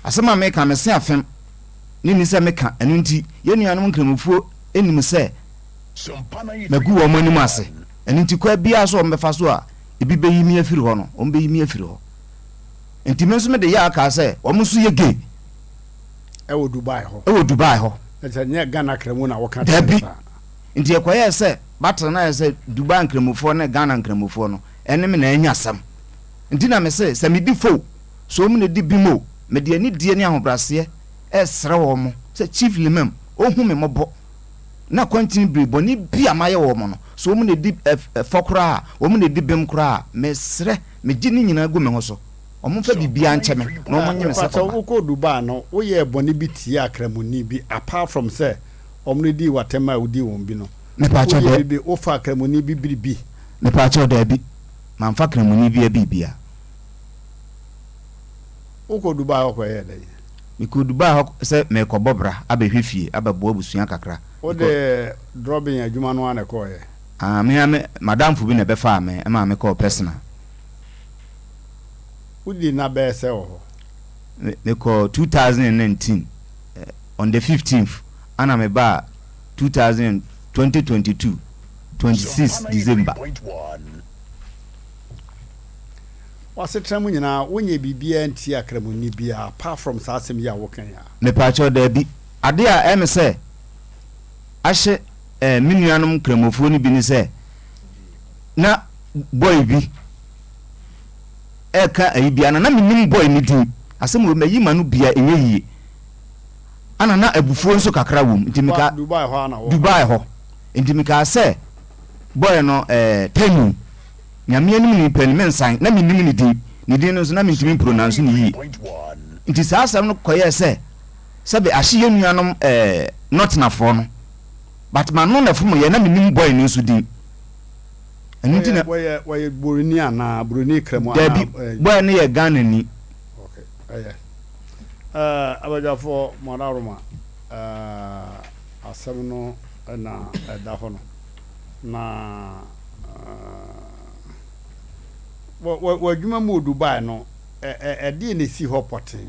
asɛm a meka mese afem ne nni sɛ meka ɛno nti yɛn nuanom Nkramofoɔ nim sɛ magu wɔn anim ase. Ɛno nti kwan biara so a wɔbɛfa so a ebi bɛyi me afiri hɔ no, wɔbɛyi me afiri hɔ. Nti me nso mede yaw kaa sɛ wɔn nso yɛ gay. Ɛwɔ Dubai hɔ. Ɛwɔ Dubai hɔ. Ɛsɛ nyɛ Ghana Nkramu na wɔka kyerɛ Dabi. saa. Nti ɛkɔyɛɛ sɛ battle no ayɛ sɛ Dubai Nkramofoɔ ne Ghana Nkramofoɔ no ɛne me na anya asɛm. Nti na mese sɛ medi fo o, sɛ wɔn na ɛdi bem o, mede anidie ne ahobraseɛ ɛresrɛ wɔn sɛ Chief Limam ɔnhu me mmɔbɔ. na akwankyene bere bɔne bi a mayɛ wɔn no, sɛ wɔn na edi fɔ koraa a, wɔn na edi bem koraa a, mesrɛ, megye ne nyinaa gu me ho so. Wɔmfa biribiara nkyɛ me na wɔnnye me sɛ Mepakyɛw, ɔba. wokɔɔ Dubai no, woyɛɛ bɔne bi tiaa Kramoni bi apart from sɛ wɔn no dii w'atɛm a wodii wɔn bi no? Mepakyɛw, Woyɛɛ dɛ. biribi, wofaa Kramoni bi biribi? Mepakyɛw, daabi. Mamfa Kramoni biara biribiara. Wokɔɔ Dubai hɔ kɔyɛɛ dɛn? Mekɔɔ Dubai hɔ sɛ merekɔbɔ bra abɛhwɛ fie, abɛboa abusua kakra. Wode drɔbin adwuma no ara na ɛkɔeɛ? Ah, me ara me m'adamfo bi na ɛbɛfaa me maa mekɔɔ personal. Wodii nna bɛyɛ sɛ wɔ hɔ? Me, mekɔɔ 2019, eh, on the 15th, ɛna mebaa 2000, 2022, 26 December. W'asetena mu nyinaa wonyɛɛ biribiara ntiaa Kramoni biara apart from saa asɛm yi a woka yi a? Mepaakyɛw daabi. Ade a ɛyɛ me sɛ ahye eh, me nuanom Nkramofoɔ no bi ne sɛ na boy bi ɛreka ayi bi ana na menim boy no din. Asɛm wei mayi m'ano bi a ɛnyɛ yie. Ana na abufuo nso kakra wom nti meka Dubai hɔ ana wɔ Dubai hɔ nti mekaa sɛ boy no eh, Tanu Nyame anim nipa ni mensan na mennim ne din ne din no nso na mentumi mpronounce no yie nti saa asɛm no kɔyɛɛ sɛ sɛbe ahye yɛn nuanom eh, Nɔtenafoɔ no but m'ano na ɛfom yɛ na mennim boy no nso din ɛno nti na Wɔyɛ wɔyɛ buroni anaa buroni kramu anaa Dabi boy no yɛ Ghanani. Okay, ɛyɛ. Eh, abadwafoɔ mo adaworoma, eh, asɛm no na ɛda hɔ no. Na eh, wɔ, wɔ, wɔ adwuma mu wɔ Dubai no, ɛ, ɛ, ɛdeɛ na ɛsi hɔ pɔtee?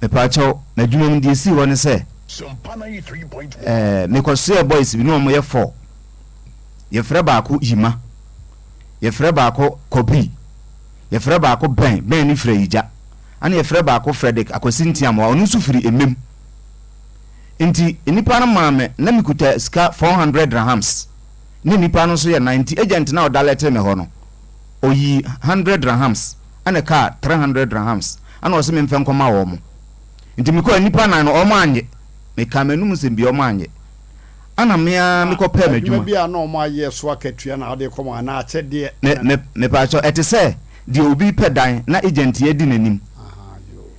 Mepaakyɛw, m'adwuma mu deɛ ɛsii hɔ ne sɛ, eh, mekɔsoɛɛ boys bi na wɔyɛ four. Yɛfrɛ baako Yima, yɛfrɛ baako Kɔbi, yɛfrɛ baako Ben, Ben no firi Ayigya. Ɛna yɛfrɛ baako Fredrick Akwasi Ntiamoa, ɔno nso firi Emem. Nti nnipa no maa me, na mekuta sika 400 dirhams, na nnipa no nso yɛ nan, nti agent no a ɔdalɛtee me hɔ no, ɔyii 100 dirhams ɛna ɛkaa 300 dirhams, ɛna ɔse memfa nkɔma wɔn. Nti mekɔɔ nnipa nan no, wɔn annye. Mekaa m'anum nsɛm bi, wɔn annye. Ɛna me ara Na mekɔpɛɛ adwuma m'adwuma. bi a na wɔayɛ so akatua na wode rekɔma anaa akyɛdeɛ Me, na. me, mepaakyɛw, ɛte sɛ deɛ obi repɛ dan na agent adi n'anim.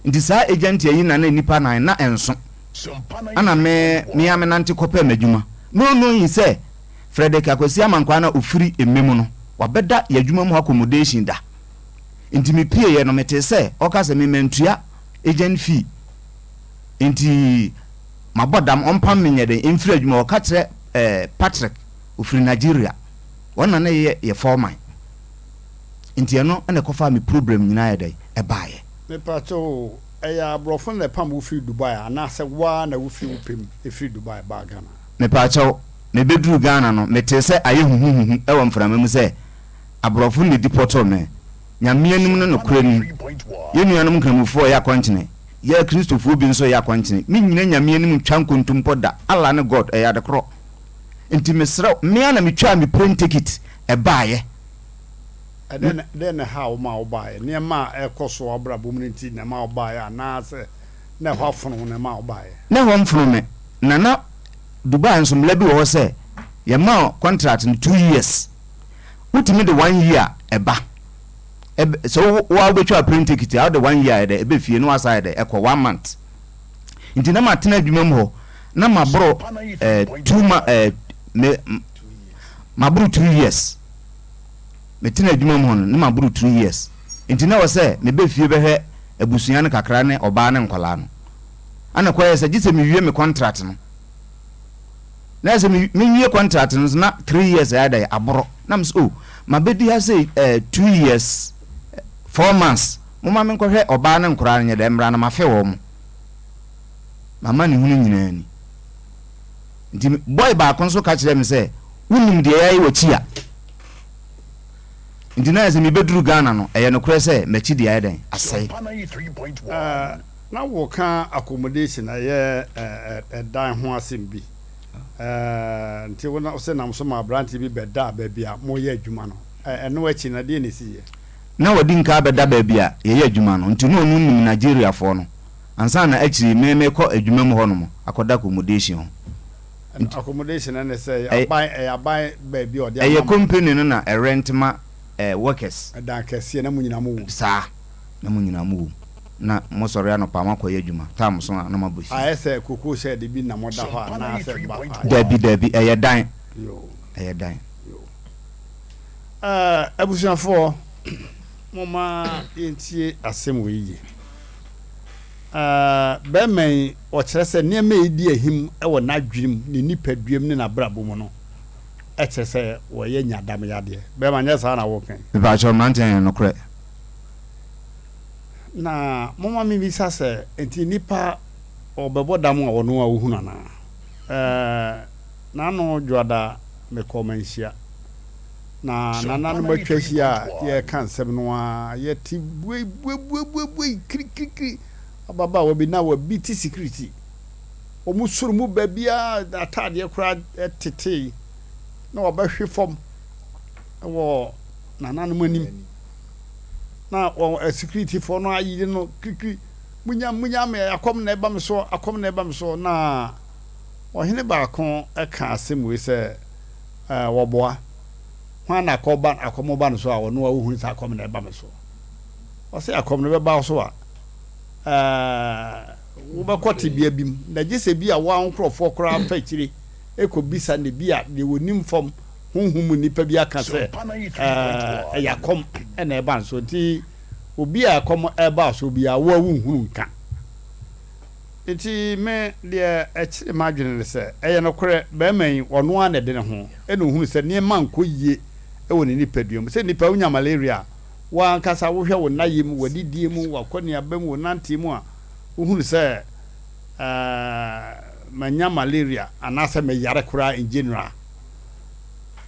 Nti saa agent yi na na nnipa nan na ɛnso. Ɛna me, me ara menante kɔpɛɛ m'adwuma. No knowing sɛ Frederick Akwasi Amankwaa no a ɔfiri Emme mu no, wabɛda y'adwuma mu hɔ accommodation da. Nti mepieeɛ no, metee sɛ ɔreka sɛ me mantua agent fee. Nti mabɔ dam, ɔmpam me nyɛ dɛn mfiri adwuma hɔ. Ɔka kyerɛ eh, Patrick, ɔfiri Nigeria. Ɔno na na ɛyɛ yɛ foreman. Nti ɛno na ɛkɔfaa me problem nyinaa yɛ dɛn ɛbaeɛ. Mepakyɛw o, ɛyɛ aborɔfo no na ɛpam wo firi Dubai anaasɛ wo ara na wofiri wo pɛ mu firi Dubai baa Ghana? Mepakyɛw, mebɛduruu Ghana no, metee sɛ ayɛ huhuhuhu wɔ mframa mu sɛ aborɔfo no na ɛdipɔtoo me. Nyame anim no nokorɛ nim, yɛn nuanom Nkramofoɔ reyɛ akɔnkyene, yɛn Akristofoɔ bi nso reyɛ akɔnkyene. Mennyina Nyame anim ntwa nkontompɔ da, Allah ne God, ɛyɛ adekorɔ. Nti mesrɛ wo, me ara na metwaa me plane ticket ɛbaeɛ. Ɛdɛn na dɛn na ɛhaa wo maa wobaeɛ? Nneɛma a ɛrekɔ so wɔ w'abrabɔ mu no nti na ɛma wobaeɛ anaasɛ na ɛhɔ afono wo na ɛmaa wobaeɛ? Na ɛhɔ mfono me, na na Dubai nso mmara bi wɔ hɔ sɛ yɛma wo contract no two years, wotumi de one year ɛba. Ɛb sɛ wo wo ara wobɛtwa plane ticket a wode one year ayɛ dɛ ɛbɛ fie na woasan ayɛ dɛ ɛkɔ one month. Nti na matena adwuma mu hɔ na maboro eh, two ma eh, me maboro 2 years. Metena adwuma mu hɔ no na maboro 2 years nti na ɛwɔ sɛ meba fie bɛhwɛ abusua no kakra ne ɔbaa ne nkwadaa no. Ɛna ɛkɔyɛɛ sɛ gye sɛ mewie me contract no. Na ɛsɛ sɛ mewie contract no nso na 3 years ayɛ dɛ aboro. Na mesɛ oh mabɛdi ha sei eh, 2 years 4 months momma menkɔhwɛ ɔbaa ne nkwadaa no nyɛ dɛ mmra na mafe wɔn. M'amanehunu nyinaa ni. Nti boy baako nso ka kyerɛɛ me sɛ, wonim deɛ yɛayɛ w'akyi a? Nti na ayɛ sɛ mebɛduru Ghana no, ɛyɛ nokorɛ sɛ m'akyi deɛ ayɛ dɛn? Asɛe. Eh, na woka accommodation ɛyɛ ɛdan ho asɛm bi. Eh, nti wo na sɛ nam so ma aberanteɛ bi bɛdaa baabi a moyɛ adwuma no. Ɛno akyi no, ɛdeɛn na ɛsiiɛ? Na wadi nka abɛda baabi a yɛyɛ adwuma no, nti na ɔno nim Nigeriafoɔ no. Ansa na akyiri yi me mekɔ adwuma mu hɔ nom akɔda accommodation hɔ. Ɛno accommodation no ne sɛ ɛyɛ aban ɛyɛ aban baabi a ɔde ama Ɛyɛ mo. company no na ɛrent ma eh, workers. Ɛdan kɛseɛ na mo nyinaa mo wɔ mu. Saa, na mo nyinaa mo wɔ mu. Na mo sɔre anɔpa mo akɔyɛ adwuma, time so a na mo aba fie. Ayɛ sɛ cocoa shed bi na mo da hɔ anaa sɛ ba a. Dabi dabi, ɛyɛ dan. Yoo. Ɛyɛ dan. Yoo. Eh, abusuafoɔ, momma yɛntie asɛm wei yie. Barima yi, ɔkyerɛ sɛ nneɛma a ɛredi ahim wɔ n'adwene mu, ne nipadua mu ne n'abrabɔ mu no kyerɛ sɛ wɔyɛ nyadam yadeɛ. Barima, nyɛ saa na woreka yi? Mepakyɛw, mmeranteɛ, ɛyɛ nokorɛ. Na momma memmisa sɛ, enti nnipa wɔbɛbɔ dam a wɔn a wɔhunu anaa? N'ano Dwoada mekɔɔ manhyia. Na nananom atwa ahyia a yɛreka nsɛm no ara, yɛte buei-buei-buei-buei, kirikirikiri. Ababaawa bi na wabi te sikiriti. Wɔn soro mu baabiara n'ataadeɛ koraa tetee na wabɛhwe fam wɔ nananom anim. Na wɔn sikiritifoɔ no ayere no kirikiri. Munya munya me, akɔm na ɛba me soɔ, akɔm na ɛba me soɔ. Na ɔhene baako ka asɛm wei sɛ, Ɛɛ, wɔboa. Hwan na akɔm ba, akɔm ba no so a ɔno a wohunu sɛ akɔm na ɛba me soɔ? Ɔse akɔm no bɛba wo so a, ɛɛ, wobɛkɔ tebea bi mu, na gye sɛ bi a wo ara wo nkurɔfoɔ koraa fa akyire kɔbisa na bi a deɛ wɔnim fam honhom mu nnipa bi aka sɛ, ɛɛ, ɛyɛ akɔm na ɛba no so. Nti obi a ɛkɔm ɛba so biara, wo a wonhunu nka. Nti me, deɛ ɛkyere m'adwene ne sɛ, ɛyɛ nokorɛ, barima yi, ɔno ara na ɛde ne ho, ɛna ɔhunu sɛ nneɛma nkɔ yie wɔ ne nipadua mu. Sɛ nnipa wonya malaria a, wo ankasa wohwɛ wo nnayɛ mu, w'adidie mu, w'akɔneaba mu, wo nanteɛ mu a, wohunu sɛ ɛɛ manya malaria anaasɛ meyare koraa in general.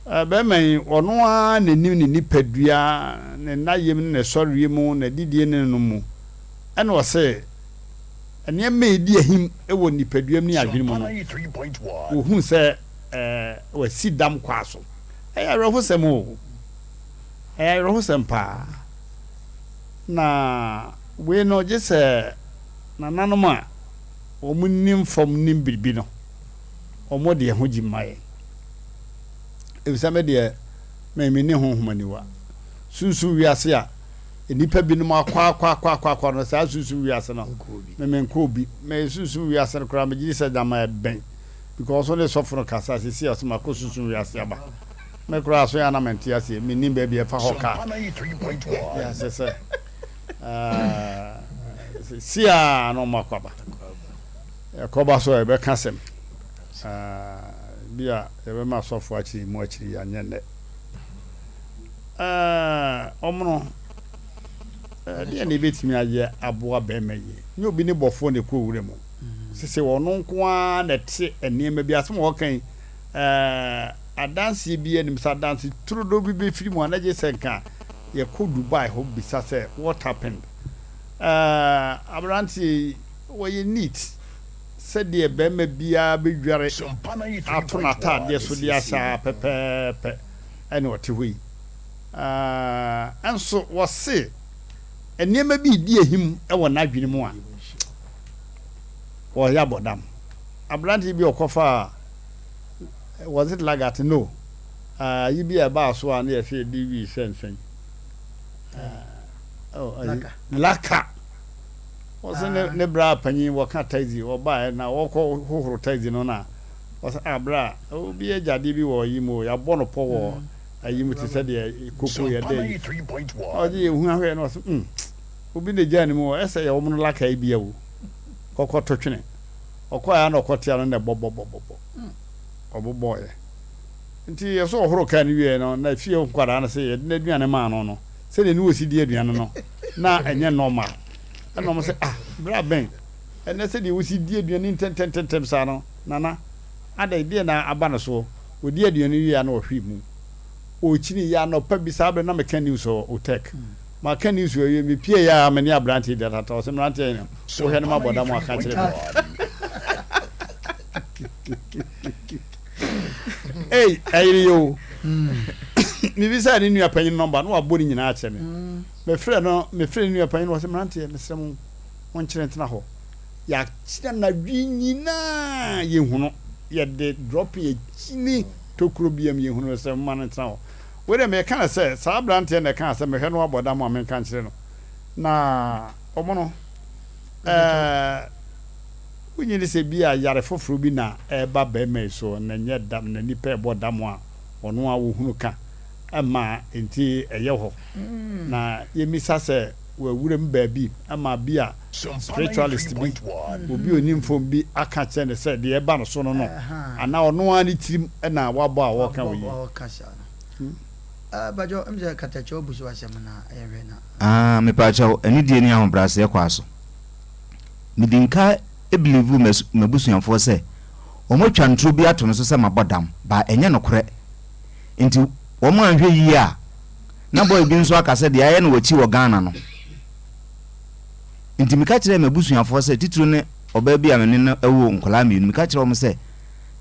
Ɛɛ barima yi, ɔno ara na ɛnim ne nipadua, ne nnayɛ mu ne ne sɔreɛ mu, n'adidie ne ne nom mu. Ɛna ɔse nneɛma a ɛdi ahim wɔ nipadua mu ne adwene mu no, wɔhunu sɛ ɛɛ wasi dam kwaa so. Ɛyɛ awerɛhosɛm o. Ɛyɛ awerɛhosɛm paa. Na wei no, gye sɛ nananom a wɔnim fam nim biribi no, wɔde ɛho gyim ma yɛn. Efisɛ me deɛ, me menni honhom aniwa. Sunsum wiase a nnipa binom akɔ akɔ akɔ akɔ akɔ no, saa sunsum wiase no, me menkɔɔ bi. Me sunsum wiase no koraa, megye di sɛ gyama ɛbɛn. Because wo ne sɔfo no kasa seesei a, ɔse makɔ sunsum wiase aba. Me koraa so yɛ a na mente aseɛ, mennim baabi a ɛfa hɔ kaa. Yɛ sɛ sɛ si a na ɔmo akɔ aba. Ɛkɔba so a yɛbɛka asɛm. Bi a yɛbɛma asɔfo akyiri mu akyiri anyɛ nnɛ. Ɔmo no ɛdeɛ na ebetumi ayɛ aboa bɛrima yi. Nyɛ obi ne bɔfoɔ na ɛkɔ wura mu. Sese ɔno nko ara na ɛte nneɛma bi asɛm a ɔka yi. Adanseɛ biara nnim sɛ adanse turodoo bi bɛfiri mu a na gye sɛ nka yɛkɔ Dubai hɔ bisa sɛ what happened. Aberanteɛ yi ɔyɛ neat sɛdeɛ barima biara bɛdware ato n'ataadeɛ so de ahyɛ ara pɛpɛɛpɛ ɛna ɔte hɔ yi. Nso wɔse nneɛma bi redi ahim wɔ n'adwene mu a ɔreyɛ abɔdam. Aberanteɛ bi a ɔkɔfaa was it lagat no ayi bi a ɛbaa so a na yɛsɛ yɛde wii sɛ nsɛn laka wɔsɛ ne ne bra panyin wɔka taxi wɔbaeɛ na wɔkɔ hohoro taxi no na wɔsɛ ah bra obi agyadeɛ bi wɔ ayi mu yɛabɔ no pɔ wɔ ayi mu te sɛ deɛ koko yɛ dɛ yi ɔgye yɛ hu ahwɛ na wɔsɛ mm obi na gyaa ne mu wɔ ɛsɛ yɛ wɔn no laka yi bi awo kɔkɔ to twene Ɔkɔeɛ ara na ɔkɔtea no na ɛbɔbɔbɔbɔbɔ. Ɔbobɔeɛ. Nti yɛsɛ ɔhoro kaa no wieɛ no, na fie hɔ nkwadaa no sɛ yɛde n'aduane maa no no, sɛdeɛ ne wɔsi di aduane no, na ɛnyɛ normal. Ɛna wɔn sɛ, ah, bra bɛn, ɛnɛ sɛdeɛ wosi di aduane ntɛntɛntɛntɛm saa no, Nana, adɛn, deɛ na aba no soɔ? Ɔdi aduane wie a na ɔhwe mu. Ɔkyini yɛ anɔpa bi saa berɛ na meka news wɔ Otec. Maka news awie, mepie yɛ a me ne aberanteɛ di atata. Ɔsɛ mmeranteɛ no, wohwɛ no mabɔ dam aka kyerɛ me. Ei, ɛyere yɛ o. Mebisa ne nua panyin nɔmba na wabɔ ne nyinaa akyerɛ me. Mefrɛ no, mefrɛ ne nua panyin no, ɔsɛ mmeranteɛ, mesrɛ mo, monkyerɛ ntena hɔ. Yɛakyerɛ anadwo yi nyinaa yɛhunu. Yɛde dropping akyini tokuro biam yɛhunu sɛ moma no ntena hɔ. Wei deɛ meka no sɛ saa aberanteɛ na ɛkaa sɛ mehwɛ no abɔ dam a menka nkyerɛ no. Na wɔn no, ɛɛ, wonyi ne sɛ bi a yare foforɔ bi na ɛreba barima yi so na ɛnyɛ dam na nipa ɛbɔ dam a ɔno a wɔhunu ka ma nti ɛyɛ hɔ. Na yɛmmisa sɛ wawura mu baabi ma bi a spiritualist bi, obi a onim fam bi aka kyerɛ no sɛ deɛ ɛba no so no no, anaa ɔno ara ne tirim na wabɔ a ɔreka wɔ yi. Ah, mepaakyɛw, anidie ne ahobrɛaseɛ kwaa so. Medi nka believe m'abusuafoɔ sɛ wɔatwa ntoro bi ato me so sɛ mabɔ dam, but ɛnyɛ nokorɛ. Nti wɔn anhwɛ yie a, na boy bi nso aka sɛ deɛ ayɛ no w'akyi wɔ Ghana no. Nti meka kyerɛɛ m'abusuafoɔ sɛ, titire ne ɔbaa bi a me ne no awo nkwadaa mmienu, meka kyerɛɛ wɔn sɛ,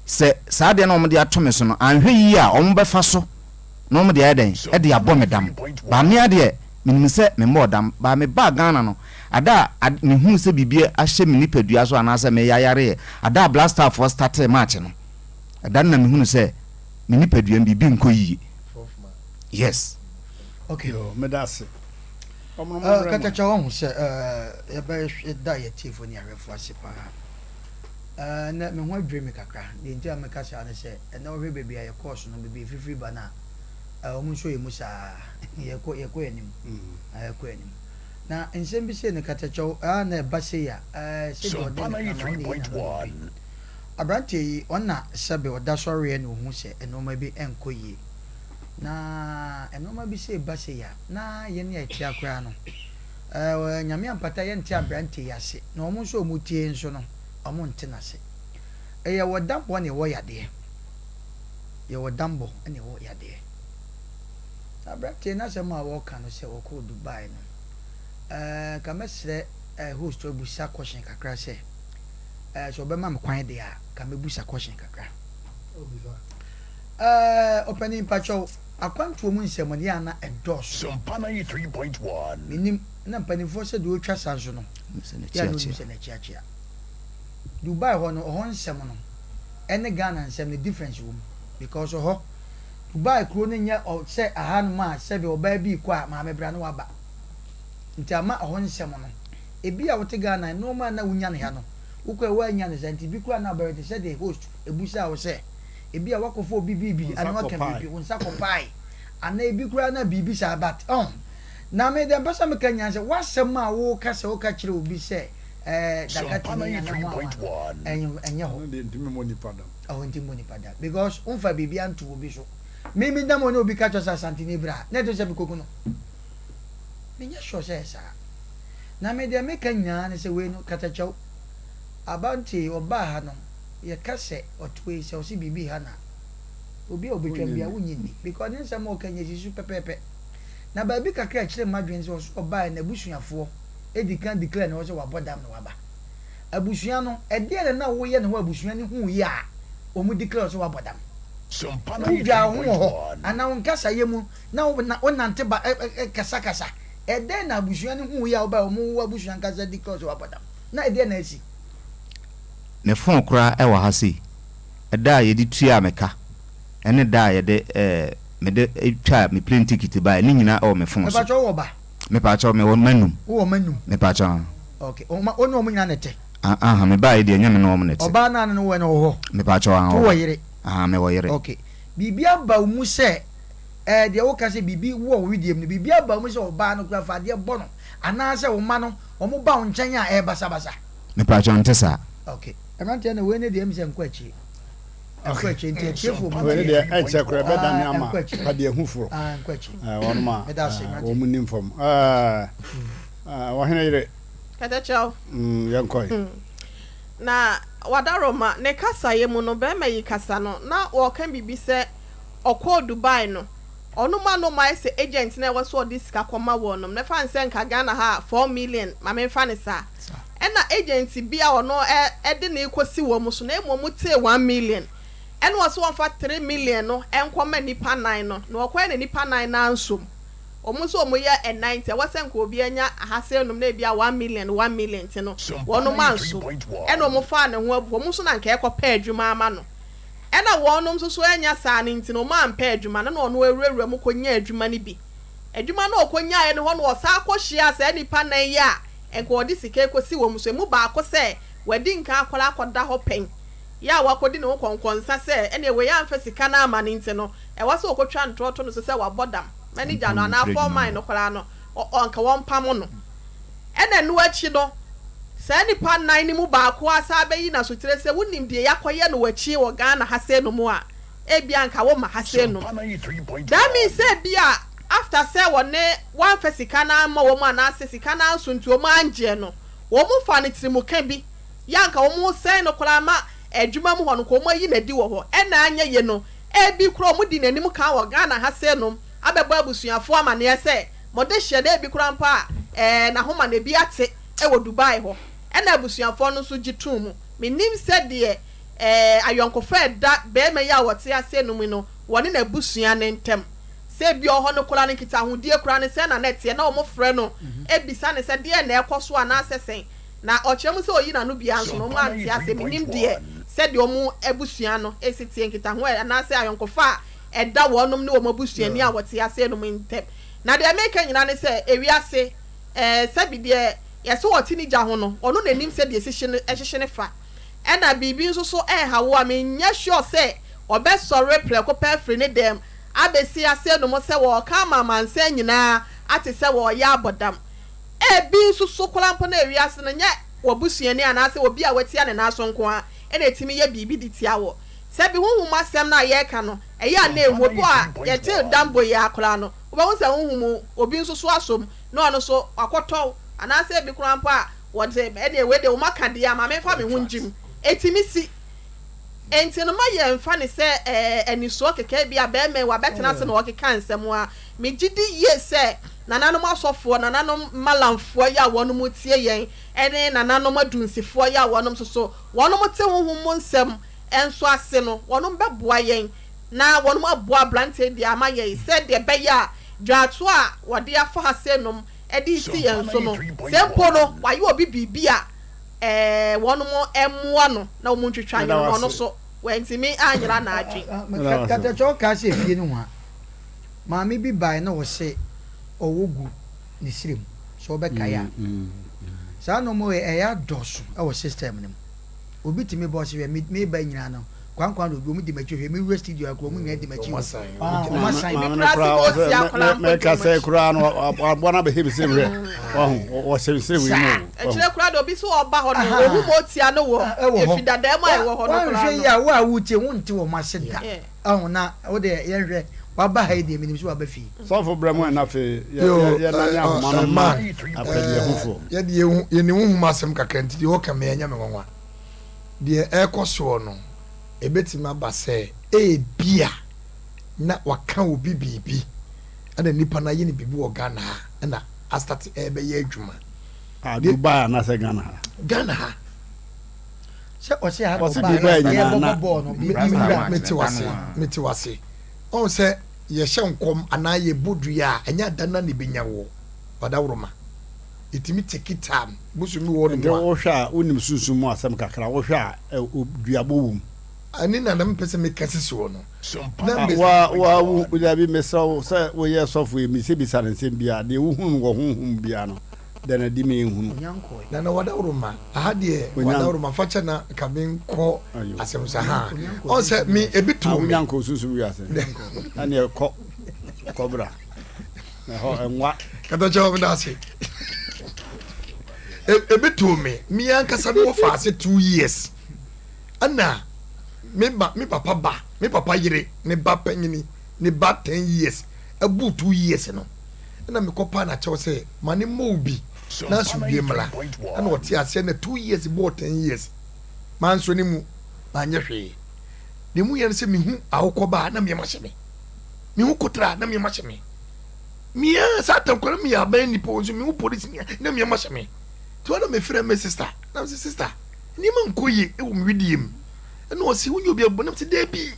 sɛ saa adeɛ no a wɔde ato me so no, anhwɛ yie a wɔbɛfa so na wɔde ayɛ dɛn? De abɔ me dam. But me ara deɛ, menim sɛ memmɔɔ dam. But mebaa Ghana no, Ada a mehuu sɛ biribi ahyɛ me nipadua so anaasɛ mereyɛ ayare yɛ ada a Black Star foɔ startee match no. Ɛda no na mehunu sɛ me nipadua mu biribi nkɔ yie. Yes. Okay. Yo, meda ase. Katakyɛ wahu sɛ yɛbɛda yɛ tiefo ne ahwɛfo ase paa. Ɛnɛ me ho adwiri me kakra. Deɛ nti a meka saa ne sɛ ɛnɛ wohwɛ baabi a yɛkɔɔ so no, baabi a ɛfifiri ba no a, wɔn nso yɛ mu saa. Yɛkɔ yɛkɔ anim. Yɛkɔ anim. Na nsɛm bi sei no katakyɛw a na ɛba sei a, sɛdeɛ ɔde ne ka no ɔne yɛ nana no bi. Aberanteɛ yi, ɔna sɛbe ɔda sɔreɛ na ɔhu sɛ nnoɔma bi nkɔ yie. Na nnoɔma bi sei ba sei a, na yɛn a yɛte ha koraa no, ɛɛ Nyame ampata yɛnte aberanteɛ yi ase, na wɔn nso a wɔtie nso no, wɔnte no ase. Yɛwɔ dammɔ na yɛwɔ yadeɛ. Yɛwɔ dammɔ na yɛwɔ yadeɛ. Na aberanteɛ yi n'asɛm a ɔreka no sɛ ɔkɔɔ Dubai no, ɛɛ nka mɛsrɛ host abusa question kakra sɛ, Ɛɛ sɛ ɔbɛma me kwan deɛ a, ka mɛbusa question kakra. Ɛɛ ɔpanin mpakyɛw, akwantuo mu nsɛm no yɛ a na ɛdɔɔso. Menim, na mpanimfoɔ sɛ deɛ ɔtwa sa nso no, yɛ a na ɔnim sɛ n'akyiakyia. Dubai hɔ no, ɔhɔ nsɛm no ɛne Ghana nsɛm no difference wɔ mu because ɔhɔ, Dubai kuro no nyɛ sɛ ahanom a sɛbe ɔbaa bi rekɔ a maame bra na waba. Nti ama ɔhɔ nsɛm no Ebia wote Ghana, nnoɔma a na wonya no ha no, wokɔɛ woannya no saa nti bi koraa na wobɛyɛ te sɛ deɛ host ɛbusaa wo sɛ ebia woakɔfa obi biribi anaa woaka biribi, wo nsa kɔpae anaa ebi koraa na biribi saa but ɔho. Na me deɛ mpɛ sɛ meka nyinaa sɛ w'asɛm a woka sɛ woka kyerɛ obi sɛ ɛɛ Dakatini anaa hwan hwan no, ɛnyɛ hɔ. Ɛno deɛ ntumi mmɔ nipa dam. Ɔho ntumi mmɔ nipa dam because womfa biribi anto obi so. Me menam hɔ na obi ka kyerɛ sɛ Asanteni bra a, na ɛte sɛ mekɔku no. Menyɛ sure sɛ ɛyɛ saa. Na me deɛ meka nyinaa ne sɛ wei no katakyɛw abanteɛ yi ɔbaa ha no yɛka sɛ ɔtoe sɛ ɔse biribi ha na obi a ɔbɛtwam biara wonnye nni because ne nsɛm a ɔka nyɛ si so pɛpɛɛpɛ. Na baabi kakra a ɛkyerɛ m'adwene sɛ ɔse ɔbaeɛ n'abusuafoɔ di kan declare ne hɔ sɛ wabɔ dam na waba. Abusua no ɛdeɛn na na woyɛ ne hɔ a abusua no huiɛ a wɔn declare wo sɛ wabɔ dam? Wodwaa wo ho wɔ hɔ anaa wo nkasayɛ mu na wonante ba kasakasa. Ɛdɛn na abusua no hui a wobae wɔn wo abusua ankasa di kɔɔ sɛ woabɔ dam? Na ɛdeɛn na asi? Me phone koraa wɔ ha sei. Ɛda a yɛde tuaa me ka ɛne da a yɛde ɛɛ mede twaa me plane ticket baeɛ ne nyinaa ɛwɔ me phone so. Mepakyɛw wowɔ ba? Mepakyɛw mewɔ mma num. Wowɔ mma num? Mepakyɛw aah. Okay, wo ne wɔn nyinaa na ɛte? Aah mebaeɛ deɛ ɛnyɛ me ne wɔn na ɛte. Ɔbaa no a ne ne wɔ no wɔ hɔ? Mepakyɛw aah ɔwɔ hɔ. Wowɔ yere? Aah mewɔ yere. Okay, biribi aba wo mu sɛ Ɛɛ, deɛ woka sɛ biribi wɔ wo wedeɛ mu no, biribi aba mu sɛ ɔbaa no koraa fa adeɛ bɔ no, anaasɛ wo mma no, wɔn ba wo nkyɛn a, ɛyɛ basabasa. Mepakyɛw, nte saa. Ok, mmeranteɛ no, wei ne deɛ ɛmi sɛ nkɔ akyire. Nkɔ akyire, nti atiefoɔ mu Wei ne tie. deɛ ɛnkyɛ koraa ɛbɛdane Ah, ama nkɔ akyire. padeahufoɔ. Ah, nkɔ akyire. Eh, wɔnom a Meda ase, eh, mmeranteɛ. wɔn nim fam. Eh, eh, ɔhene yere, Kɛtɛkyɛw. mm, yɛnkɔe. Na Wadaroma, ne kasaeɛ mu no, barima yi kasa no, na ɔreka biribi sɛ ɔkɔɔ Dubai no, ɔno ma no ɔmayɛ sɛ agent na ɛwɔ sɛ ɔde sika kɔma wɔnom no, ɛfa no sɛ nka Ghana ha a 4 million, ma memfa no saa, ɛna agent bi a ɔno ɛde no rekɔsi wɔn so no, mmom tee 1 million, ɛna ɔse wɔmfa 3 million no nkɔma nnipa nan no, na ɔkɔɛ na nnipa nan no ansom, wɔn nso wɔn yɛ ɛnan nti ɛwɔ sɛ nka obiara nya ahasa enum na ebia 1 million, 1 million nti no wɔnom ansom, ɛna wɔn faa ne ho abu, wɔn nso na nka ɛkɔpɛ adwuma ama no. Ɛna wɔnom nso so annya saa no nti no wɔn ampɛ adwuma no na ɔno awurawura mu kɔnyaa adwuma no bi. Adwuma no a ɔkɔnyaaeɛ no hɔ no ɔsan kɔhyiaa saa nnipa nan yi a nka ɔde sika rekɔsi wɔn so, ɛmu baako sɛ wadi nkan akɔra akɔda hɔ pɛn yɛ a wakɔdi ne ho kɔnkɔnsa sɛ ɛneɛ wei amfa sika no amma no nti no ɛwɔ sɛ ɔkɔtwa ntorɔ to no so sɛ wabɔ dam, manager no anaa foreman no koraa no anka wɔmpamo no. Ɛna ɛno akyi no, saa nnipa nnan no mu baako asan abɛyi n'asotire sɛ, Wonim deɛ yɛakɔyɛ no w'akyi wɔ Ghana ha sei nom a, ebia anka womma ha sei nom. That means sɛ ebia after sɛ wɔne wɔamfa sika no amma wɔn anaasɛ sika no anso nti wɔn angyeɛ no, wɔn faa no tirimuka bi, yɛ anka wɔn resɛe no koraa ma adwuma mu hɔ no nka wɔn ayi no adi wɔ hɔ. Ɛna anyɛ ye no, ebi koraa wɔn di n'anim kan wɔ Ghana ha sei nom abɛbɔ abusuafoɔ amaneɛ sɛ, Mode hyɛ na ebi koraa mpo a ɛɛ n'ahoma no ebi ate wɔ Dubai hɔ. Ɛna abusuafoɔ no nso gye too mu. Mennim sɛdeɛ ɛɛ ayɔnkofa a ɛda barima yi a ɔte aseɛ no mu no wɔne n'abusua no ntam. Sɛ ebia ɔhɔ no koraa no nkitahodie koraa no sɛn na na ɛteɛ, na wɔfrɛ no bisa no sɛ deɛn na ɛrekɔ so anaasɛ sɛn. Na ɔkyerɛ mu sɛ ɔyi n'ano biara nso no wɔn ante aseɛ. Mennim deɛ sɛdeɛ wɔn abusua no si teɛ, nkitaho a anaasɛ ayɔnkofa a ɛda wɔnom ne wɔn abusuani a wɔte aseɛ nom ntam. Na deɛ mereka nyinaa ne sɛ, ewiase, ɛɛ, sɛbi deɛ yɛse ɔte ne gya ho no, ɔno na ɛnim sɛdeɛ ɛsi hye no, ɛhyehye no fa. Ɛna biribi nso so ɛreha wo a, menyɛ sure sɛ ɔbɛsɔre prɛko pɛ afiri ne dɛm abɛsi ase nom sɛ wɔreka ama amansan nyinaa ate sɛ wɔreyɛ abɔdam. Ebi nso so koraa mpo na ewiase no nyɛ w'abusuani anaasɛ obi a watia ne nan so nko ara na ɛtumi yɛ biribi de tia wo. Sɛ bi honhom mu asɛm no a yɛreka no, ɛyɛ a na ɛhu. Obi wɔ hɔ a, yɛte dambo yi ara koraa no, wobɛhu sɛ honhom mu obi nso so asɔ mu na ɔno nso wakɔtɔ wo anaasɛ ebi koraa mpo a wɔde ɛdeɛ wei deɛ wɔaka deɛ a ma memfa me ho ngye mu. Ɛtumi si. Enti no mma yɛmfa no sɛ ɛɛ anisoɔ kɛkɛ, ebia barima yi wabɛtena ase na ɔrekeka nsɛm a. Megye di yie sɛ nananom asɔfoɔ, nananom malamfoɔ yi a wɔnom tie yɛn, ɛne nananom adunsifoɔ yi a wɔnom nso so wɔnom te honhom mu nsɛm nso ase no, wɔnom bɛboa yɛn na wɔnom aboa aberanteɛ yi de ama yɛn sɛdeɛ ɛbɛyɛ a dwaatoa a wɔde afa ha sei nom de resi yɛn so no, sɛ mpo no wayɛ obi biribi a, ɛɛ wɔnom mmoa no na wɔn ntwitwa Meda nwene wo no, ɔno ase. so wantumi anyera n'adwen. Meda wo ase. Katakyɛ ɔkaa sɛ efie no hwa. Maame bi bae na ɔse ɔwɔ gu ne srɛ mu sɛ ɔbɛkae a. Saa nnoɔma wei ɛyɛ adɔɔso wɔ system no mu. Obi tumi ba ɔse hwɛ me meba nyinaa no kwankwan de obi ɔmo di m'akyi hwɛ me wura studio ha koraa ɔmo nyinaa di m'akyi o. Ah ɔmo asan. Maame no koraa ɔsɛ mɛ mɛ kasa koraa no aboa no abɛhɛ mi sɛ hwɛ wahu ɔhyɛ mi sɛ wei mu o. Akyire koraa de obi so ɔba hɔ no ohu ma otia no wɔ efi dadaa mu a ɛwɔ hɔ no koraa no. Wanhwɛ yie a wo a wotie wonte wɔn ase da. Ahu na wo deɛ yɛnhwɛ waba ha yi deɛ menim sɛ waba fie. Sɔfo brɛ mu ɛ na afei yɛ yɛ nane ahoma no mma apɛdeɛhufoɔ. Yɛ deɛ yɛnim honhom asɛm kakra nti deɛ ɔka me ɛnyɛ me nwanwa. Deɛ ɛrekɔ soɔ no, ɛbɛtumi aba sɛ ebia na waka obi biribi ɛna nipa no ayɛ no biribi wɔ Ghana ha ɛna astate ɛrebɛyɛ adwuma. Ah, Dubai anaasɛ Ghana ha? Ghana ha. Sɛ ɔse ha na Ɔse ɔbaa Dubai yɛ nyinaa na bɔbɔ bɔɔl no biribi wura. Mete wase, mete wase. Ɔhu sɛ yɛhyɛ nkɔm anaa yɛbɔ dua a, ɛnyɛ ada no ara na ɛbɛnya woɔ. Ɔdawuroma. Ɛtumi take time. Bosom bi wɔ hɔ Nti nom a. wohwɛ a wonim sunsum mu asɛm kakra, wohwɛ a ɛ, duabɔ wom. Ɛne na na mepɛ sɛ meka si soɔ no. Na Ah, me. wa, wa, wo, dabi, mesrɛ wo sɛ woyɛ sɔfo yi, mesɛbisa no nsɛm biara, deɛ wohunu no wɔ honhom mu biara no, da no adi ma yɛnhunu. Nana wadaworoma aha deɛ wadaworoma fakyɛ na nka me nkɔ asɛm so ha ɔn sɛ me ebi too me. Wonya nkɔ sunsum wiase ɛneɛ kɔ kɔ bra na ɛhɔ ɛnwa. Katakyɛ wɔn da ase ebi too me me ankasa me wɔ faase 2 years ɛna me ba me papa ba me papa yere ne ba panyini ne ba 10 years ɛbu 2 years no. Ɛna mekɔ paa na kyɛw sɛ ma ne mmɔ wo bi na asomdwie mmra. Ɛna ɔte aseɛ na 2 years bɔɔ 10 years mansɔ ne mu manyɛ hwee. Deɛ mu yɛ no sɛ mehu awokɔ ba a na meɛm ahyɛ me. Mehu kotra a na meɛm ahyɛ me. Mea saa tam kora meyɛ aban nipa nso mehu polisi ni a na meɛm ahyɛ me. Nti hɔ na mefrɛ me sister na mese sister nneɛma nkɔ yie wɔ me wedeɛ mu. Ɛna ɔse wonyɛ obi abɔ na mese daabi.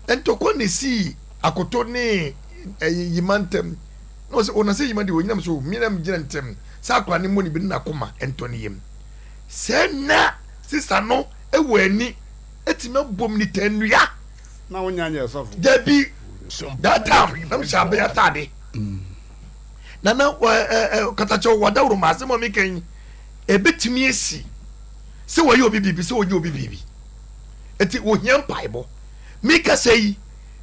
Ntɔkwa na esii akoto ne ɛyi yima ntam na ɔsɛ ɔna sɛ yima deɛ ɔnyinam so mi na megyina ntam sɛ akora ne mmɔ ne bi ne n'akoma ntɔ ne yam sɛ na sista no ɛwɔ ani ɛtumi abom ne tannua. Na wonya nyɛ sɔfo. Dabi that time na mehyɛ abɛn ataade na na ɛɛ katakyɛ wɔ dawuro ma asɛm a meka yi ɛbɛtumi asi sɛ wɔyɛ obi biribi sɛ wɔnyɛ obi biribi nti wɔhia mpaebɔ mekasa yi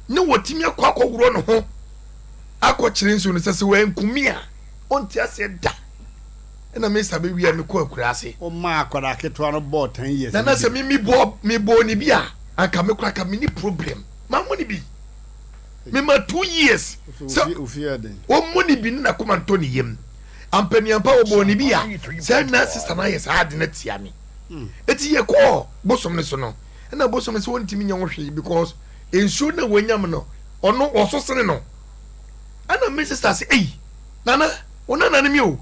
ne wɔtumi akɔ akɔworɔ ne ho akɔkyerɛ nsuo no sɛ sɛ wɔankumi a ɔnte aseɛ da ɛna me sa bɛwie a mekɔ akura ase. Womaa akwadaa ketewa no bɔɔ 10 years no bi. Nana sɛ me mebɔɔ mebɔɔ ne bi a anka me koraa ka menni problem mammɔ ne bi mema 2 years sɛ ɔmmɔ ne bi ne nakoma ntɔ ne yam ampaniampa wɔbɔɔ ne bi a sɛ na sista no ayɛ saa ade no atia me eti yɛkɔɔ bosom no so no ɛna bosom no sɛ ɔntumi nyɛ ho hwee because nsuo no a wanyam no ɔno ɔso sene no ɛna me sister sɛ ei nana wo nana no mi o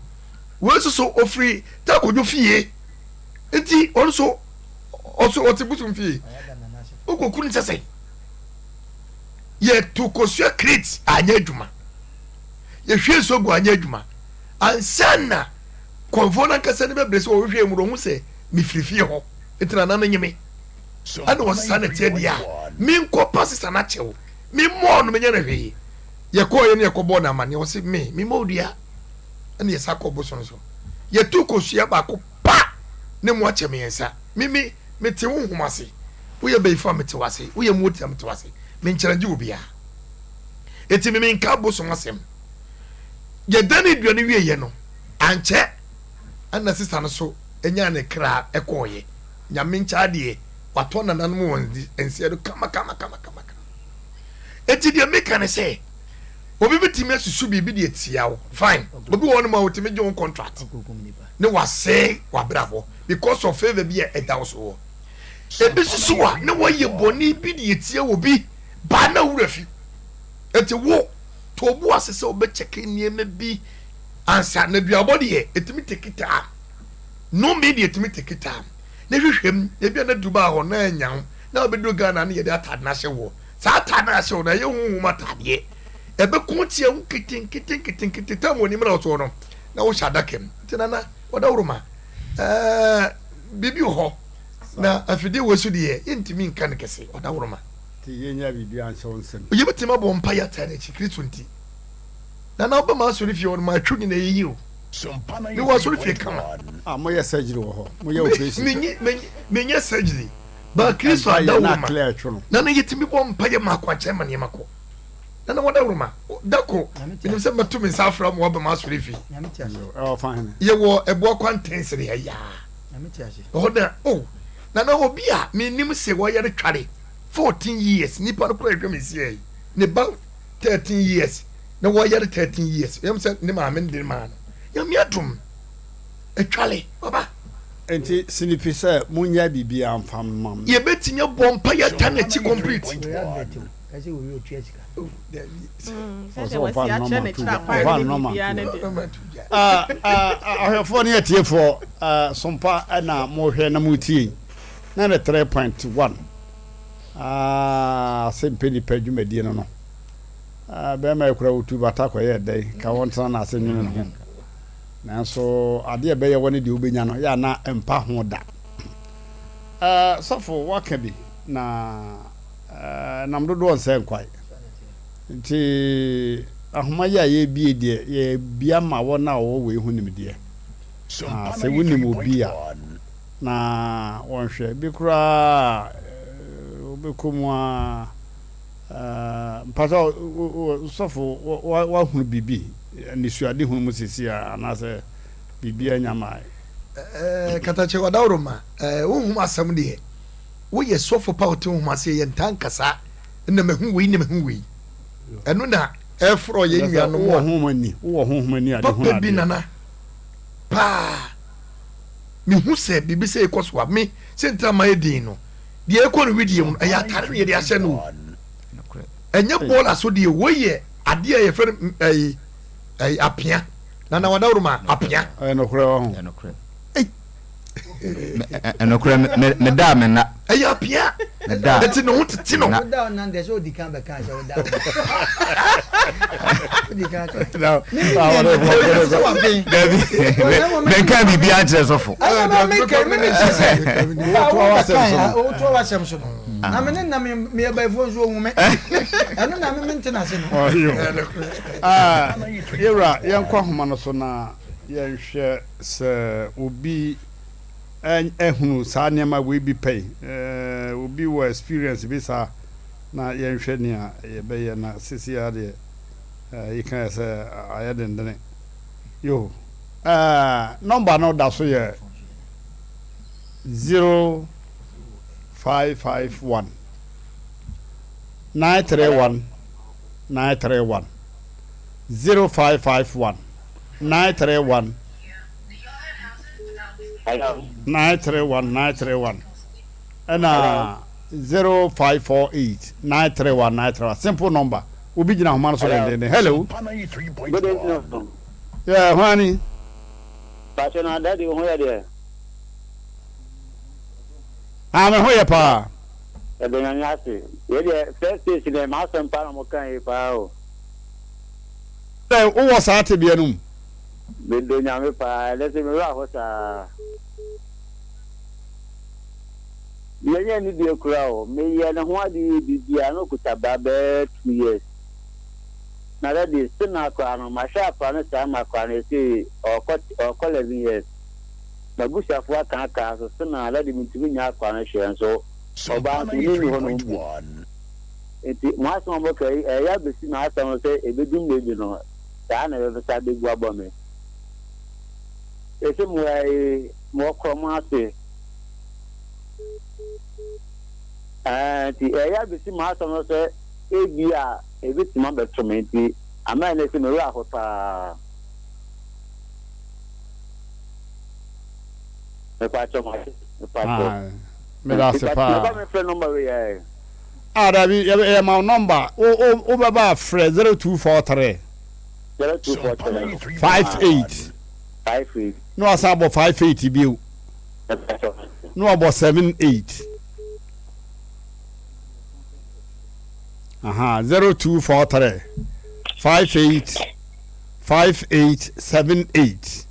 wei soso ofiri takodwo fie nti ɔno so ɔso ɔte bosom fie wokɔku no sɛ sɛn. Yɛto kosua crate anyɛ adwuma. Yɛhwie nsuo gu anyɛ adwuma. Ansa na kɔnfoɔ no ankasa ne bɛbrɛ sɛ wɔhwehwɛ mu no ɔhu sɛ mefiri fie hɔ nti nana no nye me. Ɛna ɔsesa na teɛ deɛ a menkɔ pa sesa no akyɛw. Memmɔɔ no menyɛ no hwee. Yɛkɔɔyɛ no yɛkɔbɔɔ no amanneɛ ɔse me memmɔ wo dua. Ɛna yɛsa kɔɔ bosom so. Yɛto kosua baako pa ne mu akyɛ mmiɛnsa. Me me mete wo nhoma ase. Woyɛ bayifo a mete w'ase. Woyɛ mmotia a mete w'ase. Menkyerɛngye obiara. Enti me menka abosom asɛm. Yɛdanee dua no wieeɛ no, ankyɛ ɛna sista no so nyaa ne kra kɔeɛ. Nyame nkyɛ adeɛ, watɔ nananom wɔn nseɛ do kama kama kama kama. Enti deɛ meka ne sɛ, obi bɛtumi asusu biribi de atia wo, fine. Obi wɔ hɔnom a ɔtumi gye wo contract ne wasɛe w'abrabɔ because of favour bi a ɛda wo so wɔ. Ebi nso so a na wɔayɛ bɔne bi de atia obi baa na wura fi. Enti wo, to wo bo ase sɛ wobɛkyɛke nneɛma bi ansa. Na duabɔ deɛ, ɛtumi take time. Nnome deɛ, ɛtumi take time. Ne hwehwɛ mu, ebi a na Dubai hɔ na anya wo, na wobɛduru Ghana na yɛde ataade no ahyɛ woɔ. Saa ataade no a yɛahyɛ wo no, ɛyɛ honhom ataadeɛ. Ɛbɛko atia wo nketenkete nketenkete, tam wɔ anim na wosoɔ no, na wohyɛ adaka mu. Nti Nana, ɔdawuroma, ɛɛ, biribi wɔ hɔ. Na afidie wei so deɛ yɛntumi nka no kɛse, ɔdaworoma. Nti yɛnnya biribiara nhyɛ wo nsam. Yɛbɛtumi abɔ mpaeɛ ataa n'akyi, Kristo nti. Nana wobɛ m'asɔre fie hɔ no, matwe nyina ɛyɛ o. Mewɔ asɔre fie kama. Ah, moyɛ surgery wɔ hɔ? Moyɛ operation? Menyɛ surgery, but Kristo adaworoma. Nana yɛtumi bɔ mpaeɛ ma akwankyerɛ ma nneɛma kɔ. Nana wɔdaworoma, da ko, menim sɛ mɛto me nsa afra ma waba m'asɔre fie. Yɛwɔ ɛboa kwantɛnsere ha yi ara. Ɛhɔ na oh na na obi a menim sɛ wɔyare tware 14 years nipa no kora ɛhwɛ me nsia yi ne ba 13 years na wɔyare 13 years yɛm sɛ ne maame no de maa no nyame adom ɛtwale baba. Nti sinipi sɛ monyɛ biribiara mfa mma me. Yɛbɛtumi abɔ mpa yɛata n'akyi complete. Ahwɛfoɔ ne atiefoɔ sompa na mohwɛ na motie na ne 3.1 sɛ mpɛ nipa dwumadie no no bɛrima yɛ kora wotu bata kɔyɛ dɛn ka wɔntena no ase nwene ne ho nanso adeɛ ɛbɛyɛ wɔ ne deɛ wobɛnya no yɛ ana mpa ho da sɔfo waka bi na Nam dodoɔ nsɛ nkwae. Nti ahoma yi a yɛrebie deɛ, yɛrebia ma wɔn a wɔwɔ wei ho nimdeɛ. Na sɛ wonim obi a, na wɔnhwɛ. Bi koraa wobɛkɔ mu a, mpakyɛ sɔfo woahunu biribi anisoadehunu mu seesei a anaasɛ biribi anya mae? Katakyɛ Ɔdawuroma, wonhum asɛm deɛ. Woyɛ sɔfo pa a ɔte honhom ase yɛ ntaa nkasa na mahu wei na mahu wei. Ɛno na ɛforɔ yɛn nuanom a. Wowɔ honhom ani, wowɔ honhom ani ade hunu adeɛ. Papa bi nana paa mehu sɛ biribi sɛ ɛkɔ so a me sɛ ntina ma yɛ din no deɛ ɛkɔ no widie mu no ɛyɛ atare no yɛde ahyɛ no o ɛnyɛ bɔɔla so deɛ wei yɛ adeɛ a yɛfrɛ no ɛyi ɛyi apea nana wadaworo ma apea. Ɛyɛ nokorɛ wɔ ho. Ɛnokorɛ meda a menna. Ɛyɛ apea. Meda a. Ɛti ne ho tete no. Woda wo nan deɛ sɛ odi kan bɛka sɛ woda wo. Odi kan ka. Dabi menka biribi ankyerɛ sɔfo. Ɛna ma meka me ne kyerɛ sɛ wotoa w'asɛm so no. Na me ne na me meyɛ bayifoɔ nso ohu me. Ɛno na me mente n'ase no. Yɛwura yɛnkɔ ahoma no so na yɛnhwɛ. Sɛ obi ahunu saa nneɛma wei bi pɛn, obi wɔ experience bi saa na yɛnhwɛ nea yɛbɛyɛ na sisi ara deɛ yɛka yɛ sɛ ayɛ dendene. Yo, nɔmba no da so yɛ 0551 931 931 0551 931 931 931 ɛna 0548 931 931 simple number obi gyina ahoma no so dendenden hello Good evening. Yeah, hwani. Pastor na daddy ho yɛ deɛ. Ah, me ho yɛ paa. Yɛda Nyame ase. Wei deɛ first station deɛ m'asɛm paa na mo ka yi paa o. Sɛ wowɔ saa tebea no mu. Medɔ Nyame paa, ɛnɛ se me werɛ aho saa. Yɛnyɛ anidie koraa o. Meyɛ ne ho ade yɛ biribiara na ɔkuta ba bɛyɛ 2 years. Na daddy still na akora no mahwɛ akora no saa ma akora no ɛsei ɔɔkɔ ɔɔkɔ 11 years. M'abusuafoɔ aka aka so still na daddy mentumi nyɛ akora no hwee nso ɔbaa nso menni hɔ nom bi. Nti mo asɛm a moka yi ɛyɛ abɛsi m'asɛm no sɛ ɛbɛdu mmerɛ bi no saa na ɛbɛsa abɛgu abɔ me. Ɛsɛ mo yi mowɔ korɔ mo ase. Ɛɛ nti ɛyɛ abɛsi m'asɛm no sɛ ebia ebetumi abɛto me nti ama ɛnnɛ sɛ me werɛ ahow paa. Mepakyɛw mate mepakyɛw. Ae meda ase Mepakyɛw paa. mɛba mɛfrɛ nɔmba wei ɛɛ. Ah dabi yɛ yɛ ma wo nɔmba wo wo wobɛba a frɛ 0243. 0243. 58. 58. Na wasan abɔ 58 bio. Mepakyɛw mate. Na wabɔ 78. Aha 0243 58 5878.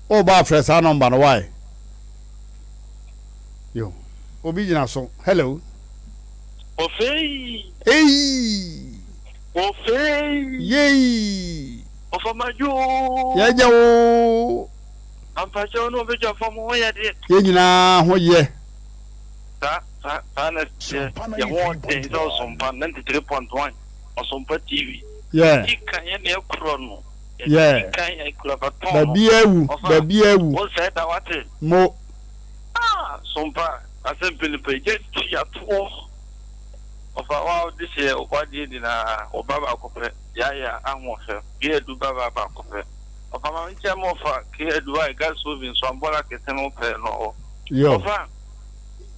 Woba afrɛ saa nɔmba no why? Yo, obi gyina so. Hello. Ofei. Eyi. Ofei. Yei. Ɔfamajo. Yɛgye wo. Ampakyɛw ne ɔbɛgya fam ho yɛ deɛ. Yɛn nyinaa ho yɛ. Saa saa saa na ɛteɛ. Yɛn ho ɔden sɛ Ɔsompa 93.1 Ɔsompa TV. Yeah. Yɛdi kan yɛn na yɛkorɔ no. Yeah. Yɛdi kan yɛkura baton no. Baabi awu, Ɔfa, baabi awu. wo nsɛe da wate. Mo. Ah, Sompa, asɛm penipa yi, gya tua toɔ. Ɔfa, wo a wode hyɛ w'adeɛ nyinaa, wo ba baako pɛ, Yaya ahoɔfɛ, Kea-Adu ba ba baako pɛ. Ɔfa ma menkyɛ ma ɔfa Kea-Adu a gas oven so ambɔla kɛse no pɛ no ɔ. Yo. Ɔfa,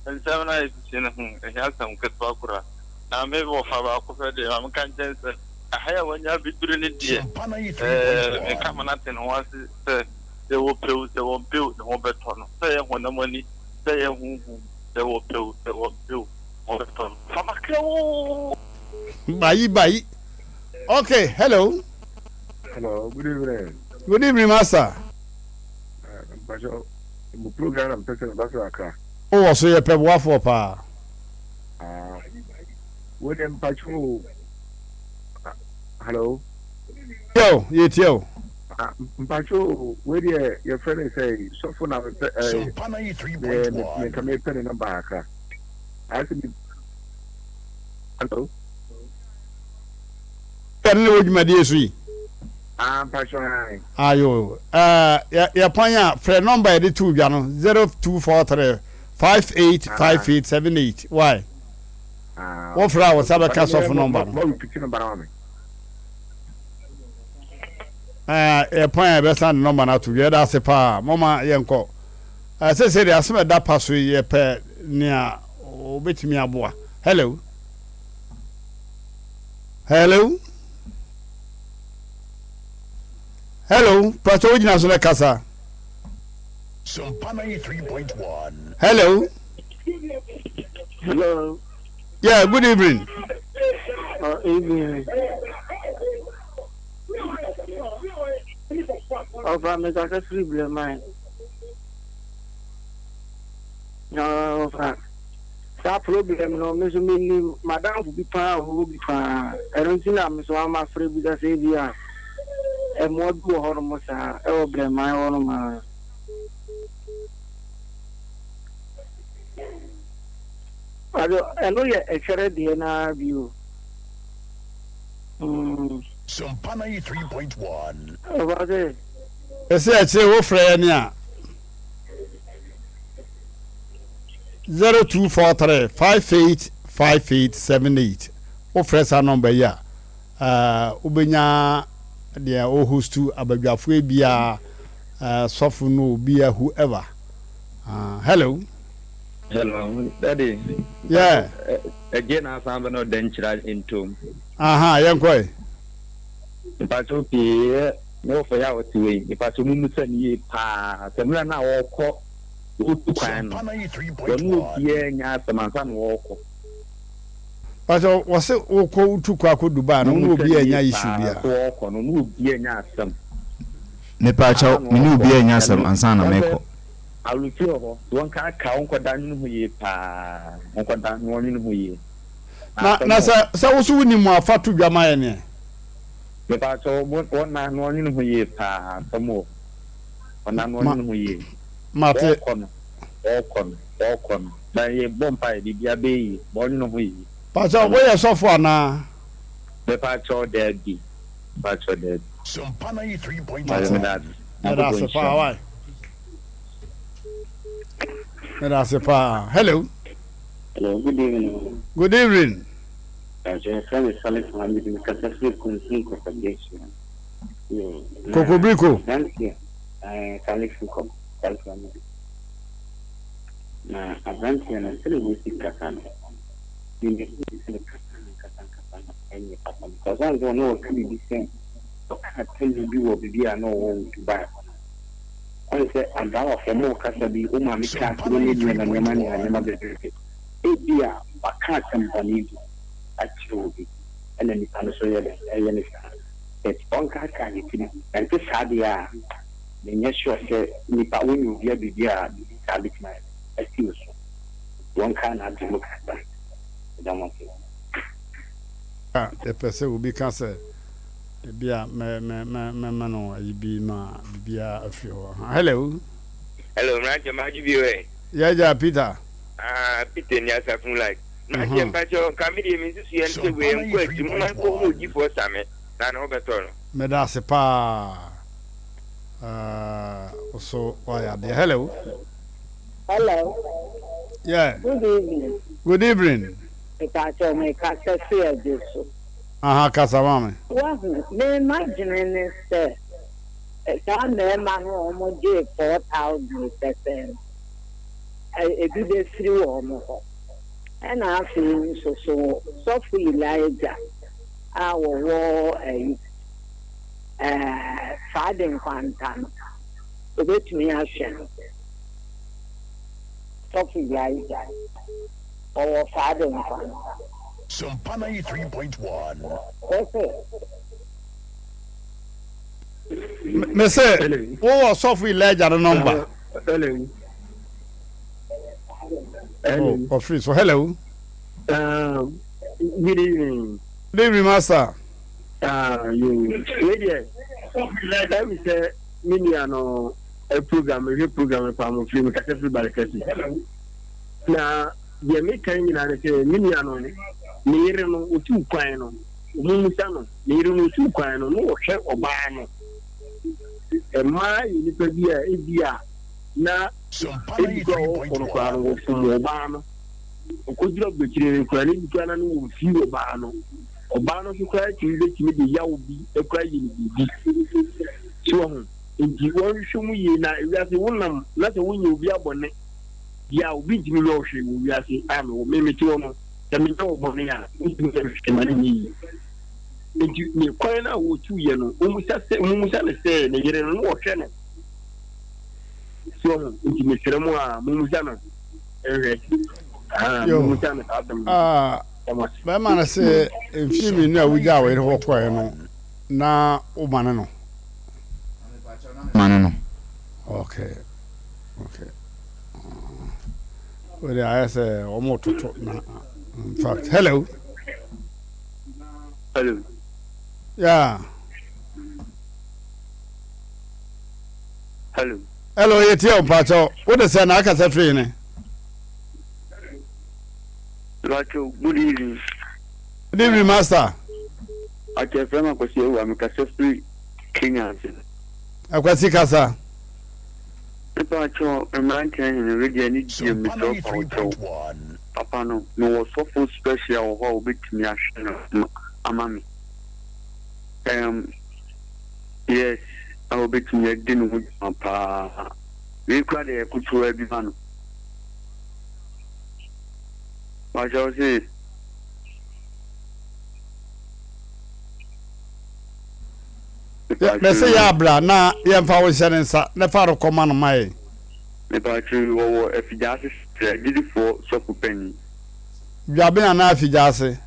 nsɛm no a esisi no ho ɛnyɛ asɛm ketewa koraa. Na me wɔfa baako pɛ deɛ, ma menka nkyɛn sɛ, ɛha yi a wanya abɛduru no deɛ, ɛɛ, meka ma no ate ne ho ase sɛ, sɛ wɔpɛ o, sɛ wɔmpɛ o, ne ho bɛtɔ no. Sɛ ɛyɛ honam ani, sɛ ɛyɛ honhom, sɛ wɔpɛ o, sɛ wɔmpɛ o, ne ho bɛtɔ no. Fa makrɛ oo! Bayi bayi. Okay, hello. Hello, good evening. Good evening, master. Mpacho, mo program na mpɛ sɛ meba so kakra. Wowɔ so yɛpɛ boafoɔ paa. Ah, wo de mpacho o. Hello. Yo, yɛtie o. Ah, mpacho o, wei deɛ yɛfrɛ no sɛ sɔfo na mepɛ ɛɛ me me nka mepɛ ne nɔmba kakra. Ayɛ sɛ me Hello. Ɛne ne wɔ dwumadie so yi. Ah, mpacho ae. Ayo, eh, yɛ kwan a frɛ nɔmba yɛde to dwa no 0243 585878 why? Wofrɛ a wo nsa bɛka sɔfo nɔmba no. Eh, yɛ kwan a yɛbɛsan de nɔmba no ato dwa yɛda ase paa mɔma yɛnkɔ. Eh, sɛsɛ deɛ asɛm ɛda pa so yi yɛpɛ nea obɛtumi aboa. Hello. Hello. Hello, pastor wo gyina so na kasa. Sumpa 93.1. Hello. Hello. Yeah, good evening. Evening. Ọfa mi kasa firi Breman. Na ɔfa saa problem no me nso menim madamfo bi paa a ɔwɔ bi paa ɛno nti na me nso ama frɛ bi sɛ ebi a mmoa bi wɔ hɔnom saa ɛwɔ Brɛman hɔnom a. Ado ɛno yɛ ɛkyɛrɛ deɛ no ara bi o. Mm. Sompa 93.1. Ɔfa sɛ. Ɛsɛ akyire wofrɛ yɛn a. 0243 58 58 78 wofrɛ saa nɔmba yi a wobɛnya deɛ ɔhostu abadwafoɔ biara sɔfo no obia whoever. Hello. Hello, Daddy. Yeah. Ɛgye na asan bɛ na ɔdɛ nkyerɛ ntom. Aha, yɛn kɔɛ. Mpakyɛw pii yɛ ne wɔfɔ yɛ a ɔte wei. Mpakyɛw mu musa ne yie paa. Sɛ mmerɛ no a ɔkɔ. Ɔretu kwan no, wɔne obiara nnya asɛm ansa na wɔrekɔ. Pastor, wɔse wokɔ wotu kɔ akɔ Dubai no, wo ne obiara nnya issue biara. So wɔrekɔ no, ne obiara nnya asɛm. Mepaakyɛw, me ne obiara nnya asɛm ansa na mekɔ. Awerɛfie wɔ hɔ, nti wɔnkaakae, wɔnkɔda nwene ho yie paa, wɔnkɔda na wɔnwene ho yie. Na na sɛ sɛ wo so wonim a fa to dwa ma yɛn ɛ. Mepaakyɛw, wɔnna na wɔnwene ho yie paa, asɛm wɔ hɔ. Wɔnna na wɔnwene ho yie. Mate. Wɔrekɔ no, wɔrekɔ no, wɔrekɔ no. Na yɛbɔ mpaeɛ, biribiara bɛyɛ yie. Ma wɔnwene ho yie. Pakyɛw, woyɛ sɔfo anaa? Mepakyɛw, daabi. Mepakyɛw, daabi. Mate. Meda ase. Meda Nyankopɔn ase nhyira paa, mo. why? Meda ase paa. Hello. Hello, good evening. Good evening. Pakyɛ yɛfrɛ me Salif Mohammed, mekasa firi Kunsun Kɔkɔbea Yo, na Kokobriko. aberanteɛ, ɛɛ Salifu kɔ, Salifu Mohammed. Na aberanteɛ no sɛdeɛ wɔsi kasa no, me mehu ne sɛ ne kasa no ankasa ankasa no ɛnyɛ papa because ɔn sɛ ɔno ɔka biribi sɛ ɔka atɛnni bi wɔ baabi a na ɔwɔ wɔ Dubai hɔ no. Ɔn sɛ adrawafoɔ mo kasa bi, wo maame kaa sɛ ne nneɛma nneɛma nneɛma nneɛma bebrebe. Ebia waka asɛm bɔne bi akyerɛ obi ɛna nipa no nso yɛ dɛn ɛyɛ no saa but ɔnkaakaa ne tirim. Ɛnte saa deɛ a menyɛ sure sɛ nipa wonyɛ obia biribi a biribi saa bɛtumi ayɛ dɛn asi wo so. Nti ɔnkaa n'adwene mu kakra. Meda mo ase. A yɛpɛ sɛ obi ka sɛ ebia mɛ mɛ mɛ mɛma no ayi bi ma biribiara afiri hɔ. Hello. Hello, mmeranteɛ magye bio ɛ. Yɛgya Peter. Ah, Peter ni asafo like. Mmeranteɛ mpakyɛ nka me deɛ me nsusuiɛ ne sɛ wei nkɔ akyi moma nkɔ hu odifoɔ Same na ne ho bɛtɔ no. Meda ase paa. Uh, so wayɛ adeɛ. Hello. Hello. Yeah. Good evening. Good evening. Mepakyɛw mekasa fi adwo so. Aha kasa ma me. Wahu, me m'adwene ne sɛ saa mmarima no a wɔgyee 4000 pɛpɛ no, ebi bɛfiri wɔn hɔ. Ɛna afei nso so sɔfo Elijah a wɔwɔ ayi ɛɛ Faade Nkwanta no, obetumi ahwɛ no. Sɔfo Elijah, ɔwɔ Faade Nkwanta. Sompa 93.1. Wose. Me se, wowɔ sɔfo Elijah no nɔmba? Hello. Hello. Oh, ɔfiri so. Hello. Good evening. Good evening, master. Ah, yo. Wei deɛ, ɛmi sɛ me nua no program, mehwɛ program paa mo firi, mekasa firi Barekɛse. Na deɛ meka nyinaa ne sɛ, me nua no, ne yere no, ɔtuu kwan no, ɔmo musa no, ne yere no ɔtuu kwan no, na ɔhwɛ ɔbaa no. Mmaa yɛ nipa bi a ebi a na ebi koraa wɔkɔ no koraa no wɔfom ɔbaa no. Ɔkɔduru aburokyire no koraa no ebi koraa na no wɔmfii ɔbaa no. Ɔbaa no nso koraa tumi bɛtumi de yaw bi koraa yɛ no biribi. So wahu? Nti wɔnhwehwɛ mu yie na ewiase wonam na sɛ wonyɛ obi abɔne deɛ a obi ntumi nyɛ wo hwee wɔ wiase a mewɔ me mete hɔ no sɛ menyɛ wo bɔne a wontumi nyɛ me hwee ma no nyɛ yie. Nti ne kwan no a wɔtuiɛ no wɔmmisa sɛ wɔmmisa no sɛ ne yere no na wɔhwɛ no. So wahu? Nti mesrɛ mo a mommisa no nhwɛ. Ah, mommisa no saa asɛm no. Ah, bɛrima no se mfie mmienu a wogyaa wo yere hɔ kɔɛ no na womane no. Mane no. Okay. Okay. Wode ayɛ sɛ wɔn toto na in fact hello. Hello. Yeah. Hello. Hello, yɛ tie o mpakyɛw. Wo de sɛ na akasa firi ne. Mpakyɛw, good evening. Good evening, master. Akyɛ fɛ ma kwasi ewu a mekasa firi Kenya ase. Akwasi kasa. Mpakyɛw, mmeranteɛ hene wedeɛ ne die mesrɛ fa wo kyɛw. Papa no, mewɔ sɔfo special wɔ hɔ a obetumi ahwɛ no ama me. Um, yes, a obetumi adi ne ho dwuma paa. Wei kura deɛ yɛ ketewa bi ma no. Wakyɛ wo se. Mɛsɛ yɛ abra na yɛmfa wo nhyɛ ne nsa na fa no kɔma no ma yɛn. Mepatwo wɔwɔ Afigyaase sɛ gyidifoɔ sɔfo panin. Dwaben anaa Afigyaase?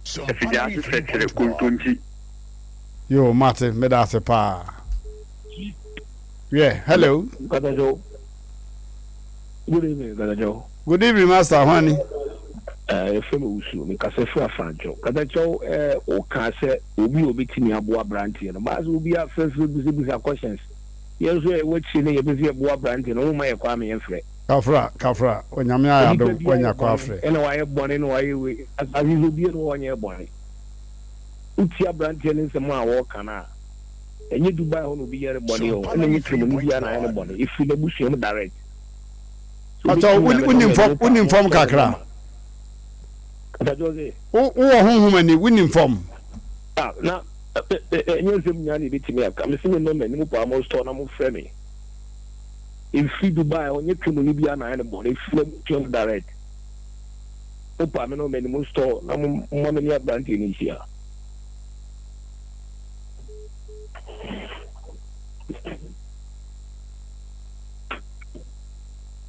Afigyaase sɛkyerɛ kontonkyi. Yoo mate medase paa. Wiɛ hello. Katakyɛw good evening Katakyɛw. Good evening master hwan ni. Eh, yɛfrɛ me Wusu, mekasa firi Afrancho. Katakyɛw eh, wokaa sɛ obi a obetumi aboa aberanteɛ no, baa sɛ obi afrɛfrɛ bisabisa questions. Yɛn nso a yɛwɔ akyire no yɛpɛ sɛ yɛboa aberanteɛ no, womma yɛ kwan ma yɛmfrɛ. Kafra, kafra, Onyame ayɛ Onipa adom biara wanya yɛ kɔ bɔne, afrɛ. ɛna wayɛ bɔne na wayɛ wei. Asase so obiara ni hɔ a ɔnyɛɛ bɔne. Wotie aberanteɛ no nsɛm a ɔreka no a, ɛnyɛ Dubai hɔ na obi yɛ ne bɔne o, ɛna ɛnyɛ Kramoni biara na ayɛ ne bɔne, ɛfiri n'abusua mu direct. Sɛ Pakyɛ obɛtumi wo nyame wonim nɔmba fam no pa wonim fam montɔ ne kakra? nɔma. Pakyɛ wo se? Wo wowɔ honhom ani wonim fam? Ah na ɛnyɛ nsɛm nyinaa na yɛbɛtumi aka, mese me nɔmba ni mopɛ a monstɔɔ na momfrɛ me. Ɛfiri Dubai hɔ, ɛnyɛ Kramoni biara na ayɛ ne bɔne, ɛfiri n'abusua mu direct. Mo pa me no m'anim store na mo mma me ne abranteɛ no nhyia.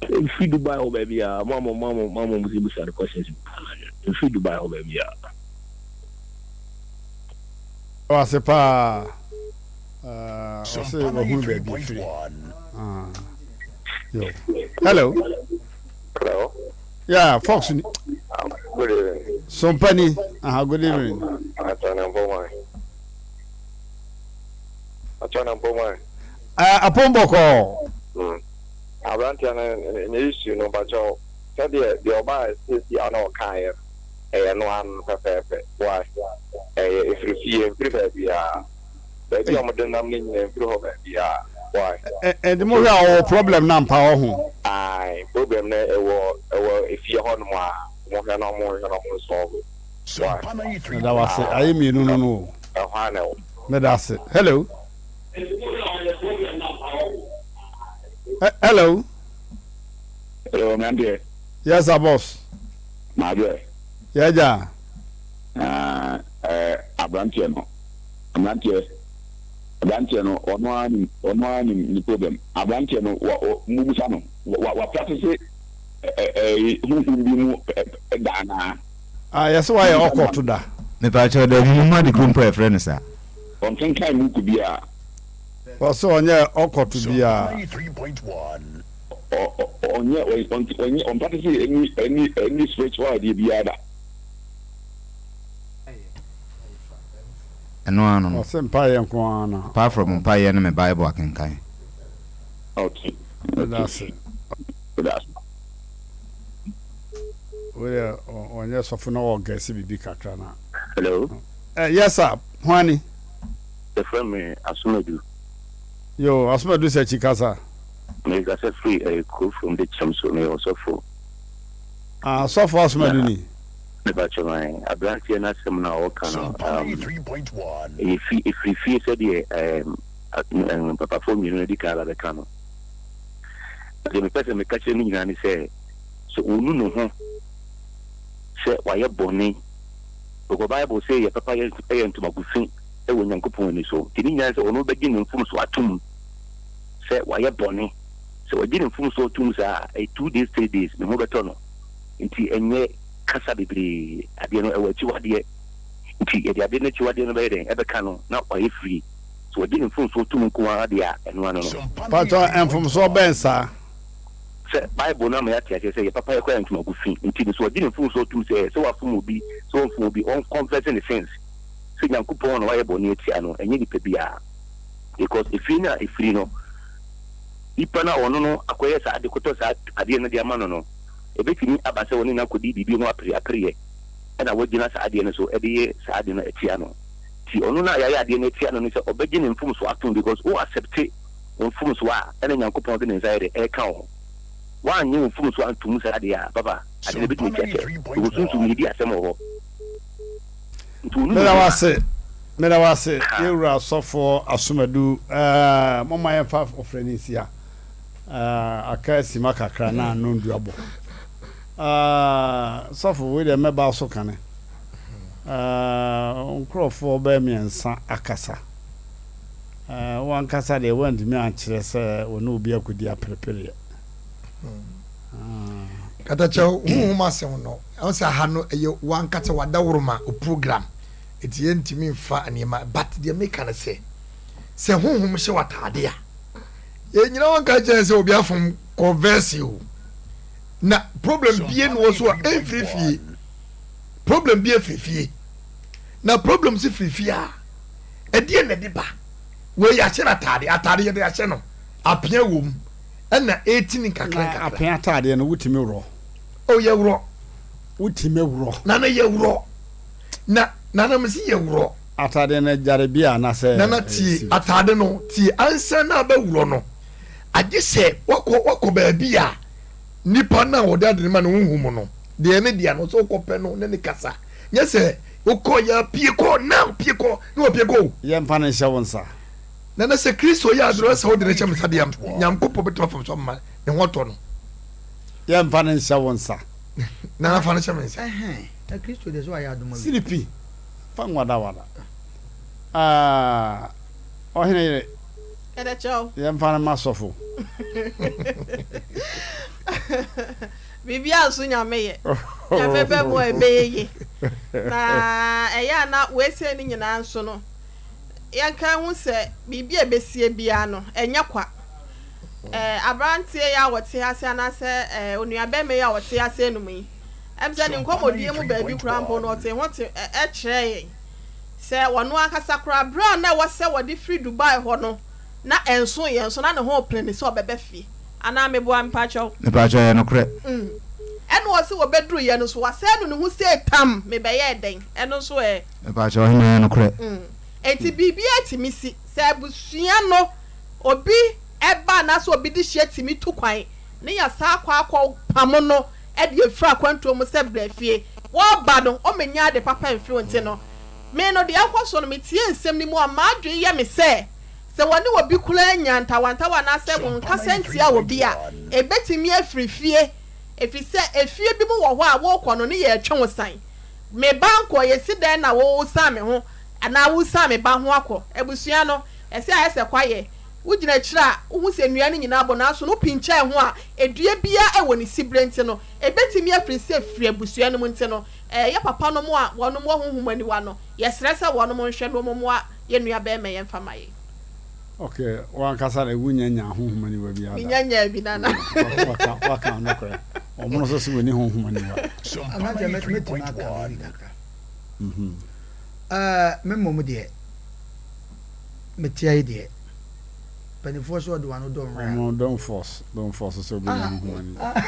Mfiri Dubai hɔ baabi a mo a mo mo mo mo mo bisa no questions mfiri Dubai hɔ baabi a. Wase paa ɔse wahunu baabi efiri. Yo. Hello. Hello. Yeah, Fox ni. Good evening. Sompani. Aha, good evening. Atana Mpomai. Atana Mpomai. Uh, Apombɔkɔ. Mm. Aberanteɛ no ne issue no mpakyɛw sɛdeɛ deɛ ɔbaa sisi a na ɔkaeɛ no ɛyɛ no ano pɛpɛɛpɛ why ɛyɛ ɛfiri fie mfiri baabiara baabi a wɔde nam no nyina mfiri hɔ baabiara why. Ɛnti mo hwɛ a ɔwɔ problem no ampa ɔho. Ae problem no ɛwɔ ɛwɔ efie hɔ nom a ɔmo hwɛ na ɔmo nhwɛ na ɔmo nsɔlve why. Meda wo ase ayɛ mienu no no o. Ɛhɔ a na ɛwɔ. Meda ase hello. Hello. Hello mmeranteɛ. Yes sir boss. Maadwoɛ. Yɛgya. Ah, eh, aberanteɛ no Aberanteɛ, aberanteɛ no, ɔno ara nim, ɔno ara nim ne problem. Aberanteɛ no, wa, ɔ, mobisa no, wa, wa practice ɛ, ɛ, ɛ, honhom bi mu ɛ, ɛ, da anaa? Ah, yɛse wayɛ ɔkɔto da. Mepakyɛw, dabi, menhu ade koro mpo a yɛfrɛ no saa. Ɔnkenkan book biara. Ɔse ɔnyɛ ɔkɔto biara. Ɔ, ɔ, ɔnyɛ, ɔ, ɔnyɛ, ɔmpractice any, any, any spiritual adeɛ biara da. Ɛno ara no no. Ɔse mpaeɛ nko ara na. Apart from mpaeɛ ne me bible akenkan. Okay. Meda ase. Meda ase. Wei deɛ ɔnyɛ sɔfo na ɔgɛse biribi kakra na. Hello. Eh, yes sir. Hwan ni? Yɛfrɛ me Asomadu. Yo, Asomadu Sɛkyi kasa. Mekasa firi eh, kuro from de kyɛm so, meyɛ ɔsɔfo. Ah, sɔfo Asomadu ni. Mepakyɛw ae, abranteɛ no asɛm no a ɔka no um ɛyɛ fi ɛfiri fie sɛdeɛ um um papafoɔ mmienu no adi kan aba bɛka no. Na deɛ mepɛ sɛ meka kyerɛ no nyinaa ne sɛ, sɛ ɔnu ne ho sɛ wayɛ bɔne, because Bible se yɛ papa yɛ yɛ ntomago fi wɔ Nyankopɔn ani so, nti ne nyinaa ne sɛ ɔno bɛgye ne mfomsoɔ atom sɛ wayɛ bɔne. Sɛ wagye ne mfomsoɔ tom saa a, ɛyɛ two days, three days, ne ho bɛtɔ no. Nti ɛnyɛ kasa bebree, adeɛ no ɛwɔ akyiwadeɛ, nti yɛde adeɛ no akyiwadeɛ no bɛyɛ dɛn ɛbɛka no na wayɛ free, sɛ wagye ne mfomsoɔ tom nko ara deɛ a ɛno ano no. Paatwɔ mfomsoɔ bɛn saa? Sɛ bible no ama yɛate aseɛ sɛ yɛ papa yɛ koraa yɛ ntomago fi, nti no sɛ wagye ne mfomsoɔ tom sɛ sɛ wafom obi, sɛ wamfom obi, ɔn confess ne sins sɛ Nyankopɔn na wayɛ bɔne atia no, ɛnyɛ nipa biara, because efie no a efiri no, nipa no a ɔno no akɔyɛ saa ade kɔtɔ saa adeɛ no de ama no no, Ebetumi aba sɛ wɔne no akodi biribi ho apereapereɛ na wɔagyina saa adeɛ no so de yɛ saa ade no atia no. Nti ɔno no a yɛayɛ adeɛ no atia no no sɛ ɔbɛgye ne mfomsoɔ atom because wo accepte wo mfomsoɔ a ɛna Nyankopɔn de ne nsa yɛ dɛ ɛreka wo ho. Woannye wo mfomsoɔ antom saa deɛ a papa ade no ɛbɛtumi atia kyɛ because sunsum no yɛdi asɛm wɔ hɔ. Nti ɔnu ne Meda ho wo a. ase, meda wo ase Ha. yɛwura sɔfoɔ Asomadu. Ɛɛ momma yɛmfa ɔfrɛ no nsi ha. Ah, aka sima kakra na nondu abɔ. Ah, sɔfo, wei deɛ mɛba so kane. Ah, nkurɔfoɔ bɛyɛ mmiɛnsa akasa. Ah, wankasa deɛ wantumi ankyerɛ sɛ wɔne obi akɔdi aperepereɛ. Katakyɛw, honhom asɛm no, ɛho sɛ ha no ɛyɛ wankasa wadaworoma o program, eti yɛntumi nfa nneɛma, but deɛ meka no sɛ, sɛ honhom hyɛ w'ataade a, yɛnyina hɔ nka kyerɛ sɛ obi afom kɔ verse o, na problem bie no wɔ so a ɛmfiri fie, problem bie firi fie, na problem si firi fie a, ɛdeɛ na ɛde ba, wei yɛahyɛ no ataade, ataade yɛde ahyɛ no, apea wɔ mu. ɛna ɛretini nkakra Na nkakra. apea ataadeɛ no wotumi worɔ. O yɛ worɔ. Wotumi worɔ. Nana yɛ worɔ. Na nana mesi yɛ worɔ. Ataadeɛ no gyare bi a anasɛ. Nana tie ataade no tie ansa na abɛworɔ no agye sɛ wakɔ wakɔ baabi a nipa no a wɔde ade no ma no wohu mu no deɛ ne deɛ no sɛ wokɔ pɛ no ne ne kasa nyɛ sɛ wokɔ yɛ pie kɔ now pie kɔ ne wɔ pie kɔ o. Yɛmfa no nhyɛ wo nsa. Na na sɛ Kristo yɛ adoro sɛ wode no hyɛ me nsa deɛ a, Nyankopɔn bɛtumi afa me so ama ne ho atɔ no. Yɛmfa no nhyɛ wo nsa. Na na fa no hyɛ me nsa. Na Kristo deɛ sɛ wayɛ adom awie. Siripi, fa nwadawada. Ah, ɔhene yere. Ɛdɛkyɛw. Yɛmfa no ma sɔfo. Biribiara nso Nyame yɛ. Nyame bɛ mu a ɛbɛyɛ ye. Na ɛyɛ a na weesei no nyinaa nso no, yɛnka nhu sɛ biribi a ɛbɛsie biara no, ɛnyɛ kwa. Eh, aberanteɛ yi a wɔte ase anaasɛ eh, onuabɛrima yi a ɔte ase anum yi, ɛm sɛ ne nkɔmmɔdie mu baabi koraa mpo no, ɔtee ho te kyerɛɛ yɛn sɛ ɔno ankasa koraa berɛ a na ɛwɔ sɛ wɔde firi Dubai hɔ no, na ɛnso yɛn so, na ne ho repene no sɛ ɔbɛba fie. Anaa meboa mpakyɛw? Mepakyɛw, ɛyɛ nokorɛ. Mm. Ɛna ɔse wɔbɛduruiɛ no nso, wasɛe anu ne ho sei tam, mebɛyɛɛ dɛn? Ɛno nso ɛ? Mepakyɛw, ɔhemmaa, ɛyɛ nokorɛ. Mm. Enti biribiara tumi si. Sɛ abusua no, obi ba anaasɛ obi dehyeɛ tumi tu kwan ne yɛasan akɔ akɔ pamo no de afiri akwantuo mu sɛ bra fie. Wɔreba no, ɔmmɛnya ade papa mfiri wo nti no, me no deɛ ɛkɔ so no, metie nsɛm no mu a, m'adwene yɛ me sɛ, sɛ wɔne obi koraa nya ntawantawa anaasɛ wɔnkasa ntia obi a, ɛbɛtumi afiri fie, ɛfiri sɛ efie bi mu wɔ hɔ a worekɔ no ne yɛretwe wo san. Me ba nkɔ, yɛsi dɛn na woresan me ho anaa woresan me ba ho akɔ? Abusua no, ɛsɛ ayɛ sɛ kwaeɛ. Wogyina akyiri a, wohu sɛ nnua no nyinaa bɔ, nanso no wopinkyɛn ho a, dua biara wɔ ne siberɛ nti no, ɛbɛtumi afiri sɛ firi abusua no mu nti no, yɛ papanom a wɔnom wɔ honhom aniwa no, yɛsrɛ sɛ wɔnom nhwɛ na wɔmmoa yɛn nua bɛrima yi mfa ma yɛn. Ok, wankasa de wonya nyaa honhom aniwa biara da? Menya nyaa bi nana. Waka waka nokorɛ. Ɔmo nso so wɔnni honhom aniwa. Aberanteɛ mɛtumi aka biribi kakra. Ɛɛ me mmom deɛ metea yi deɛ mpanimfoɔ sɛ ɔde wɔn ano dɔ nwera. Ɔmo don't force don't force sɛ ɔbɛnya honhom aniwa.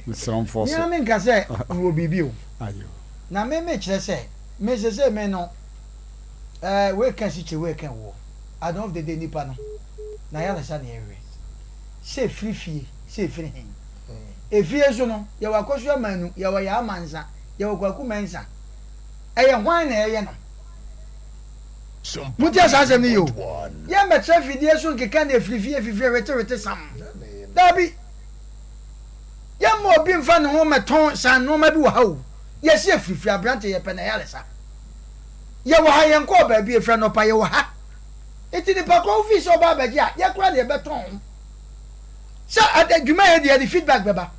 Mesrɛ wo mforce. Mea menka sɛ mewɔ biribi o. Ayo. Na me mekyerɛ sɛ me sese me no ɛɛ wei ka asikyire wei ka ɛwoɔ at the end of the day nipa no na ayaresa na yɛhwehwɛ sɛ efiri fie sɛ efiri he. Efie nso no, yɛwɔ Akosua Manu, yɛwɔ Yaa Mansa, yɛwɔ Kwaku Mensah. Ɛyɛ hwan na ɛyɛ no? Montie saa asɛm no yie o. Yɛmmɛtra fidie so nkeka nea efiri fie fifire wetewete sam. Daabi. Yɛmma obi mfa ne ho mmɛtɔn saa nnoɔma bi wɔ ha o. Yɛse efiri fie, aberanteɛ yɛpɛ n'ayaresa. Yɛwɔ ha, yɛnkɔɔ baabi, efiri anɔpa yɛwɔ ha. Nti nipa korɔ wofii sɛ ɔba abɛgye a, yɛ koraa na yɛbɛtɔn ho. Sɛ adwuma yɛ deɛ yɛde feedback bɛba.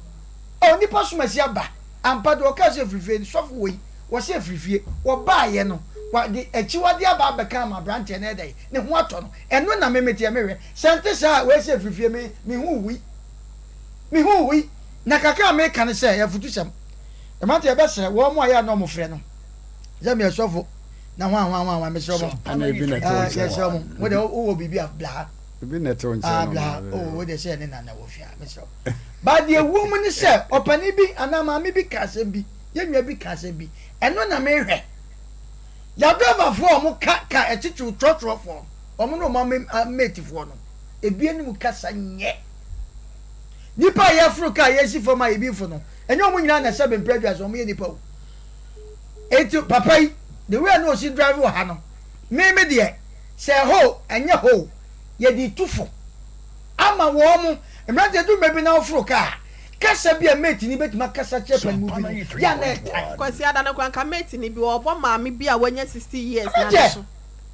Oh nipa som asi aba ampa deɛ ɔkaa sɛ ɛfiri fie no sɔfo wei wɔse ɛfiri fie wɔbaayɛ no wɔde akyiwadeɛ aba abɛka ama abranteɛ no ɛdɛn ne ho atɔ no ɛno na me meteɛ mehwɛ sɛ nte saa a wei sɛ ɛfiri fie me me ho hui me ho hui na kakra a meka ne sɛ afutusɛm mmeranteɛ yɛbɛsrɛ wɔn mo a yɛ a na wɔn frɛ no sɛ meyɛ sɔfo na hwan hwan hwan hwan mesrɛ mo yɛsrɛ mo mo deɛ wowɔ biribi a bla ha Ebi na ɛte wo nkyɛn Ah, no bla, na. oh, wo deɛ sɛ ɛne nana wɔ fie a, mesrɛ wo. Ba deɛ ɛwɔ mu ne sɛ, ɔpanin bi anaa maame bi ka asɛm bi, yɛn nua bi ka asɛm bi, ɛno na mehwɛ. Yɛadrɔvafoɔ a wɔka ka akyitiriw trɔtrɔfoɔ no, wɔn ne wɔn matefoɔ no, ebi anim kasa nyɛ. Nnipa a yɛforo kaa yɛsi fam a ebi fo no, ɛnyɛ wɔn nyinaa na ɛsɛ bempere aduasa, wɔn yɛ nnipa o. Eti papa yi, the way a na ɔsi drive wɔ ha no, me me deɛ, Sɛ ɛhɔ o, ɛnyɛ hɔ o, yɛde tu fo ama wɔn. Mmeranteɛ, ɛduru mmerɛ bi na woforo kaa a, kasa bi a mate ni bɛtumi akasa akyerɛ panin bi no, yɛ a na ɛtan. Kwasi ada no koraa nka mate ni bi ɔɔbɔ maame bi a wanya 60 years na ne Aberanteɛ! so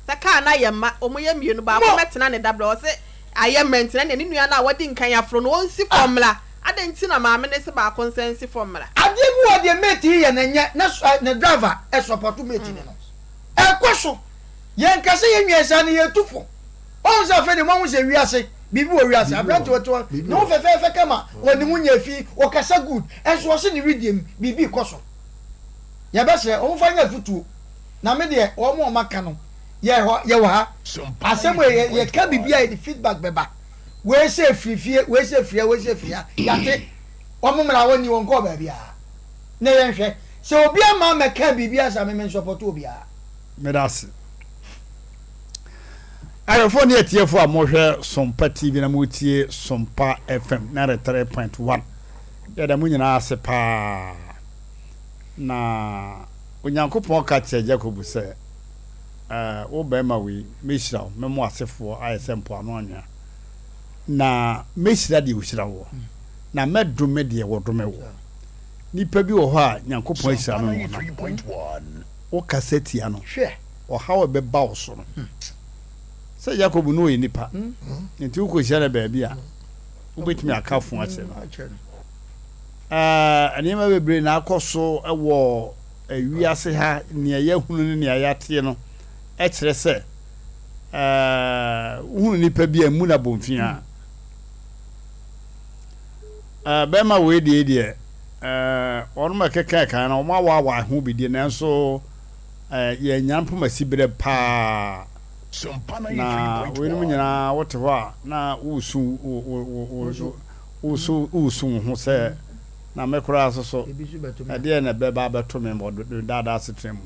sɛ kaa no ayɛ ma ɔmo yɛ mmienu baako Mo! mɛtena ne dabrɛ ɔse ayɛ mmerɛ nti na nea ne nua no a wadi nkan aforo no ɔnsi Ah! fam mmra. Adɛn nti na maame no se baako nsan nsi fam mmra? Adeɛ bi wɔ deɛ mate yi yɛ no ɛnyɛ na ne driver sɔpɔto mate no no ɛkɔ so yɛn ka sɛ yɛn nua saa no yɛtu fo ɔhu sɛ afei deɛ moahu sɛ wiase biribi wɔ wiase aberante ɔte hɔ ne ho fɛfɛɛfɛ kama ɔne ho nyɛ fi ɔkasa good ɛnso ɔse ne wedeɛ mu biribi kɔ so yɛbɛsrɛ wɔn fa nyɛ afutuo na me deɛ wɔn a wɔaka no yɛ hɔ yɛwɔ ha asɛm yɛ yɛka biribi a yɛde feedback bɛba Wei sɛ firi fie, wei sɛ firi ha, wei sɛ firi ha. Yɛate. Wɔn mmara wɔn ni, wɔn nkɔɔ baabiara. Na yɛn hwɛ. Sɛ obi ama mɛka biribi asa me, me nsɔpɔto obiara. Meda ase. Ahwɛfoɔ ne atiefoɔ a mohwɛ Sompa TV na motie Sompa FM 93.1, yɛda mo nyinaa ase paa. Na Onyankopɔn ka kyerɛ Jacob sɛ, Ɛɛ, wo barima wei, mɛhyira wo, mɛma w'asefoɔ ayɛ sɛ mpoano anwea, na mɛhyira deɛ ɔhyira woɔ, na mɛdome deɛ wɔdome woɔ. Nipa bi wɔ hɔ a Nyankopɔn ahyira no na ɔnam. Wokasa tia no, ɔhaw a ɛbɛba wo so no. Sɛ Yakob no ɔyɛ nipa, nti wokɔhyia no baabi a, wobɛtumi aka fo akyerɛ no. Ɛɛ, nneɛma bebree na akɔ so wɔ wiase ha, nea yɛahunu ne nea yɛateɛ no kyerɛ sɛ wohunu nipa bi a mmu no abomfiaa. Bɛrima wei deɛ deɛ wɔn ɛkeka ɛkan no wɔn awaawae ho bi deɛ nanso yɛnya mpoma siberɛ paa na weinom nyinaa wote hɔ a na woresu woresu wo ho sɛ Na me koraa nso so, ɛdeɛn na ɛbɛba abɛto me wɔ me daa daa asetena mu?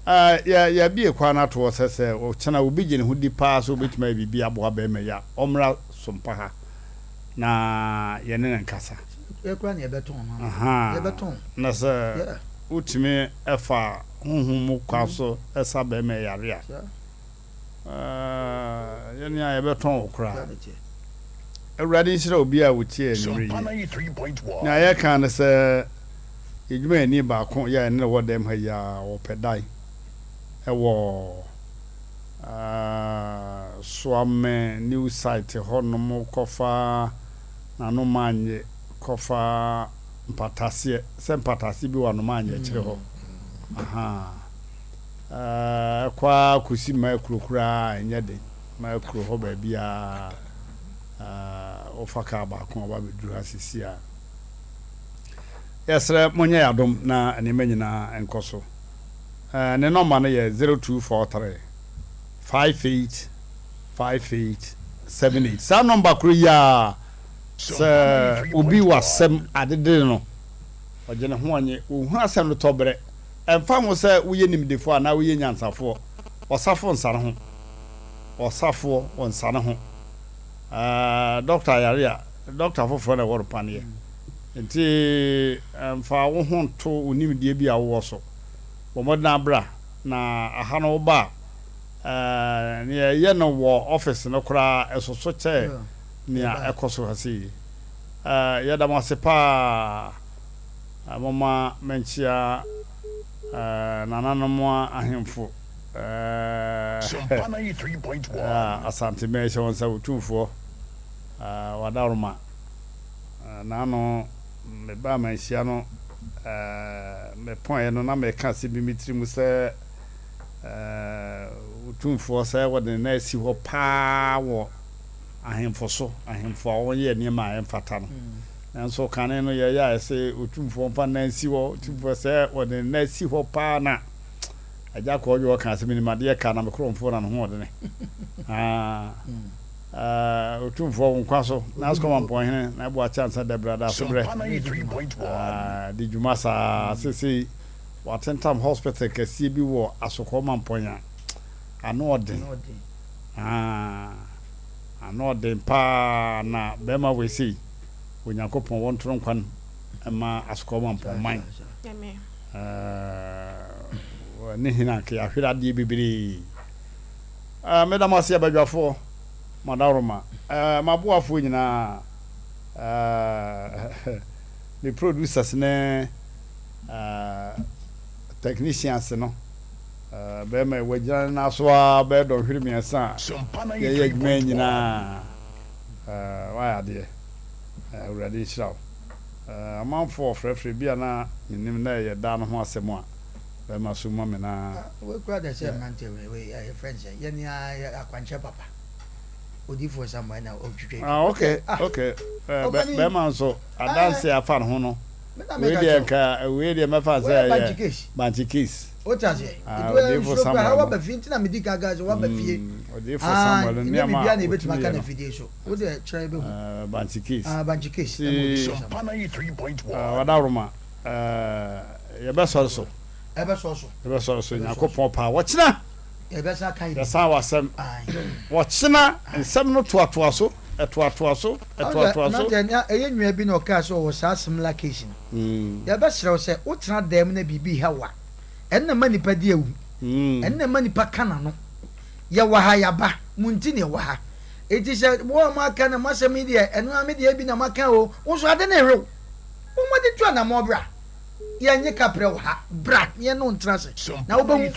Ɛɛ, yɛ, yɛabue kwan no ato hɔ sɛ, sɛ ɔkyena obi gye ne ho di paa sɛ obetumi ayɛ biribi aboa barima yi a, ɔmmra Sompa ha na yɛne no nkasa. Yɛ koraa na yɛbɛtɔn no ama. Ahaa. Yɛbɛtɔn. Na sɛ Yeah. wotumi fa honhom mu kwan so sa barima yi yare a, Saa. Yɛn a yɛbɛtɔn wo koraa. Awurade nhyira obi a ɔtie anwummerɛ yi. Nea yɛka ne sɛ yɛdwumayɛni baako yɛ a ɛne no wɔ dɛm ha yi a ɔpɛ dan ɛwɔ Soame new site hɔ nom kɔfa Nanomaanye kɔfa mpataseɛ sɛ mpataseɛ bi wɔ Anomaanye akyire hɔ. Ahaa. Ɛkɔ ara kɔsi Maakuro koraa a, ɛnyɛ den. Maakuro hɔ baabiara, wofa kaa baako a, woabɛduru ha seesei a. Yɛsrɛ monyɛ yɛn adom na nneɛma nyinaa nkɔ so. Ne nɔmba no yɛ 0243 58 58 78. Saa nɔmba koro yi ara, sɛ obi wɔ asɛm adedere no, ɔgye ne ho ɔnye, ɔhunu asɛm no tɔ berɛ. Ɛmfa ho sɛ woyɛ nimdefoɔ anaa woyɛ nyansafoɔ, ɔsafo nsane ho. Ɔsafoɔ, ɔnsane ho. Ɛɛ, dɔkta yare a, dɔkta foforɔ na ɛwɔ no paneɛ. Nti, mfa wo ho nto wo nimdeɛ bi a wowɔ so. Bɔ mmɔden ara bra, na aha no woba a, ɛɛ, nea ɛyɛ no wɔ ɔfese no koraa, ɛsoso kyɛɛ nea ɛkɔ so ha sei. Ɛɛ, yɛda mo ase paa. Momma menkyea nananom ahemfo Asante mɛhyɛ wɔn nsa Otumfoɔ Wadaworoma Naano mebaa manhyia no mepɔeɛ no na meka asɛm bi me tiri mu sɛ Otumfoɔ sɛ wɔde ne nan asi hɔ paa wɔ ahemfo so, ahemfo a wɔyɛ nneɛma a ɛmfata no. Nanso kane no yɛyɛ a ɛsɛ Otumfoɔ mfa nan nsi hɔ, Otumfoɔ sɛ ɔde ne nan si hɔ paa na Agya Kɔɔdwo ɔka sɛ menim adeɛ ka na me korɔmfoɔ na ne ho ɔdene. Ah, ah, Otumfoɔ wo nkwa so na asukɔma mpɔnhene na ɛboa kyansa da brada asobrɛ. Ah, di dwuma saa sesei watentam hospital kɛseɛ bi wɔ Asokɔma mpɔn a ano ɔden. Ah, ano ɔden paa na bɛrima wei sei. Onyankopɔn wɔntoro nkwa no mma asokɔɔ mampɔnman ne hene anka yɛahwere adeɛ bebree. Meda mo ase abadwafoɔ, mo adaworoma, m'aboafoɔ nyinaa, me producers ne technicians no. Bɛrima yi wagyina ne nan so ara bɛyɛ dɔnhwere mmiɛnsa a yɛyɛ adwuma yi nyinaa. Wayɛ adeɛ. Awurade nhyira wo. Amanfoɔ ɔfrɛfrɛ bi a na menim na ɛyɛ daa no ho asɛm a bɛma so ma me na. Wei kura dɛ sɛ mmeranteɛ wei wei yɛ frɛ no sɛ yɛne ara akwankyerɛ papa odiifoɔ Samuel na ɔtwitwa Ah okay ah okay bɛrima nso adanse afa ne ho no wei deɛ nka wei deɛ mɛfa sɛ ɛyɛ bankye case. Wote aseɛ? Ah, Nti ɔyɛ Odiyifoɔ nsuro koraa. Samuel no. Waba fie nti na medi kan kaa sɛ waba fie. Mm, Odiyifoɔ Ah, Samuel no ɛnyɛ nneɛma biribiara a na yɛbɛtumi ɔtumi aka yɛ no no. afidie so. Wo deɛ kyerɛ yɛbɛhu. Eh, Bankye case. Ah, Bankye case. Nti, Ɛma Odiyifoɔ Samuel. eh, Wadaworoma, eh, yɛbɛsɔre so. Ɛbɛsɔ so. Yɛbɛsɔre so. Ɛbɛsɔ so. Nyankopɔn paa. Wɔkyena! Yɛbɛsan aka yɛ. Yɛsan wɔ asɛm. Ae. Wɔkyena nsɛm no toatoa so, ɛtoatoa so, ɛtoatoa so. Mmeranteɛ, nea ɛyɛ nua bi na ɔkaa sɛ ɔwɔ saa similar case no. Yɛbɛsrɛ wo sɛ wotena dan mu na biribi reha wo a, Ɛno na ɛma nnipa di awu. Ɛno na ɛma nnipa ka n'ano. Yɛwɔ ha, yɛaba. Mo nti na yɛwɔ ha. Enti sɛ mo a moaka no, mo asɛm yi deɛ, ɛno ara me deɛ bi na moaka o. Wo nso ade no rewe wo. Bɔ mmɔden tu anammɔn bra. Yɛnnye kaprɛ wɔ ha. Bra na yɛne wo ntena ase, na wobɛhu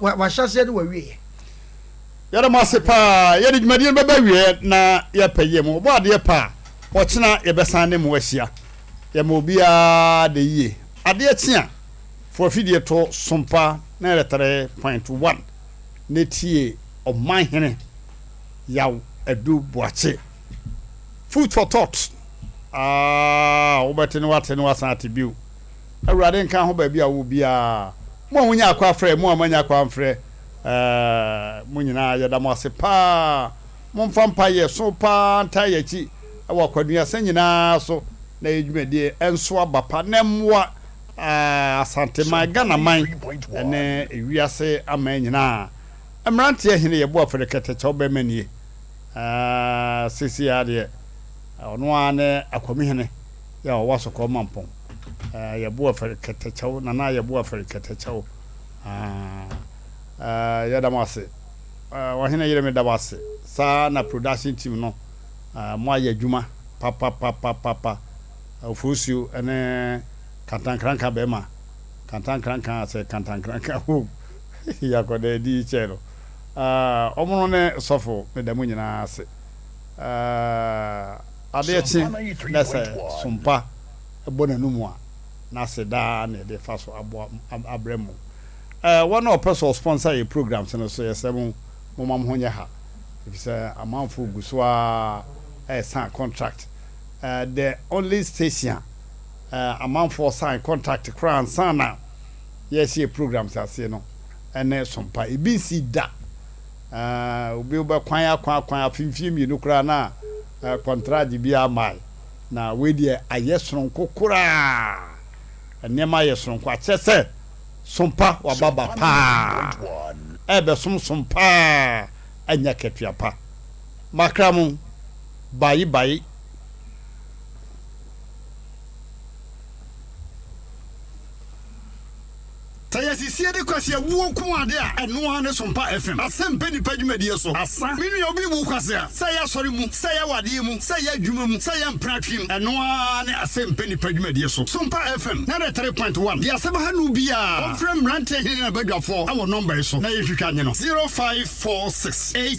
w'ahyɛaseɛ ne w'awieeɛ. Yɛda mo ase paa. Yɛde dwumadie no bɛba awieɛ na yɛpɛ yie mo. Ɔbɔ adeɛ pa a, ɔkyena yɛbɛsan ne mo ahyia. Yɛma obiara da yie. Adeɛ kye a, fa w'afidie to Sompa 93.1 na tie Ɔmanhene Yaw Adu Boakye. Food for thought. Aah, wobɛte na woate na woasan ate bio. Awurade nka ho baabi a wowɔ biara. Mo a monya akɔ afrɛ, mo a moanya akɔ amfrɛ, eh, mo nyinaa yɛda mo ase paa. Momfa mpaeɛ so paa ntaa yɛn akyi wɔ akwanuasa nyinaa so na yɛn dwumadie nso aba pa na ɛmmoa Asanteman, Ghanaman ne wiase aman nyinaa. Mmeranteɛ hene yɛbɔ afɔre kɛtɛkyɛw bɛrima nie. Seesei ara deɛ ɔno ara ne Akwamihene yɛ a ɔwɔ Asɔkɔɔ Mampɔn. Yɛbɔ afɔre kɛtɛkyɛw, Nana yɛbɔ afɔre kɛtɛkyɛw. Yɛda mo ase. Ɔhene yere meda wo ase. Saa na production team no mo ayɛ adwuma papapapapa. Ofosuo ne Kantankranka bɛrima. Kantankranka sɛ Kantankranka ho yakɔda adi kyɛ no. Ɔmo no ne sɔfo meda mo nyinaa ase. Adeɛ kye na sɛ sompa bɔ n'anum a n'ase daa na yɛde fa so aboa abrɛ mo. Eh wɔn a wɔpɛ sɛ ɔsponsor yɛ programs no so yɛsrɛ mo momma mo ho nyɛ ha efisɛ amanfo gu so ara ɛresan contract eh the only station a eh amanfoɔ sign contract koraa ansa na yɛrehyɛ yɛ programs aseɛ no ɛne Sompa ebi nsi da eh obi wobɛkwan akwan akwan afe mfie mmienu koraa na eh kɔntragye biara mmae na wei deɛ ayɛ soronko koraa nneɛma ayɛ soronko akyerɛ sɛ Som pa waba ba paa ɛbɛsom som paa anya akatua pa makra mo bayi bayi. Sɛ yɛsisie de kwasi awuo nko ade a, ɛno ara ne Sompa FM. Asɛm pɛ nipa dwumadie so. Asa. Me nua obi wu kwasea. Sɛ ɛyɛ asɔre mu, sɛ ɛyɛ awadeɛ mu, sɛ ɛyɛ adwuma mu, sɛ ɛyɛ mpratwe mu, ɛno ara ne Asɛm pɛ nipa dwumadie so. Sompa FM, 93.1, Deɛ asɛm ha no biara, ɔmfrɛ mmeranteɛ hene ne n'abadwafoɔ wɔ nɔmba yi so na yɛntwitwa nye no, 0546 8.